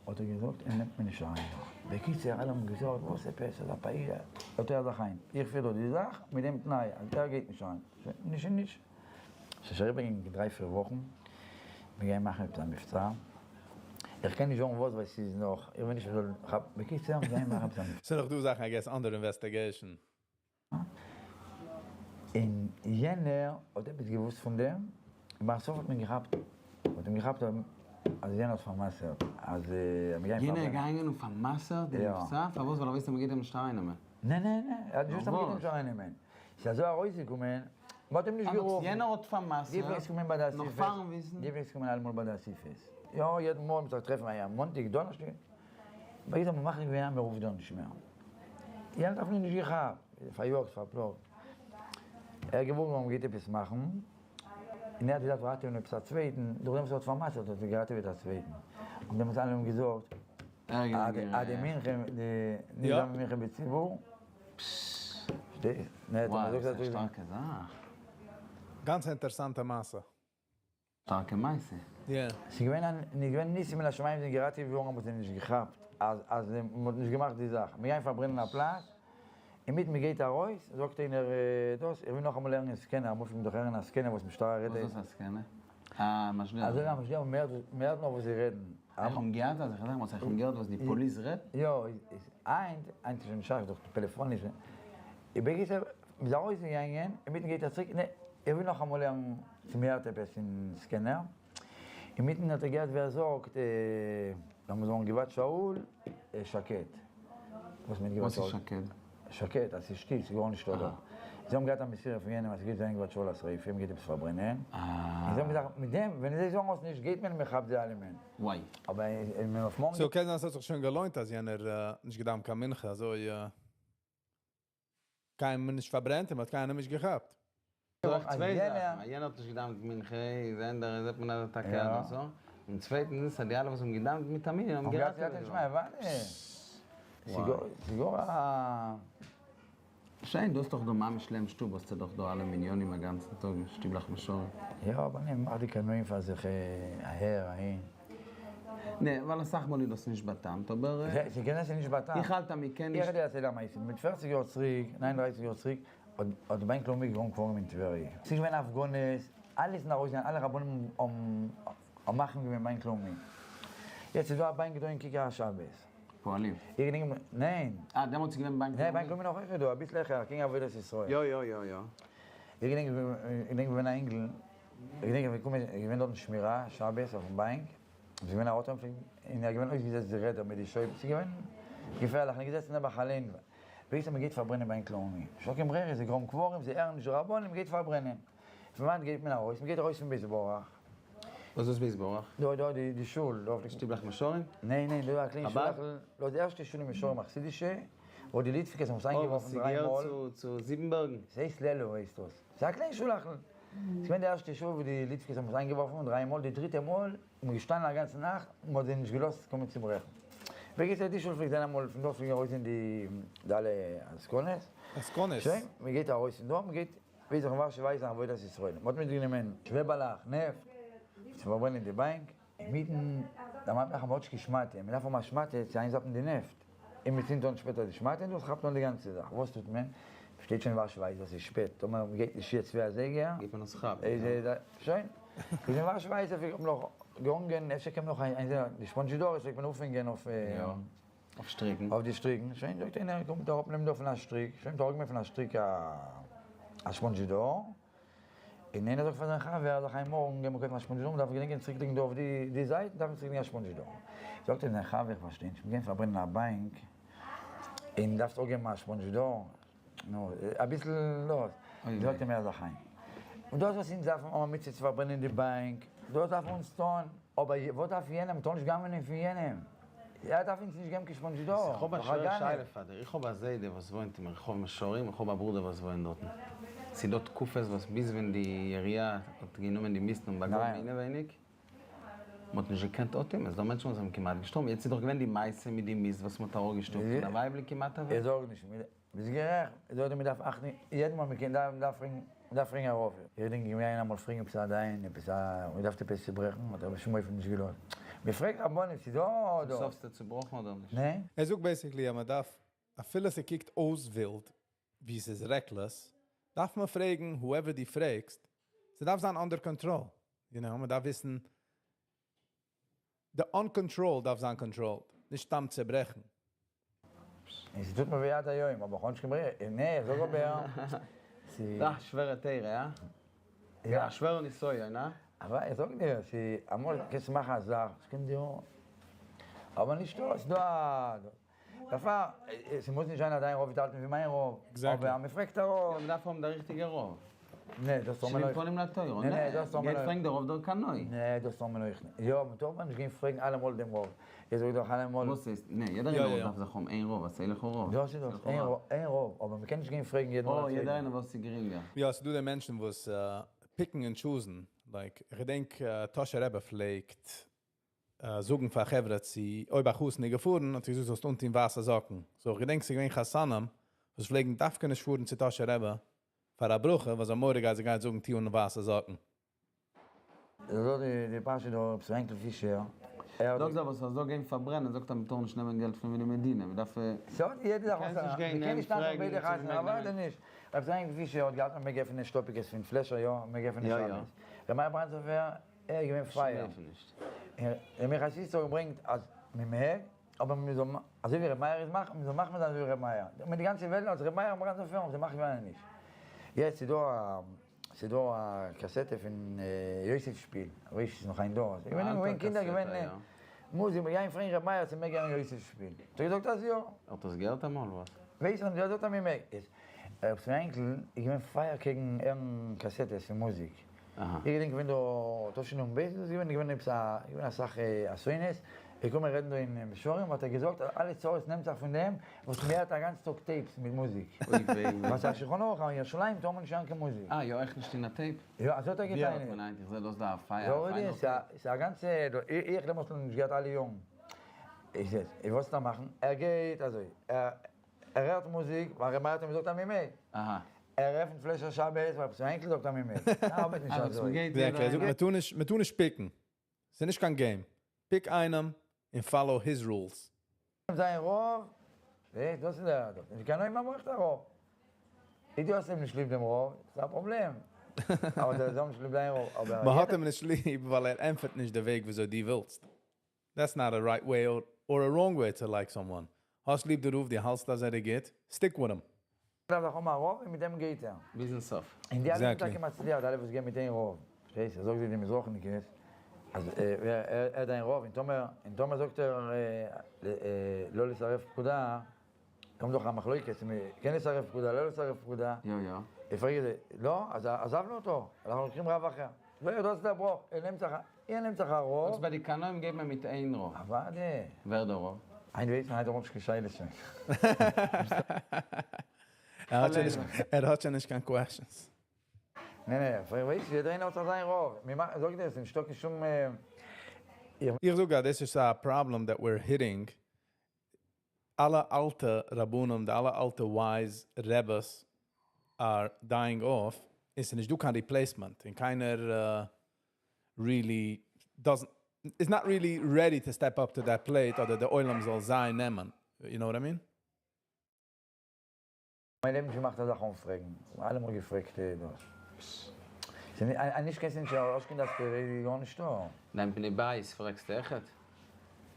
האט ער געזאגט אים נעמט מען נישט אריין דא, בקיצור אלע האבן געזאגט וואס עפעס אזא פעילה, האט ער זיך איין, איך פיר דא די זאך מיט דעם תנאי אז ער גייט נישט אריין, שוין נישט איז נישט. ס'איז אריבערגעגאנגען דריי פיר וואכן, מיר גייען מאכן עפעס א מבצע, איך קען נישט זאגן וואס ווייל ס'איז נאך, איך וויל נישט מ'זאל כאפן, בקיצור מיר גייען מאכן עפעס א מבצע. ס'איז נאך דא זאכן I guess under investigation. און יענער האט עפעס געוואוסט פון דעם, און ביי סוף האט מען געכאפט, מ'האט אים געכאפט אז יענער האט פאר'מסר'ט, אז מ'גייט יענער איז פארברענען. געגאנגען און פאר'מסר'ט די מבצע? פארוואס? ווייל ער ווייסט אז מ'גייט אים נישט ארייננעמען? נע נע נע, ער האט נישט געוואוסט אז מ'גייט אים נישט ארייננעמען, ס'איז אזוי ארויסגעקומען, מ'האט אים נישט גערופן. יענער האט פאר'מסר'ט נאך פאר'ן וויסן? די פלעגסט קומען אלעמאל ביי די אסיפות? יא, יעדן מאל מ'זאל זיך טרעפן א מאנטאג דאנערשטאג. בקיצור האט מען מחליט געווען אז מען רופט דא נישט מער. יענער האט אפילו נישט געכאפט, פאריאגט פארפלאגט. ער האט געוואלט מען גייט עפעס מאכן, און ער האט געדארפט ראטעווען עפעס א צווייטן, דורך דעם וואס ער האט פאר'מסר'ט האט ער געראטעוועט א צווייטן. און דעמאלטס אלע האבן געזאגט אז די מנחה, די נישט זיין מנחה בציבור. פארשטייסט? וואו, דאס איז א שטארקע זאך. גאנץ א אינטערסאנטע מעשה. שטארקע מעשה. יא. ס'איז געווען א נישט געווען ניסים מן השמים זענען געראטעוועט געווארן אבער זיי האבן נישט געכאפט אז אז מען האט נישט געמאכט די זאך, מיר גייען פארברענען א פלאץ, אינמיטן מען גייט ארויס זאגט איינער דאס איך וויל נאכאמאל הערן אין scanner, אמאל פלעגט מען דאך הערן א scanner וואס משטרה רעדט. וואס איז א scanner? א משדר. אזוי ווי א משדר מען הערט נאר וואס זיי רעדן. איך האב געהערט אז איך זאג וואס איך האב געהערט וואס די police רעדט. יא, איז היינט היינט איז שוין נישט שייך דורך טעלעפאניש. בקיצור, מ'איז ארויסגעגאנגען, אינמיטן גייט ער צוריק, נע, איך וויל נאכאמאל הערן צו מ'הערט עפעס אין scanner, אינמיטן האט ער געהערט ווי ער זאגט, לאמיר זאגן גבעת שאול, שקט. וואס מיינט גבעת שאול? וואס איז שקט? שקט, אז ס'איז שטיל, ס'איז גארנישט דא דארט. זיי האבן געהאט א מסירה פון יענעם אז ס'גייט זיין גבעת שאול א שריפה, מ'גייט עפעס פארברענען. און זיי האבן געזאגט, מיט דעם, ווען זיי זאגן אויס נישט גייט מען, מ'כאפט זיי אלעמען. וואי. אבער אויף מארגן. so קען זיין ס'האט זיך שוין געלוינט אז יענער נישט געדאווענט קיין מנחה אזוי. קיינעם נישט פארברענט און מ'האט קיינעם נישט געכאפט. דורך צוויי זאכן, אז יענער האט נישט געדאווענט מנחה איז ענדערש זעט מען אז ער טאקע האט דאס און צווייטנס אז די אלע וואס האבן געדאווענט מיט א מנין האבן געראטעוועט געווארן. ס'גאר א. שיין, דו האסט דאך דא ממש לעם שטוב, האסטו דאך דא אלע מניינים א גאנצן טאג, שטיבלעך משורר. יא, אבער ניין, מאך די קנאים פאר זיך אהער אהין. נע, ווייל אסאך מאל איז דאס נישט באטאמט, אבער. ס'קען זיין ס'איז נישט באטאמט. איך האלט אז מ'קען נישט. איך וועל דיר דערציילן א מעשה, מיט פערציג יאר צוריק, 39 יאר צוריק, האט די באנק לאומי געווארן קברים אין טבריה. ס'איז געווען הפגנות, אלע זענען ארויסגעגאנגען, אלע רבנים האבן מחרים געווען באנק לאומי. יעצט איז דא א באנק דא אין כיכר השבת. פועלים. איך געדענק, ניין. אה, דעמאלטס איז געווען באנק לאומי? ניין, באנק לאומי נאך אויך דא, אביסל העכער, אקעגן עבודת ישראל. יא יא יא יא. איך געדענק, איך געדענק ווען א אינגל. איך געדענק איך בין געקומען, איז געווען דארטן שמירה שבת אויפן באנק, איז געווען א אויטא און ער איז געווען אויסגעזעצט די רעדער מיט די שויבן, ס'איז געווען געפערליך, און געזעצן נעבעך אליין, בקיצור מען גייט פארברענען באנק לאומי, נישטא קיין ברירה, זיי גראבן קברים, זיי הערן נישט די רבנים, מען גייט פארברענען, פון וואנעט גייט מען ארויס? מען גייט ארויס פון בית ברוך. וואס איז דאס בית ברוך? דא דא די שול, דא אויף די. שטיבלעך משוררים? ניין ניין, דא א קליין חבד? שולעכל, דא די ערשטע שול אין משוררים א חסידישע, וואו די ליטווקעס האבן עס איינגעווארפן דריי מאל. אוי וואס ס'געהערט צו זיבנבערגן? ס'הייסט לעלוב הייסט דאס, ס'איז א קליין שולעכל. ס'איז געווען די ערשטע שעה וואו די ליטווקעס האבן עס איינגעווארפן דריי מאל, די דריטע מאל איז מען געשטאנען א גאנצע נאכט און מ'האט זיי נישט געלאזט קומען צוברעכן. בקיצור די שול פלעגט זיין אמאל פון דארט פלעגן ארויסגיין די די אלע עסקנות, עסקנות. שוין, מ'גייט ארויס פון דארט, מ'גייט ווי זיך אין ווארשע ווייזן עבודת ישראל, מ'האט מיטגענומען שוועבעלעך, נעפט, צו פארברענען די באנק, אינמיטן דערמאנט מיך א מאטשקע שמאטע, מ'דארף האבן א שמאטע צו איינזאפן די נעפט, און מ'צינדט אן שפעטער די שמאטע און דאס כאפט אן די גאנצע זאך, וואס טוט מען? מ'שטייט שוין ווארשע ווייסט אז ס'איז שפעט, טאמער מ'גייט נישט יעצט צוויי אזייגער, גייט מען עס כאפן, איז שוין, איז אין ווארשע ווייסט אפשר האט מען נאך געהאנגען, אפשר קען מען נאך איינזען די ספאנדזשידארעס פלעגט מען אויפהענגען אויף אויף שטריקן. אויף די שטריקן, שוין זאגט איינער קומט אראפ נעמט דא פון א שטריק, שוין האט אראפגענומען פון א שטריק א ספאנדזשידאר, און איינער זאגט פאר זיין חבר אז איך מארגן גיי מיר קויפן א ספאנדזשידאר, מ'דארף געדענקען צוריק לייגן דא אויף די זייט דארף מען צוריק לייגן א ספאנדזשידאר. זאגט אים זיין חבר איך פארשטיי נישט, מ'גייט פארברענען א באנק און דארפסט אויך געבן א ספאנדזשידאר, נו אביסל דאס, זאגט אים ער זיך איין, און דאס וואס אונז דארפן האבן א מצוה צו פארברענען די באנק, דאס דארפן אונז טון, אבער וואס דארף יענער, מ'טאר נישט גנב'נען פון יענעם, ער דארף אונז נישט געבן קיין ספאנדזשידאר, איך האב א דאך א שווערע גנב. שאלה פאר דיר, איך האב א זיידע וואס וואוינט אין רחוב משוררים, איך האב א ברודער וואס וואוינט דארטן, ס'איז דא תקופות וואס ביז ווען די עירייה האט גענומען די מיסט און באגראבן אינעווייניג, מ'האט נישט געקענט אטעמען, ס'איז דא מענטשן וואס זענען כמעט געשטארבן, יעצט איז דאך געווען די מעשה מיט די מיסט וואס מ'האט אראפגעשטופט און א ווייבל איז כמעט אוועק. איך זארג נישט, ביסט גערעכט, זאג דיר מ'דארף אכטונג יעדע מאל מ'קען מ'דארף פרעגן מ'דארף פרעגן א רב, איך געדענק איך בין געגאנגען אמאל פרעגן עפעס א דיין עפעס א מ'דארף עפעס צוברעכן האט ער בשום אופן נישט געלאזט, מ'פרעגט רבנים ס'איז דא צום דא. סוף ס'איז צובראכן אדער נישט? ניין. ער זאגט basically אז מ'דארף אפילו ס'קוקט אויס ווילד ווי ס'איז reckless דארף מען פרעגן whoever דו פרעגסט, ס'דארף זיין under control, you know, מ'דארף וויסן די uncontrolled דארף זיין controlled, נישט סתם צעברעכן. און ס'טוט מיר ווי עד היום, אבער כ'האב נישט קיין ברירה, און נע, איך זאג אבער, ס'איז. א שווערע תורה, הא? יא. א שווערע נסיון, הא? אבער איך זאג דיר, ס'איז אמאל קענסטו מאכן א זאך, ס'קומט דיר אן, אבער נישטא, ס'איז דא א, דערפאר, ס'מוז נישט זיין אז דיין רב וועט האלטן ווי מיין רב, אבער מ'פרעגט א רב. יא, מ'דארף האבן די ריכטיגע רב. נע, דאס טאר מען אויך. שבעים פנים לתורה, נע, דאס טאר מען גייט פרעגן די רב דער קנאי. נע, דאס טאר מען אויך נישט. יא, מ'טאר אבער נישט גיין פרעגן אלעמאל דעם רב. איך זאג דאך אלעמאל. וואס הייסט? נע, יעדער איינער דארף זיך האבן איין רב, א סעליכע רב. דאס איז דאס, איין רב, איין רב, אבער מ'קען נישט גיין פרעגן יעדן מאל א אה, צווייטן. יעדער איינער וואס איז גרינגער. יא, ס'דא די מענטשן וואס pick ן און choose ן, like, איך געדענק טאהשער רבי פלעגט זאגן פאר חברה צו אויב א חתן איז געפארן האט ער געזאגט זאלסט אנטון ווייסע זאקן, so איך געדענק ס'איז געווען חתנים וואס פלעגן דווקא נישט פארן צו טאהשער רבי פאר א ברכה ווייל זיי האבן מורא געהאט זיי גייען זאגן טו אן ווייסע זאקן. זאגט די פרשה דא ר' יענקל פישער, ער האט. זאגט זיי וואס ער זאל גיין פארברענען זאגט ער מ'טאר נישט נעמען געלט פון די מדינה מ'דארף. ס'האט יעדע זאך וואס א, מ'קען נישט טאנצן ביידע חתונה אוודאי נישט, ר' יענקל פישער האט געהאלטן אז מ'מעג עפענען שטאפיקעס פון פלעשער יא מ'מעג עפענען שבת, ר' מאיר בראנדסדארפער ער איז געווען פייער, און ר' מיכאל שוסטער האט געברענגט אז מ'מעג אבער מ'זאל אזוי ווי ר' מאיר איז מחמיר מ'זאל מחמיר זיין אזוי ווי ר' מאיר, מיט די גאנצע וועלט אז ר' מאיר בראנדסדארפער האבן זיי מחמיר געווען נישט, יעצט איז דא א. ס'איז דא א קאסעטע פון יוסף שפיל, כ'ווייס נישט ס'איז נאך היינט דא, ס'איז געווען געווען קינדער געווען מוז איך גיין פרעגן ר' מאיר צו מעג הערן יוסף שפיל, האט ער געזאגט אז יא. האט עס געהערט אמאל וואס? ווייס איך נישט, ער זאגט אז מ'מעג. איז ר' יענקל איז געווען פייער קעגן הערן קאסעטעס פון מוזיק, איך געדענק געווען דא תשנ ב איז געווען געווען עפעס א געווען אסאך אסונות, איז געקומען רעדן דא אין בשרים האט ער געזאגט אז אלע צרות נעמט זיך פון דעם וואס מ'הערט א גאנץ טאג tapes מיט מוזיק. אוי וויי. וואס א שולחן ערוך אין ירושלים טאר מען נישט הערן קיין מוזיק. אה יא אויך נישט אין א tape? יא אזוי האט ער ווי געטענה'ט. הערט מען היינט? איך זעה דאס דא א פייער א פיינער tape. ס'איז א גאנצע, איך למשל האב נישט געהערט אלע יארן. איך זע, וואס וועט ער מאכן? ער גייט אזוי, ער הערט מוזיק, ווייל ר' מאיר האט אים געזאגט אז מ'מעג. אהא. ער עפנט פלעשער שבת, ווייל ר' יענקל זאגט אז מ'מעג. ס'ארבעט נישט אזוי. Exactly, ער זאגט מ'טאר נישט pick ן. ס'איז נישט קיין game. Pick איינעם און follow his rules. זיין רוב, זעהסט דאס איז דער דאס, נישט קיין אויב מ'ברויכט א רוב. איז דו האסט אים נישט ליב דעם רוב, איז א פראבלעם. אבער זיי האבן נישט ליב דיין רוב, אבער. מ'האט אים נישט ליב ווייל ער ענטפערט נישט די וועג וויאזוי דו ווילסט. That's not a right way or a wrong way to like someone. האסט ליב די רב, דו האלסט אז ער איז גוט, stick with him. דארף דאך האבן א רוב און מיט דעם גייט ער. ביזן סוף. און די אלע זענען טאקע מצליח, די אלע וואס גייען מיט איין רוב. פארשטייסט? ער זאגט זיי די מזרחניקעס אז ער איז דיין רוב, און טאמער און טאמער זאגט ער לא לסרב פקודה, קומט דאך א מחלוקת צו מען קען לסרב פקודה לא לסרב פקודה. יא יא. איך פרעג זיי, לא, אז עזבנו אותו, אנחנו לוקחים רב אחר. לא, דאס איז דער בראך, ער נעמט זיך א. ער נעמט זיך א רוב. זאגסט ביי די קנאים גייט מען מיט איין רוב. אוודאי. ווער דער רוב? היינט ווייס מען היינט האב איך נישט קיין שאלות שוין. ער האט שוין נישט קיין questions. נע נע, פרעג ווייסט יעדער איינער האט זיך זיין רוב, מיר מאכן, זאג דיר עס איז נישטא קיין שום. איך זאג אז דאס איז א פראבלעם that we're hitting, אלע אלטע רבנים, די אלע אלטע wise רעבעס are dying off, און ס'איז נישט דא קיין replacement, און קיינער really doesn't, is not really ready to step up to that plate אדער די עולם זאל זיי נעמען, you know what I mean? מיין לעבן נישט געמאכט אזאך אן פרעגן, אלעמאל געפרעגט דאס. נישט קענסט נישט ארויסקומען דאס איז גארנישטא. דיין בני בית פרעגסטו עכט?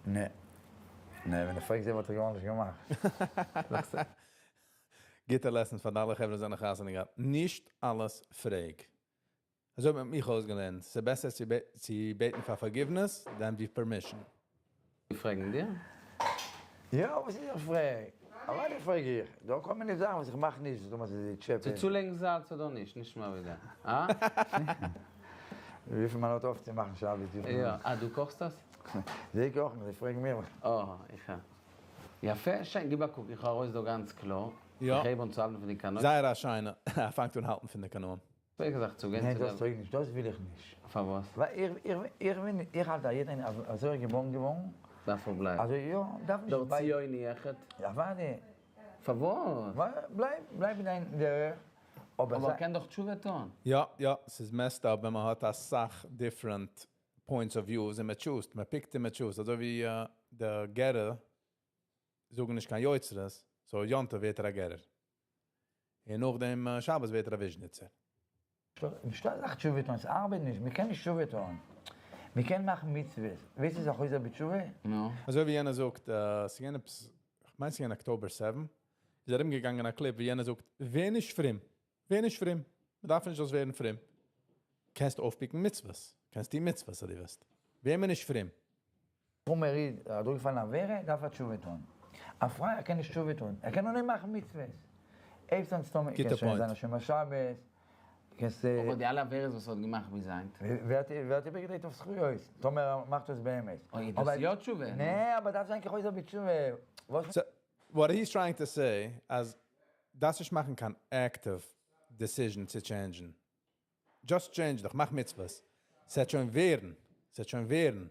נע. נע, ווען דו פרעגסט זיי וואלט איך גארנישט געמאכט. גוטע lesson פאר די אלע חברה וואס זענען חתונה געהאט. נישט אלעס פרעג. אזוי האט מען מיך אויסגעלערנט, ס'איז בעסער צו בעטן פאר forgiveness than ווי permission. זיי פרעגן דיר? יא, וואס איז איך פרעג? אוודאי פרעג איך. דא כל מיני זאכן וואס איך מאך נישט, זאת אומרת זיי טשעפען. צו צולייגן זאלץ אדער נישט, נישט מער ווי דעם. הא? וויפיל מען האט אויף צו מאכן שבת, וויפיל יא, אה דו קאכסט עס? זיי קאכן, זיי פרעגן מיר. אה, איך הער. יפה, שיין, גיב א קוק, איך האב ארויס דא גאנץ קלאר. יא. איך הייב אן צו האלטן פון די קנאות. זייער א שיינע, ער פאנגט אן האלטן פון די קנאים. פרעג זיך צו גיין ניין צו דאס דער. טויג נישט, דאס וויל איך נישט. פארוואס? ווייל איך איך איך בין איך האלט אז יעדער איינער אזוי איז געבארן געווארן. דארף ער בלייבן. אזוי יא, דארף נישט דער ביי. ציוני אחד. אוודאי. פארוואס? ווייל בלייב בלייב אין דיין דרך, אבער אבער ער קען דאך תשובה טון. יא יא, ס'איז messed up ווען מ'האט אסאך different points of views און מ'טשוזט, מ'פיקט און מ'טשוזט, אזוי ווי די גערער זאגן נישט קיין יוצרות, so יום טוב ווערט ער א גערער. און נאכדעם שבת ווערט ער א וויזשניצער. נישטא אזאך תשובה טון, ס'ארבעט נישט, מ'קען נישט תשובה טון. מ'קען מאכן מצוות. ווייסט וואס איז א חוזר בתשובה? נו. אזוי ווי יענער זאגט, ס'געווען עפעס, כ'מיין ס'געווען October seven, איז ארום געגאנגען א clip ווי יענער זאגט, ווער נישט פרום, ווער נישט פרום, מ'דארף נישט זאלסט ווערן פרום. קענסט אויפפיקן מצוות, קענסט טון מצוות אז דו ווילסט. ווער מיר נישט פרום. פרומער איד האט דורכגעפאלן א עבירה, דארף ער תשובה טון. א פרייער קען נישט תשובה טון, ער קען נאר מאכן מצוות. אויב זאגסטו מיר, גוטע קענסט שוין point. זיין א שומר שבת, קענסט. אבער די אלע עבירות וואס ער האט געמאכט ביז היינט. ווערט איבערגעדרייט אויף זכויות, טאמער ער מאכט עס באמת. אוי, איז דאס יא תשובה? נע, אבער דארף זיין כחוזר בתשובה. וואס? So, what he's trying to say, אז דארפסט נישט מאכן קיין active decision צו טשעינדזשן. Just change דיך, מאך מצוות. ס'וועט שוין ווערן. ס'וועט שוין ווערן.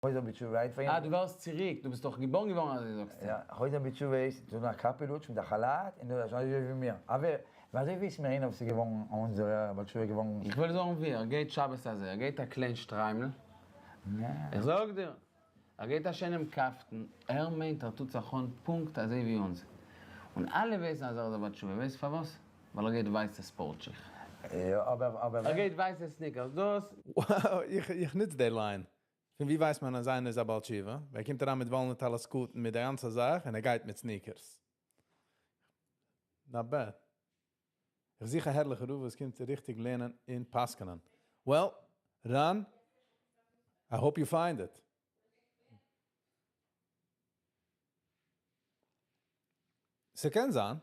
חוזר בתשובה איז אה, דו ווערסט צוריק, דו ביסט דאך געבארן געווארן אזוי זאגסטו. יא, חוזר בתשובה איז טון א קאפעלוטש מיט א כאלאט און דו זאגסט אזוי ווי מיר. אבער ווי אזוי ווייסט מיר איינער וואס איז געווארן אונזערע בעל תשובה געווארן? איך וועל זאגן ווי, ער גייט שבת אזוי, ער גייט א קליין שטריימל, איך זאג דיר, ער גייט א שיינעם קאפטן, ער מיינט ער טוט זיך אן פונקט אזוי ווי אונז, און אלע ווייסן אז ער איז א בעל תשובה, ווייסט פארוואס? ווייל ער גייט ווייסע ספארט שיך. יא אבער אבער ער גייט ווייסע sneakers, דאס. Wow, איך נוץ די line. פון ווי ווייסט מען אז איינער איז א בעל תשובה? ווייל ער קומט אריין מיט וואלענע טלית קטן מיט די גאנצע זאך און ער גייט מיט sneakers. Not bad. איך זוך א הערליכע רב וואס קומט ריכטיג לערנען און פסק'נען. Well, Ran, I hope you find it. ס'קען זיין.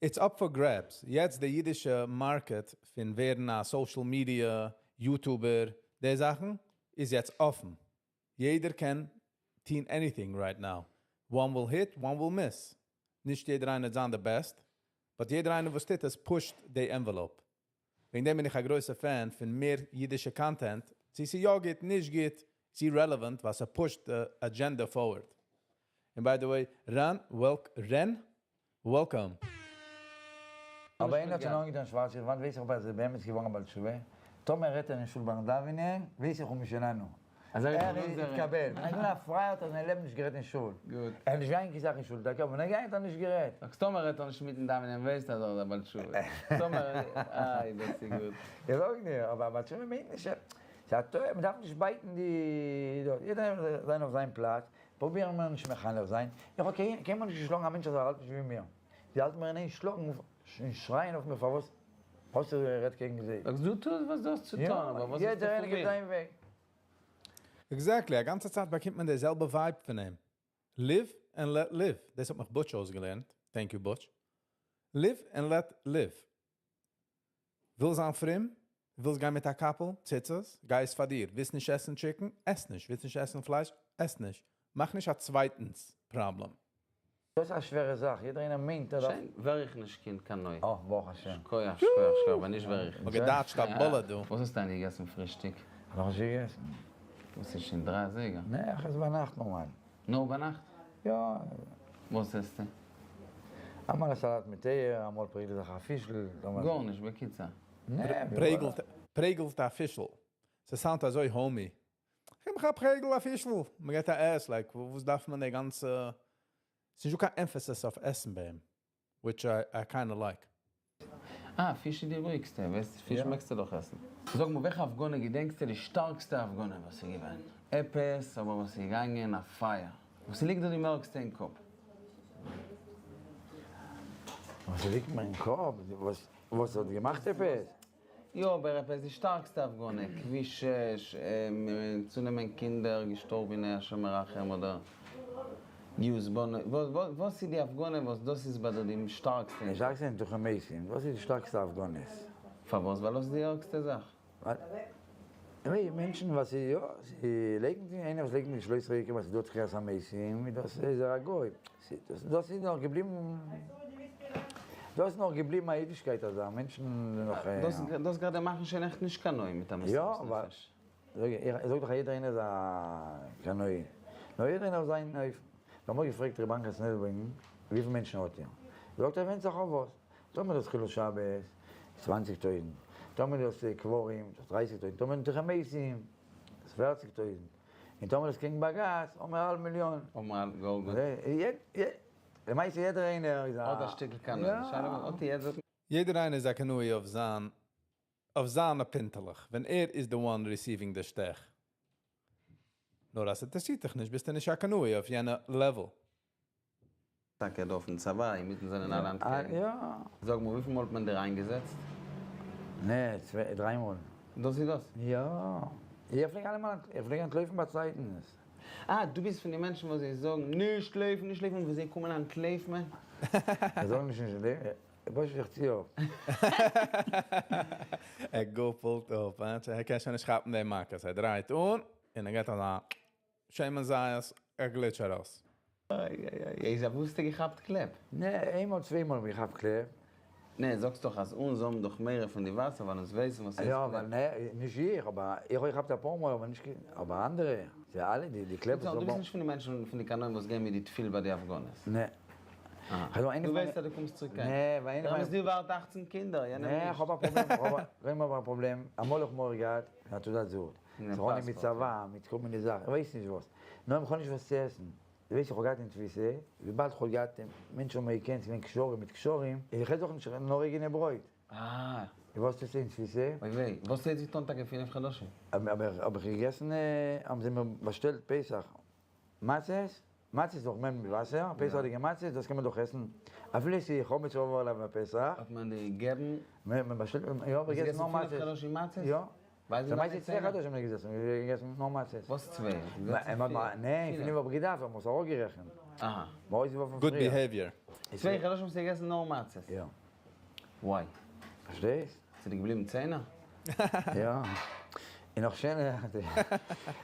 It's up for grabs. יעצט די אידישע market פון ווערן א social media, YouTuber, די זאכן, איז יעצט אפן. יעדער קען טון anything right now. One will hit, one will miss. נישט יעדער איינער וועט זיין the best, but יעדער איינער וואס טוט עס pushed the envelope. וועגן דעם בין איך א גרויסער fan פון מער אידישע content, צו ס'איז יא גוט, נישט גוט, ס'איז relevant, ווייל ס'פושט the agenda forward. And by the way, Ran, Ren, welcome. אבער איינער האט שוין אנגעטון שווארץ שיך, וואנט ווייס איך אויב ער איז באמת געווארן א בעל תשובה? טאמער רעדט ער אין שול ביים דאווענען, ווייס איך הוא משלנו. אז ער איז ער פון אונזערע. התקבל. ווען ער איז געווען א פרייער האט ער זיין לעבן נישט גערעדט אין שול. גוט. ער איז נישט געגאנגען קיין סאך אין שול טאקע, אבער ווען ער גייט האט ער נישט גערעדט. זאגסט טאמער רעדט ער נישט מיטן דאווענען ווייסט אז ער איז א בעל תשובה. טאמער, איי דאס איז גוט. איך זאג דיר, אבער א בעל תשובה מיינט נישט, ס'איז א טעות, מ'דארף נישט בייטן די דאס, יעדער זאל זיין אויף זיין פלאץ, פרובירן מיר נישט מחנך זיין, איך האב קיינמאל נישט געשלאגן א מענטש אז ער האלט נישט ווי מיר, זיי האלטן מיר אין איין שלאגן און שרייען אויף מיר פארוואס האסטו גערעדט קעגן זיי. זאגסט דו טוסט וואס דו האסט צו טון, אבער וואס האסטו יעדער פון איינער גייט מיר? זיין וועג. Exactly, א גאנצע צייט באקומט מען די זעלבע vibe פון אים. Live and let live. דאס האט מיך בוטש אויסגעלערנט. Thank you בוטש. Live and let live. וויל זיין פרום? ווילסט גיין מיט א קאפל? ציצית? גיי עס פאר דיר. ווילסט נישט עסן chicken? עס נישט. ווילסט נישט עסן פלייש? עס נישט. מאך נישט א צווייטנס פראבלעם. דאס איז א שווערע זאך, יעדער איינער מיינט ער דארף. שוין, ווער איך נישט קיין קנאי. אה, ברוך השם. שכוח, שכוח, שכוח, ווען נישט ווער איך. מ'האט געדאטשט א bullet דא. וואס האסטו איינגעגעסן פרישטיג? כ'האב נאכנישט געגעסן. וואס איז שוין דריי אזייגער? נע, איך עס ביינאכט נארמאל. נאר ביינאכט? יא. וואס עסטו? אמאל א סאלאט מיט אייער, אמאל פרעגלט זיך א פישל. גארנישט, בקיצור. נע. פרעגלט א פישל. ס' sound אזוי homey. איך האב פרעגל א פישל. מ'געט א עס, like, וואס דארף מען די גאנצע... ס'איז נישטא קיין emphasis אויף עסן ביי אים, which I kind of like. אה, פיש איז די רואיגסטע, ווייסט, פיש מעגסטו דאך עסן. זאג מיר, וועלכע הפגנה געדענקסטו די שטארקסטע הפגנה וואס איז געווען? עפעס אבער וואס איז געגאנגען א פייער, וואס ליגט דיר די מערקסטע אין קאפ? וואס ליגט מיר אין קאפ? וואס האט געמאכט עפעס? יא, אבער עפעס די שטארקסטע הפגנה, כביש 6, צונעמען קינדער געשטארבענע השם ירחם אדער גיוס בנות, וואס איז די הפגנה וואס דאס איז ביי דיר די שטארקסטע? די שטארקסטע זענען תחומי מתים, דאס איז די שטארקסטע הפגנות. פארוואס? ווייל דאס איז די ערגסטע זאך. ווייל מענטשן וואס יא, זיי לייקנט נישט, איינער וואס לייקנט נישט לא ישחק אז ס'איז דא תחיית המתים, דאס איז ער א גוי. דאס איז נאך געבליבן, דאס איז נאך געבליבן א אידישקייט אזא, מענטשן נאך. דאס גראדע מאכן שוין עכט נישט קנאים מיט א מסירות נפש. יא, איך זאג דאך יעדער איינער איז א קנאי, נאר יעדער איינער אויף זיין אופן. מיר האבן געפרעגט ר' בנקס נעלבוים וויפיל מענטשן האט איר? זאגט ער ווענדט זיך אויף וואס. טאמער דאס חילול שבת איז צוואנציג טויזנט, טאמער דאס קברים איז דרייסיג טויזנט, טאמער תחיית המתים איז פערציג טויזנט, און טאמער דאס קעגן בגץ האבן מיר א האלב מיליאן. האבן מיר א גאר גוט. למעשה יעדער איינער איז א. האט א שטיקל קנאות. די שאלה איז האט יעדער. יעדער איינער איז א קנאי אויף זיין אויף זיינע פינטעלעך, ווען ער איז the one receiving די שטעך. נאר אז ס'אינטערעסירט דיך נישט ביסטו נישט א קנאי אויף יענע level. טאקע דא אויפן צבא אינמיטן זענען אלע אנטקעגן. יא. זאג מאל וויפיל מאל האט מען דיר איינגעזעצט? נע, צוויי דריי מאל. דאס איז דאס? יא. איך פלעג אלעמאל איך פלעג אנטלויפן באצייטנס. אה, דו ביסט פון די מענטשן וואס זיי זאגן נישט לויפן נישט לויפן און ווען זיי קומען אנטלויפט מען? זיי זאגן נישט נישט לויפן, פשוט איך צי אפ. ער גאפלט אפ, ער קען שוין נישט כאפן די מכות, ער דרייט אן און ער געט אזא שמן זית, א גליטש ארויס. איי איי איי, איז אוואו האסטו געכאפט קלעפ? נע, איינמאל צוויי מאל האב איך געכאפט קלעפ. נע, זאגסט דאך אז אונז האבן דאך מערער פון די וואסער ווייל אונז ווייסן וואס ס'איז יא, קלעפ. אבער נע, נישט איך, אבער איך האב געכאפט אפאר מאל, אבער נישט קיין, אבער אנדערע, זיי אלע די די קלעפ וואס דו ביסט נישט פון די מענטשן פון די קנאים וואס גייען מיט די תפיל ביי די הפגנות? נע. אה. דו ווייסט אז דו קומסט צוריק קיין. נע, ווייל איינער. דער אמת דיר ווארט אכצן קינדער, יענער נישט. נע, איך האב א פראבלעם, איך האב א פראבלעם, אמאל האב איך מורא געהאט פון א תעודת זהות. זכרוני מיט צבא, מיט כל מיני זאכן, איך ווייס נישט וואס. נאר איך האב נישט וואס צו עסן. דו ווייסט איך האב געהאט אין תפיסה, וויבאלד איך האב געהאט מענטשן האבן מיר געקענט, ס'געווען קשרים מיט קשרים, איך עס דאך נישט נאר אייגענע ברויט. אה. וואס טוסטו אין תפיסה? אוי וויי, וואס האט זי געטון טאקע פינף חדשים? האב איך געגעסן, האבן זיי מיר באשטעלט פסח מצות, מצות איז דאך מער מיט וואסער, פסח'דיגע מצות, דאס קען מען דאך עסן אפילו עס איז חמץ עובר עליו בפסח. האט מען דיר געגעבן? מען באשטעלט, יא, האב איך געגעסן נאר מצות. האסט געגעסן פינף חדשים מצות? יא. ווייל זיי למעשה צוויי חדשים האב איך געזעסן, געגעסן נאר מצות. וואס צוויי? ניין, פינף האב איך געדארפט, האבן עס אראפגערעכנט. אהא. מ'האט אויסגעווארפן good פריער. behavior. צוויי חדשים האסטו געגעסן נאר מצות? יא. וואי. פארשטייסט? ס'איז דיר געבליבן צענער? יא. און נאך שענער,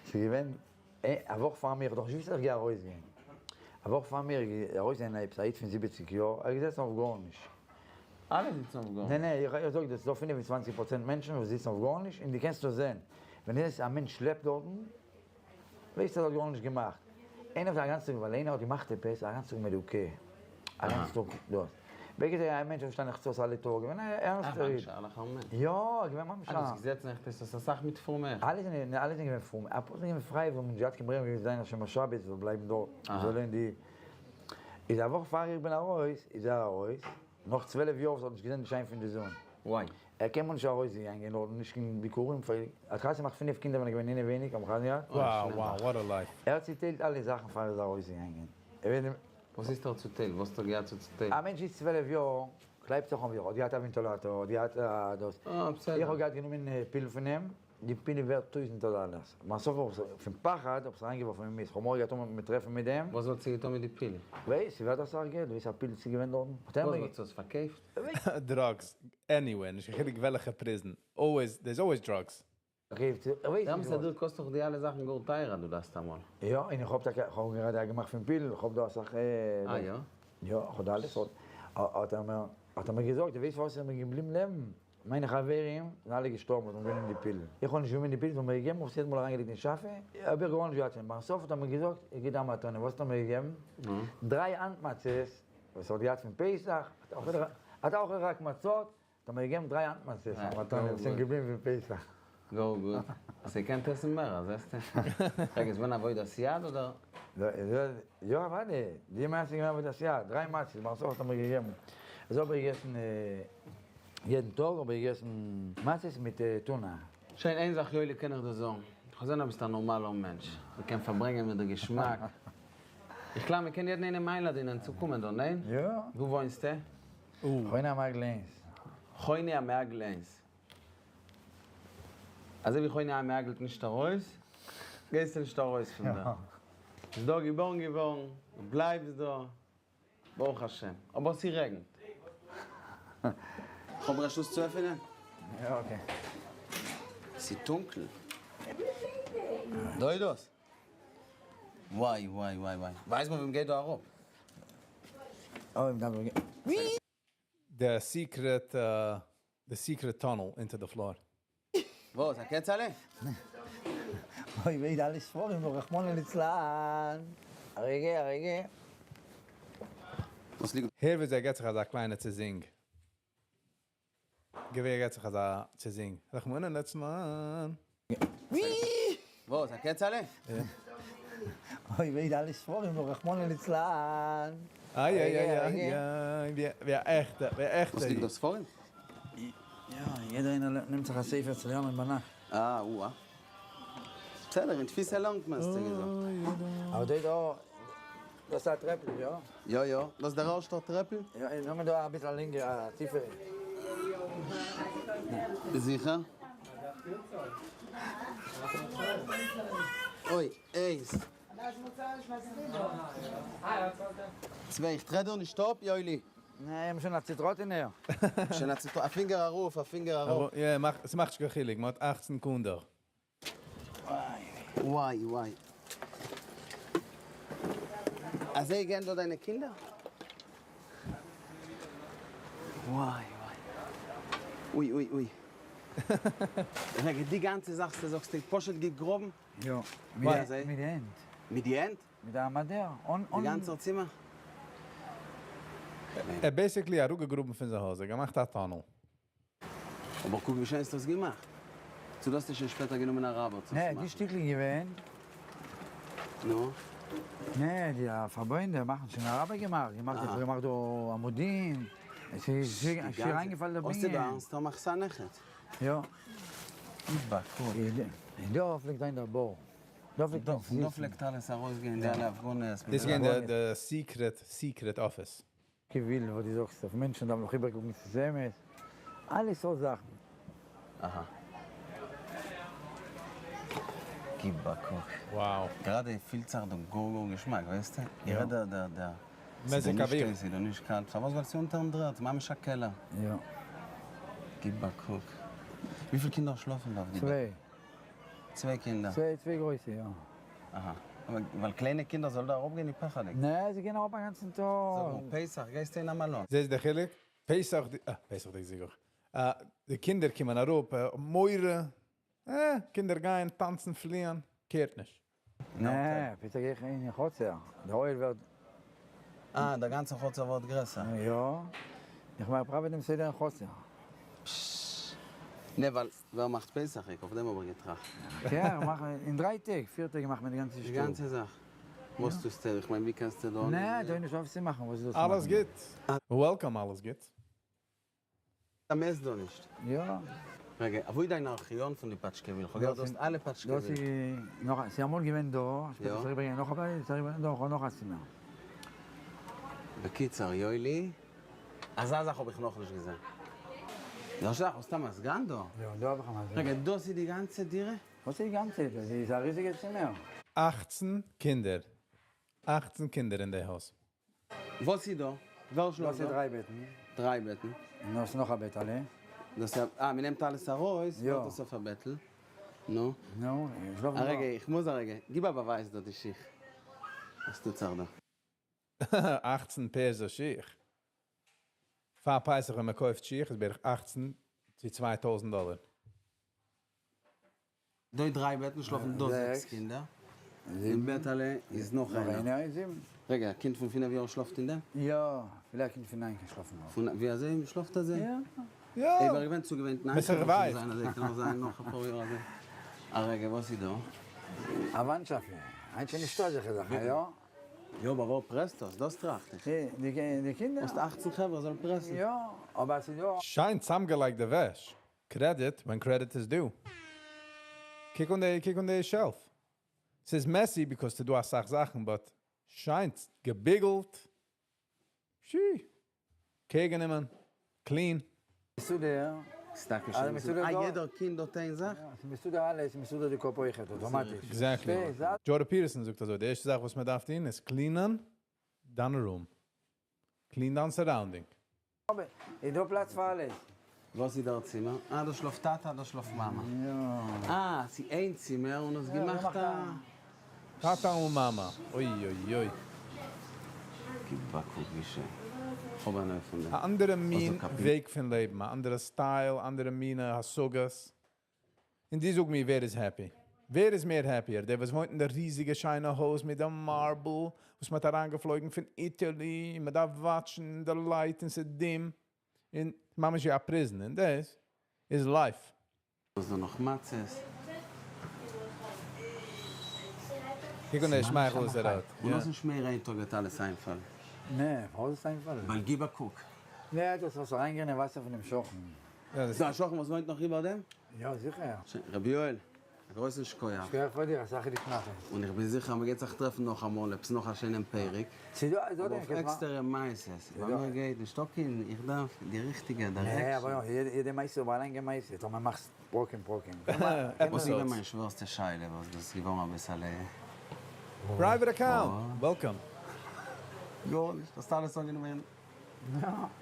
ס'איז געווען א וואך פאר מיר, איך האב דאך נישט געוואוסט אז איך גיי ארויסגיין. א וואך פאר מיר איז ארויסגעגאנגען עפעס א איד פון זיבעציג יאר, ער איז געזעסן אויף גארנישט. אלע זיצן אויף גארנישט. נע נע, איך זאג דיר, ס'איז דא 25% מענטשן וואס זיצן אויף גארנישט, און דו קענסט דאס זען. ווען דו זעסט א מענטש שלעפט דארטן, ווייסטו אז ער האט גארנישט געמאכט. איינער האט א גאנצן טאג, ווייל איינער האט געמאכט עפעס, א גאנצן טאג מדוכא. א גאנצן טאג דאס. בקיצור, א מענטש איז געשטאנען חצות אלע טאג, געווען א ערנסטער איד. ממש א ערליכער מענטש. יא, געווען ממש א. אה, דו האסט געזעצן עכט איז דאס אסאך מיט פרומע. אלע זענען, אלע זענען געווען פרום. אפאר זענען געווען פריי, וואס מען האט געהאט קיין ברירה געווען זיין א שומר שבת, זאל בלייבן דארט, זאל לערנען די. איז א וואך פאר איך בין ארויס, איז ער ארויס, נאך 12 יאר וואס ער האט נישט געזען די שיין פון די זון. וואי. ער קיינמאל נישט ארויסגעגאנגען דארט, נישט קיין ביקורים, ער האט חתונה געמאכט פינף קינדער ווען ער איז געווען אינעווייניג, האבן חתונה געהאט. Wow, wow, what a life. ער האט צוטיילט אלע זאכן פאר ער איז ארויסגעגאנגען. וואס איז דער צוטייל? וואס האט ער געהאט צו צוטיילן? א מענטש איז 12 יאר, קלייבט זיך אן ווי ער האט געהאט א ווענטילאטאר, האט געהאט א דאס. אה, בסדר. איך האב געהאט גענומען פיל פון אים, די פיל איז ווערט טויזנטער דאללערס. ביים סוף האב איך פון פחד האב איך עס אריינגעווארפן אין מיסט, כ'האב מורא געהאט טאמער מ'וועט טרעפן מיט דעם. וואס וואלט זי געטון מיט די פיל? ווייס, ס'ווערט אסאך געלט, ווייס א פיל איז געווען דארטן. וואס וואלט זי עס פארקויפט? Drugs, anywhere, נישט קיין חילוק וועלכע prison, always, there's always drugs. דער מסדר קאסט דאך די אלע זאכן גאר טייער אז דו דארפסט אמאל. יא, און איך האב טאקע, איך האב גראדע געמאכט פון פיל, איך האב דא אסאך. אה יא? יא, איך האב אלעס האט האט ער מיר האט ער מיר געזאגט, דו ווייסט פארוואס איך בין געבליבן לעבן? מיינע חברים זענען אלע געשטארבן וואס האבן גענומען די פילן, איך האב נישט גענומען די פילן, זיי האבן מיר געגעבן, איך האב עס יעדע מאל אריינגעלייגט אין שאפע, האב איך גארנישט געהאט שוין, ביים סוף האט ער מיר געזאגט, איך גיב דיר א מתנה, וואס האט ער מיר געגעבן? דריי האנט מצות וואס ער האט געהאט פון פסח, אתה אוכל רק מצות, האט ער מיר געגעבן דריי האנט מצות א מתנה וואס איז געבליבן פון פסח. גאר גוט. האסט געקענט עסן מער, זעסטו. רגע, איז געווען עבודת יד אדער? יא אוודאי, די מעשה איז געווען עבודת יד, דריי מצות, ביים סוף האט ער מיר געגעבן, אזוי האב איך געגעסן יעדן טאג האב איך געגעסן מצות מיט טונא. שוין איין זאך יואלי קען איך דיר זאגן, איך האב זען אז ביסט א נארמאלער מענטש, מען קען פארברענגען מיט דיר געשמאק, איך קלער מען קען יעדן איינעם איינלאדענען צו קומען דא, ניין? יא. וואו וואוינסטו? חוני המעגל איינס. חוני המעגל איינס. אזוי ווי חוני המעגלט נישט ארויס, גייסטו נישט ארויס פון דא. ביסט דא געבארן געווארן, דו בלייבסט דא, ברוך השם. אבער ס'רעגנט. כ'האב רשות צו עפענען? יא okay. ס'טונקל. דא איז דאס? וואי וואי וואי וואי. ווייז מיר ווי מ'גייט דא אראפ. אוי מ'דארף דא גיין. די secret די secret tunnel אונטער די floor. וואס? א קעצעלע? אוי וויי די אלע ספרים דא רחמנא ליצלן. א רגע א רגע. וואס ליגט. הער ווי זי געט זיך אזא קליינע צוזינג. געווער געט זיך אזא צוזינג. רחמנא ליצלן. וואס? א קעצעלע? אוי וויי די אלע ספרים דא רחמנא ליצלן. איי איי איי איי איי ווי א עכטע ווי א עכטע. וואס ליגט דא ספרים? יא, יעדער איינער נעמט זיך א ספר צו לערנען ביינאכט. אה, אוה. בסדר, אין תפיסה לערנט מען האסטו געזאגט. אבער דא איז דא, דאס איז א טרעפל, יא? יא יא, דאס איז דער ערשטער טרעפל? יא, און נאכדעם איז דא אביסל א לענגערע, א טיפערע. זיכער? אוי, איינס. צוויי, איך טרעט דיר נישט אפ, יואלי. ניין, שוין א צוטראטענער. שוין א צוטראטענער, א פינגער ארויף, א פינגער אראפ. יא, ס'מאכט נישט קיין חילוק, מ'האט אכצן קונדער. וואי וואי. אזוי גייען דא דיינע קינדער? וואי וואי. אוי אוי אוי. רגע, די גאנצע זאך זאגסטו פשוט געגראבן? יא. מיט די הענט. מיט די הענט? מיט די מאדער. די גאנצער צימער? ער האט basically אראפגעגראבן פון זיין הויז, ער האט געמאכט א tunnel. אבער קוק ווי שיין האסטו עס געמאכט. צו דו האסט עס שוין שפעטער גענומען א ראבער צו עס מאכן? נע, די שטיקל איז געווען. נו? נע, די פארבוינדער מאכן שוין א ראבער געמאכט, געמאכט איך האב געמאכט דא עמודים, עס איז שיער איינגעפאלן דער בנין. האסטו דא ערנסטער מחסן נכד? יא. דא פלעגט זיין דער בור. דא פלעגט מען זיצן. דא פלעגט אלעס ארויסגיין די אלע הפגנות. דאס איז געווען די secret secret office. כוויל וואס דו זאגסט אויף מענטשן דארף מען נאך איבערקוקן צו ס'איז אמת, אלע סארט זאכן. אהא. גיב א קוק. Wow. גראדע פילט זיך דא גאר גאר געשמאק, ווייסטע? איך רעד דער דער דער. מזג אוויר. ס'איז דא נישט קאלט, פארוואס ווייל ס'איז אונטערן דרערד, ממש א קעלער. יא. גיב א קוק. וויפיל קינדער שלאפן דא אויף די בעט? צוויי. צוויי קינדער. צוויי צוויי גרויסע יא. אהא. ווייל קליינע קינדער זאל דא אראפגיין איז פחד'יג. נע, זיי גייען אראפ א גאנצן טאג. זאג נאר, פסח גייסטו אין א מלון? זעסט די חילוק? פסח די, אה, פסח'דיג זאג איך. אה, די קינדער קומען אראפ, מורא, אה, קינדער גייען טאנצן פליען, קערט נישט. נע, פסח גיי איך אין חצר, דער אוהל ווערט. אה, דער גאנצער חצר ווערט גרעסער. יא, איך מאך פראווען דעם סדר אין חצר. פששש. נע, ווייל ווער מאכט פסח איך? אויף דעם האב איך געטראכט. יא, איך מאך אין דריי טעג, פיר טעג מאכט מען די גאנצע שטוב. די גאנצע זאך. וואס טוסטו? איך מיין ווי קענסטו דא. נע, דא איז נישט אויף צו מאכן, וואס איז דא צו מאכן? אלעס גוט. Welcome אלעס גוט. א מעסט דא נישט. יא. רגע, אוואו איז דיין ארכיון פון די פאטשקעוויל? כ'האב געהערט דו האסט אלע פאטשקעוויל. דאס איז נאך, ס'איז אמאל געווען דא, שפעטער איז אריבערגעגאנגען נאך א בית, איז אריבער נאך נאך א צימער. בקיצור, יואלי, אזא זאך האב איך נאכנישט געזען. דאס איז דאך סתם א סגן דא. יא, דא האב איך א מזגן. רגע, דאס איז די גאנצע דירה? וואס איז די גאנצע? דאס איז א ריזיגע צימער. אכצן קינדער. אכצן קינדער אין די הויז. וואס איז דא? ווער שלאפט דא? דאס איז דריי בעטן. דריי בעטן. און דאס איז נאך א בעטעלע. דאס איז א, אה, מ'נעמט אלעס ארויס, ווערט עס אויף א בעטל. נו. נו, איך שלאף א רגע, איך מוז א רגע. גיב א באווייז דא די שיך. וואס טוט זיך דא? אכצן pairs שיך. פאר פסח ווען מען קויפט שיך איז בערך אכצן צו 2000 דאלער. דא דריי בעטן שלאפן דא זעקס קינדער. אין בעטעלע איז נאך איינער. רגע, א קינד פון פינף יאר שלאפט אין דעם? יא, אפילו א קינד פון ניין קען שלאפן אויך. פון ווי אזוי שלאפט אזוי? יא. יא. אויב ער געווען צוגעוואינט ניין מען survive ט. זיין אזוי קען נאך זיין נאך אפאר יאר אזוי. א רגע וואס איז דא? א וואנט שאפע. היינט שוין נישטא אזעלכע זאכן, יא? יא אבער וואו פרעסט דאס? דאס טראכט איך. די קינדער. האסט אכצן חברה זאלן פרעסן. יא, אבער ס'איז דא. שיין צאמגעלייגט די וועש. Credit when credit is due. קוק אן די, קוק אן די shelf. ס'איז messy because ס'דא אסאך זאכן, but שיין געביגלט. שי. Care גענומען. Clean. מסודר. ס'טאקע שוין מסודר. אה, יעדער קינד האט איין זאך? יא, ס'איז מסודר אלעס, ס'איז מסודר די קאפ אויכעט, אויטאמאטיש. Exactly. Jordan Peterson זאגט אזוי, די ערשטע זאך וואס מען דארף טון איז clean ען דיין room. Clean דיין surrounding. איז דא פלאץ פאר אלעס. וואס איז דער צימער? אה, דא שלאפט טאטע, דא שלאפט מאמע. יא. אה, ס'איז איין צימער און האסט געמאכט א. טאטע און מאמע. אוי אוי אוי. גיב א קוק ווי שיין. כ'האב הנאה פון דעם. א אנדערע מין וועג פון לעבן, א אנדערע style, אנדערע מינע השגות. און דו זאג מיר ווער איז happy? ווער איז מער happier? דער וואס וואוינט אין די ריזיגע שיינע הויז מיט די marble וואס מ'האט אריינגעפלויגן פון Italy און מ'דארף watch ן די light און ס'איז dim און ממש ווי א prison און דאס איז life. וואס דא נאך מצות? קוק אן די שמייכל וואס ער האט. און לאז נישט מער איין טאג וועט אלעס איינפאלן. נע, פארוואס זאל עס איינפאלן? ווייל גיב א קוק. נע, דאס וואס אריינגיין אין וואסער פונעם שכן. ס'דא א שכן וואס וואוינט נאך איבער דעם? יא זיכער. שוין, רבי יואל, א גרויסן שכוח. שכוח פאר דיר, אסאך חידוש נחת. און איך בין זיכער מ'גייט זיך טרעפן נאכאמאל, עפעס נאך א שיינעם פרק. ס'דא אבער אויף עקסטערע מעשות, ווייל מיר גייט נישט okay, איך דארף די ריכטיגע direction. נע, אבער יעדע מעשה איז אבער א לאנגע מעשה, טאמער מאכסט פרקים פרקים. וואס איז געווען מיין שווערסטע שאלה וואס דאס איז געווארן אביסעלע. Private account! Welcome. גארנישט, האסט אלעס אנגענומען.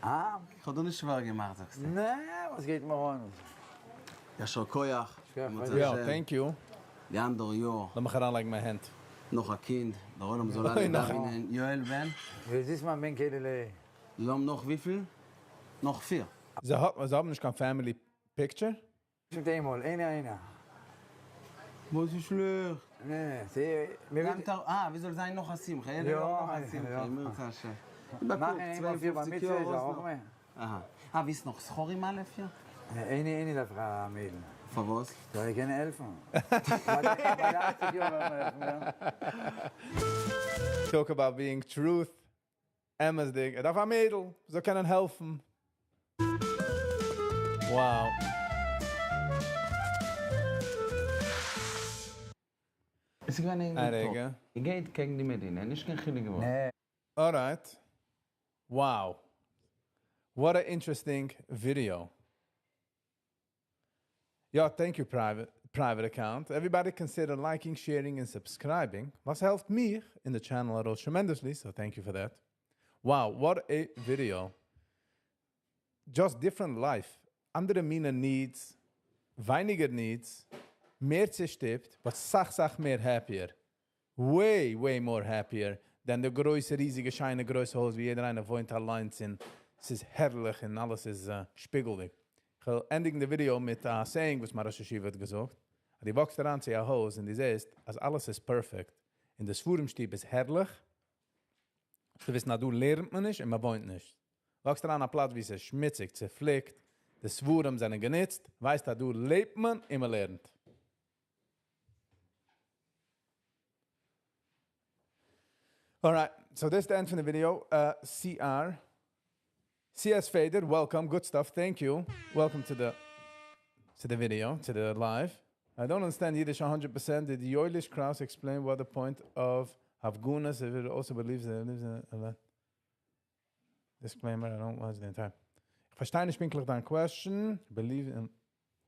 אה? איך האב דיר נישט שווער געמאכט זאגסטו. נע, וואס גייט מיר אן? יישר כח, יא, thank you. די אנדערע יאר. לאמיך אריינלייגן מיין הענט. נאך א קינד, דער עולם זאל אלע דאווענען, יואל בן? ווי זיס מיין בן קעלעלע. זיי האבן נאך וויפיל? נאך פיר. זיי האבן נישט קיין family picture? מיט איינמאל, איינער איינער. וואס איז שלעכט? נע, ס'איז. אה, ווי זאל זיין נאך א שמחה? יעדער יאר נאך א שמחה, אם ירצה השם. מאכן איינמאל פיר בר מצוה איז א חכמה? אהא. אה, ווילסט נאך זכרים אלע פיר? איינע איינע דארף איך א מיידל. פארוואס? זאל איך קענען העלפן. ביי די אכציג יאר וועל מען העלפן, יא. Talk about being truth, אמת'דיג, ער דארף א מיידל זאל קענען העלפן. Wow. עס איז געווען א אין די רגע. גייט קעגן די מדינה, נישט קיין חילוק וואס. Alright. Wow. What a interesting video. יא, thank you private account. Everybody consider liking, sharing and subscribing. וואס העלפט מיך אין די channel ארויס tremendously, so thank you for that. Wow, what a video. Just different life. אנדערע מינע needs, ווייניגער needs, מער צעשטופט, but סאך סאך מער happier. Way way more happier than די גרויסע ריזיגע שיינע גרויסע הויז ווי יעדער איינער וואוינט אליינס און ס'איז הערליך און אלעס איז שפיגלדיג. כ'וועל ענדיגן די ווידיאו מיט א saying וואס מיין ראש ישיבה האט געזאגט, אז דו walk סט אריין צו א הויז און דו זעסט אז אלעס איז perfect און די ספרים שטוב איז הערליך, זאלסטו וויסן אז דא לערנט מען נישט און מען וואוינט נישט. Walk סט אריין א פלאץ ווי ס'איז שמוציג, צעפליקט, די ספרים זענען גענוצט, ווייסט אז דא לעבט מען און מען לערנט. Alright, so דאס איז די end פון די ווידיאו. CR. CS Fader, welcome, good stuff, thank you. Welcome to the to the video, to the live. I don't understand Yiddish 100%. Did Yoelish Kraus explain what the point of הפגנות if it also believes that it lives in a Disclaimer, I don't watch the entire. איך פארשטיי נישט פונקטליך דיין question. Believe in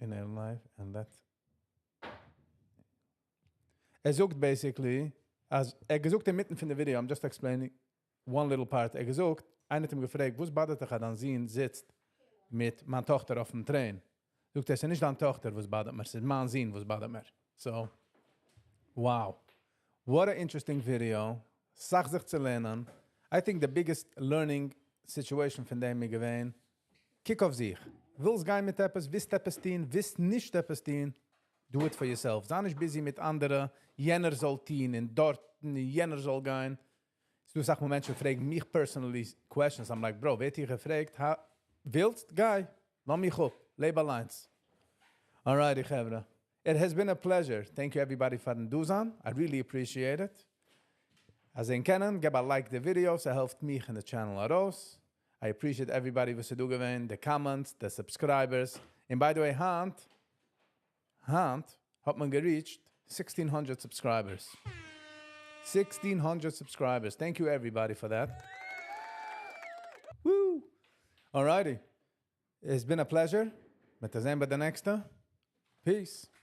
in a life and that. ער זאגט basically אז ער געזאגט אינמיטן פון די ווידיאו, I'm just explaining one little part, ער געזאגט, איינער האט אים געפרעגט, וואס bother ט דיך אז דיין זון זיצט מיט מיין טאכטער אויפן train? זאגט ער, ס'איז נישט דיין טאכטער וואס bother ט מיר, ס'איז מיין זון וואס bother ט מיר. So, wow. What a interesting video. סאך זיך צו לערנען. I think the biggest learning situation פון דעם איז געווען, קוק אויף זיך. ווילסט גיין מיט עפעס, ווילסט עפעס טון, ווילסט נישט עפעס טון, do it for yourself. זיי נישט busy מיט אנדערע, יענער זאל טון און דארט, און יענער זאל גיין. ס'דא אסאך מאל מענטשן פרעגן מיך personally questions. I'm like, bro, ווער האט דיך געפרעגט? הא, ווילסט? גיי. לאז מיך אפ. לעב אליינס. Alrighty, חברה. It has been a pleasure. Thank you everybody פארן דא זיין. I really appreciate it. אז ענק קענען, געב א like די video, ס'העלפט מיך און די channel ארויס. I appreciate everybody וואס איז דא געווען, the comments, the subscribers. And by the way, היינט, היינט האט מען גע reached 1600 subscribers. 1600 subscribers. Thank you everybody for that. Woo! Alrighty. It's been a pleasure. מ'עט זען ביי די נעקסטע. Peace.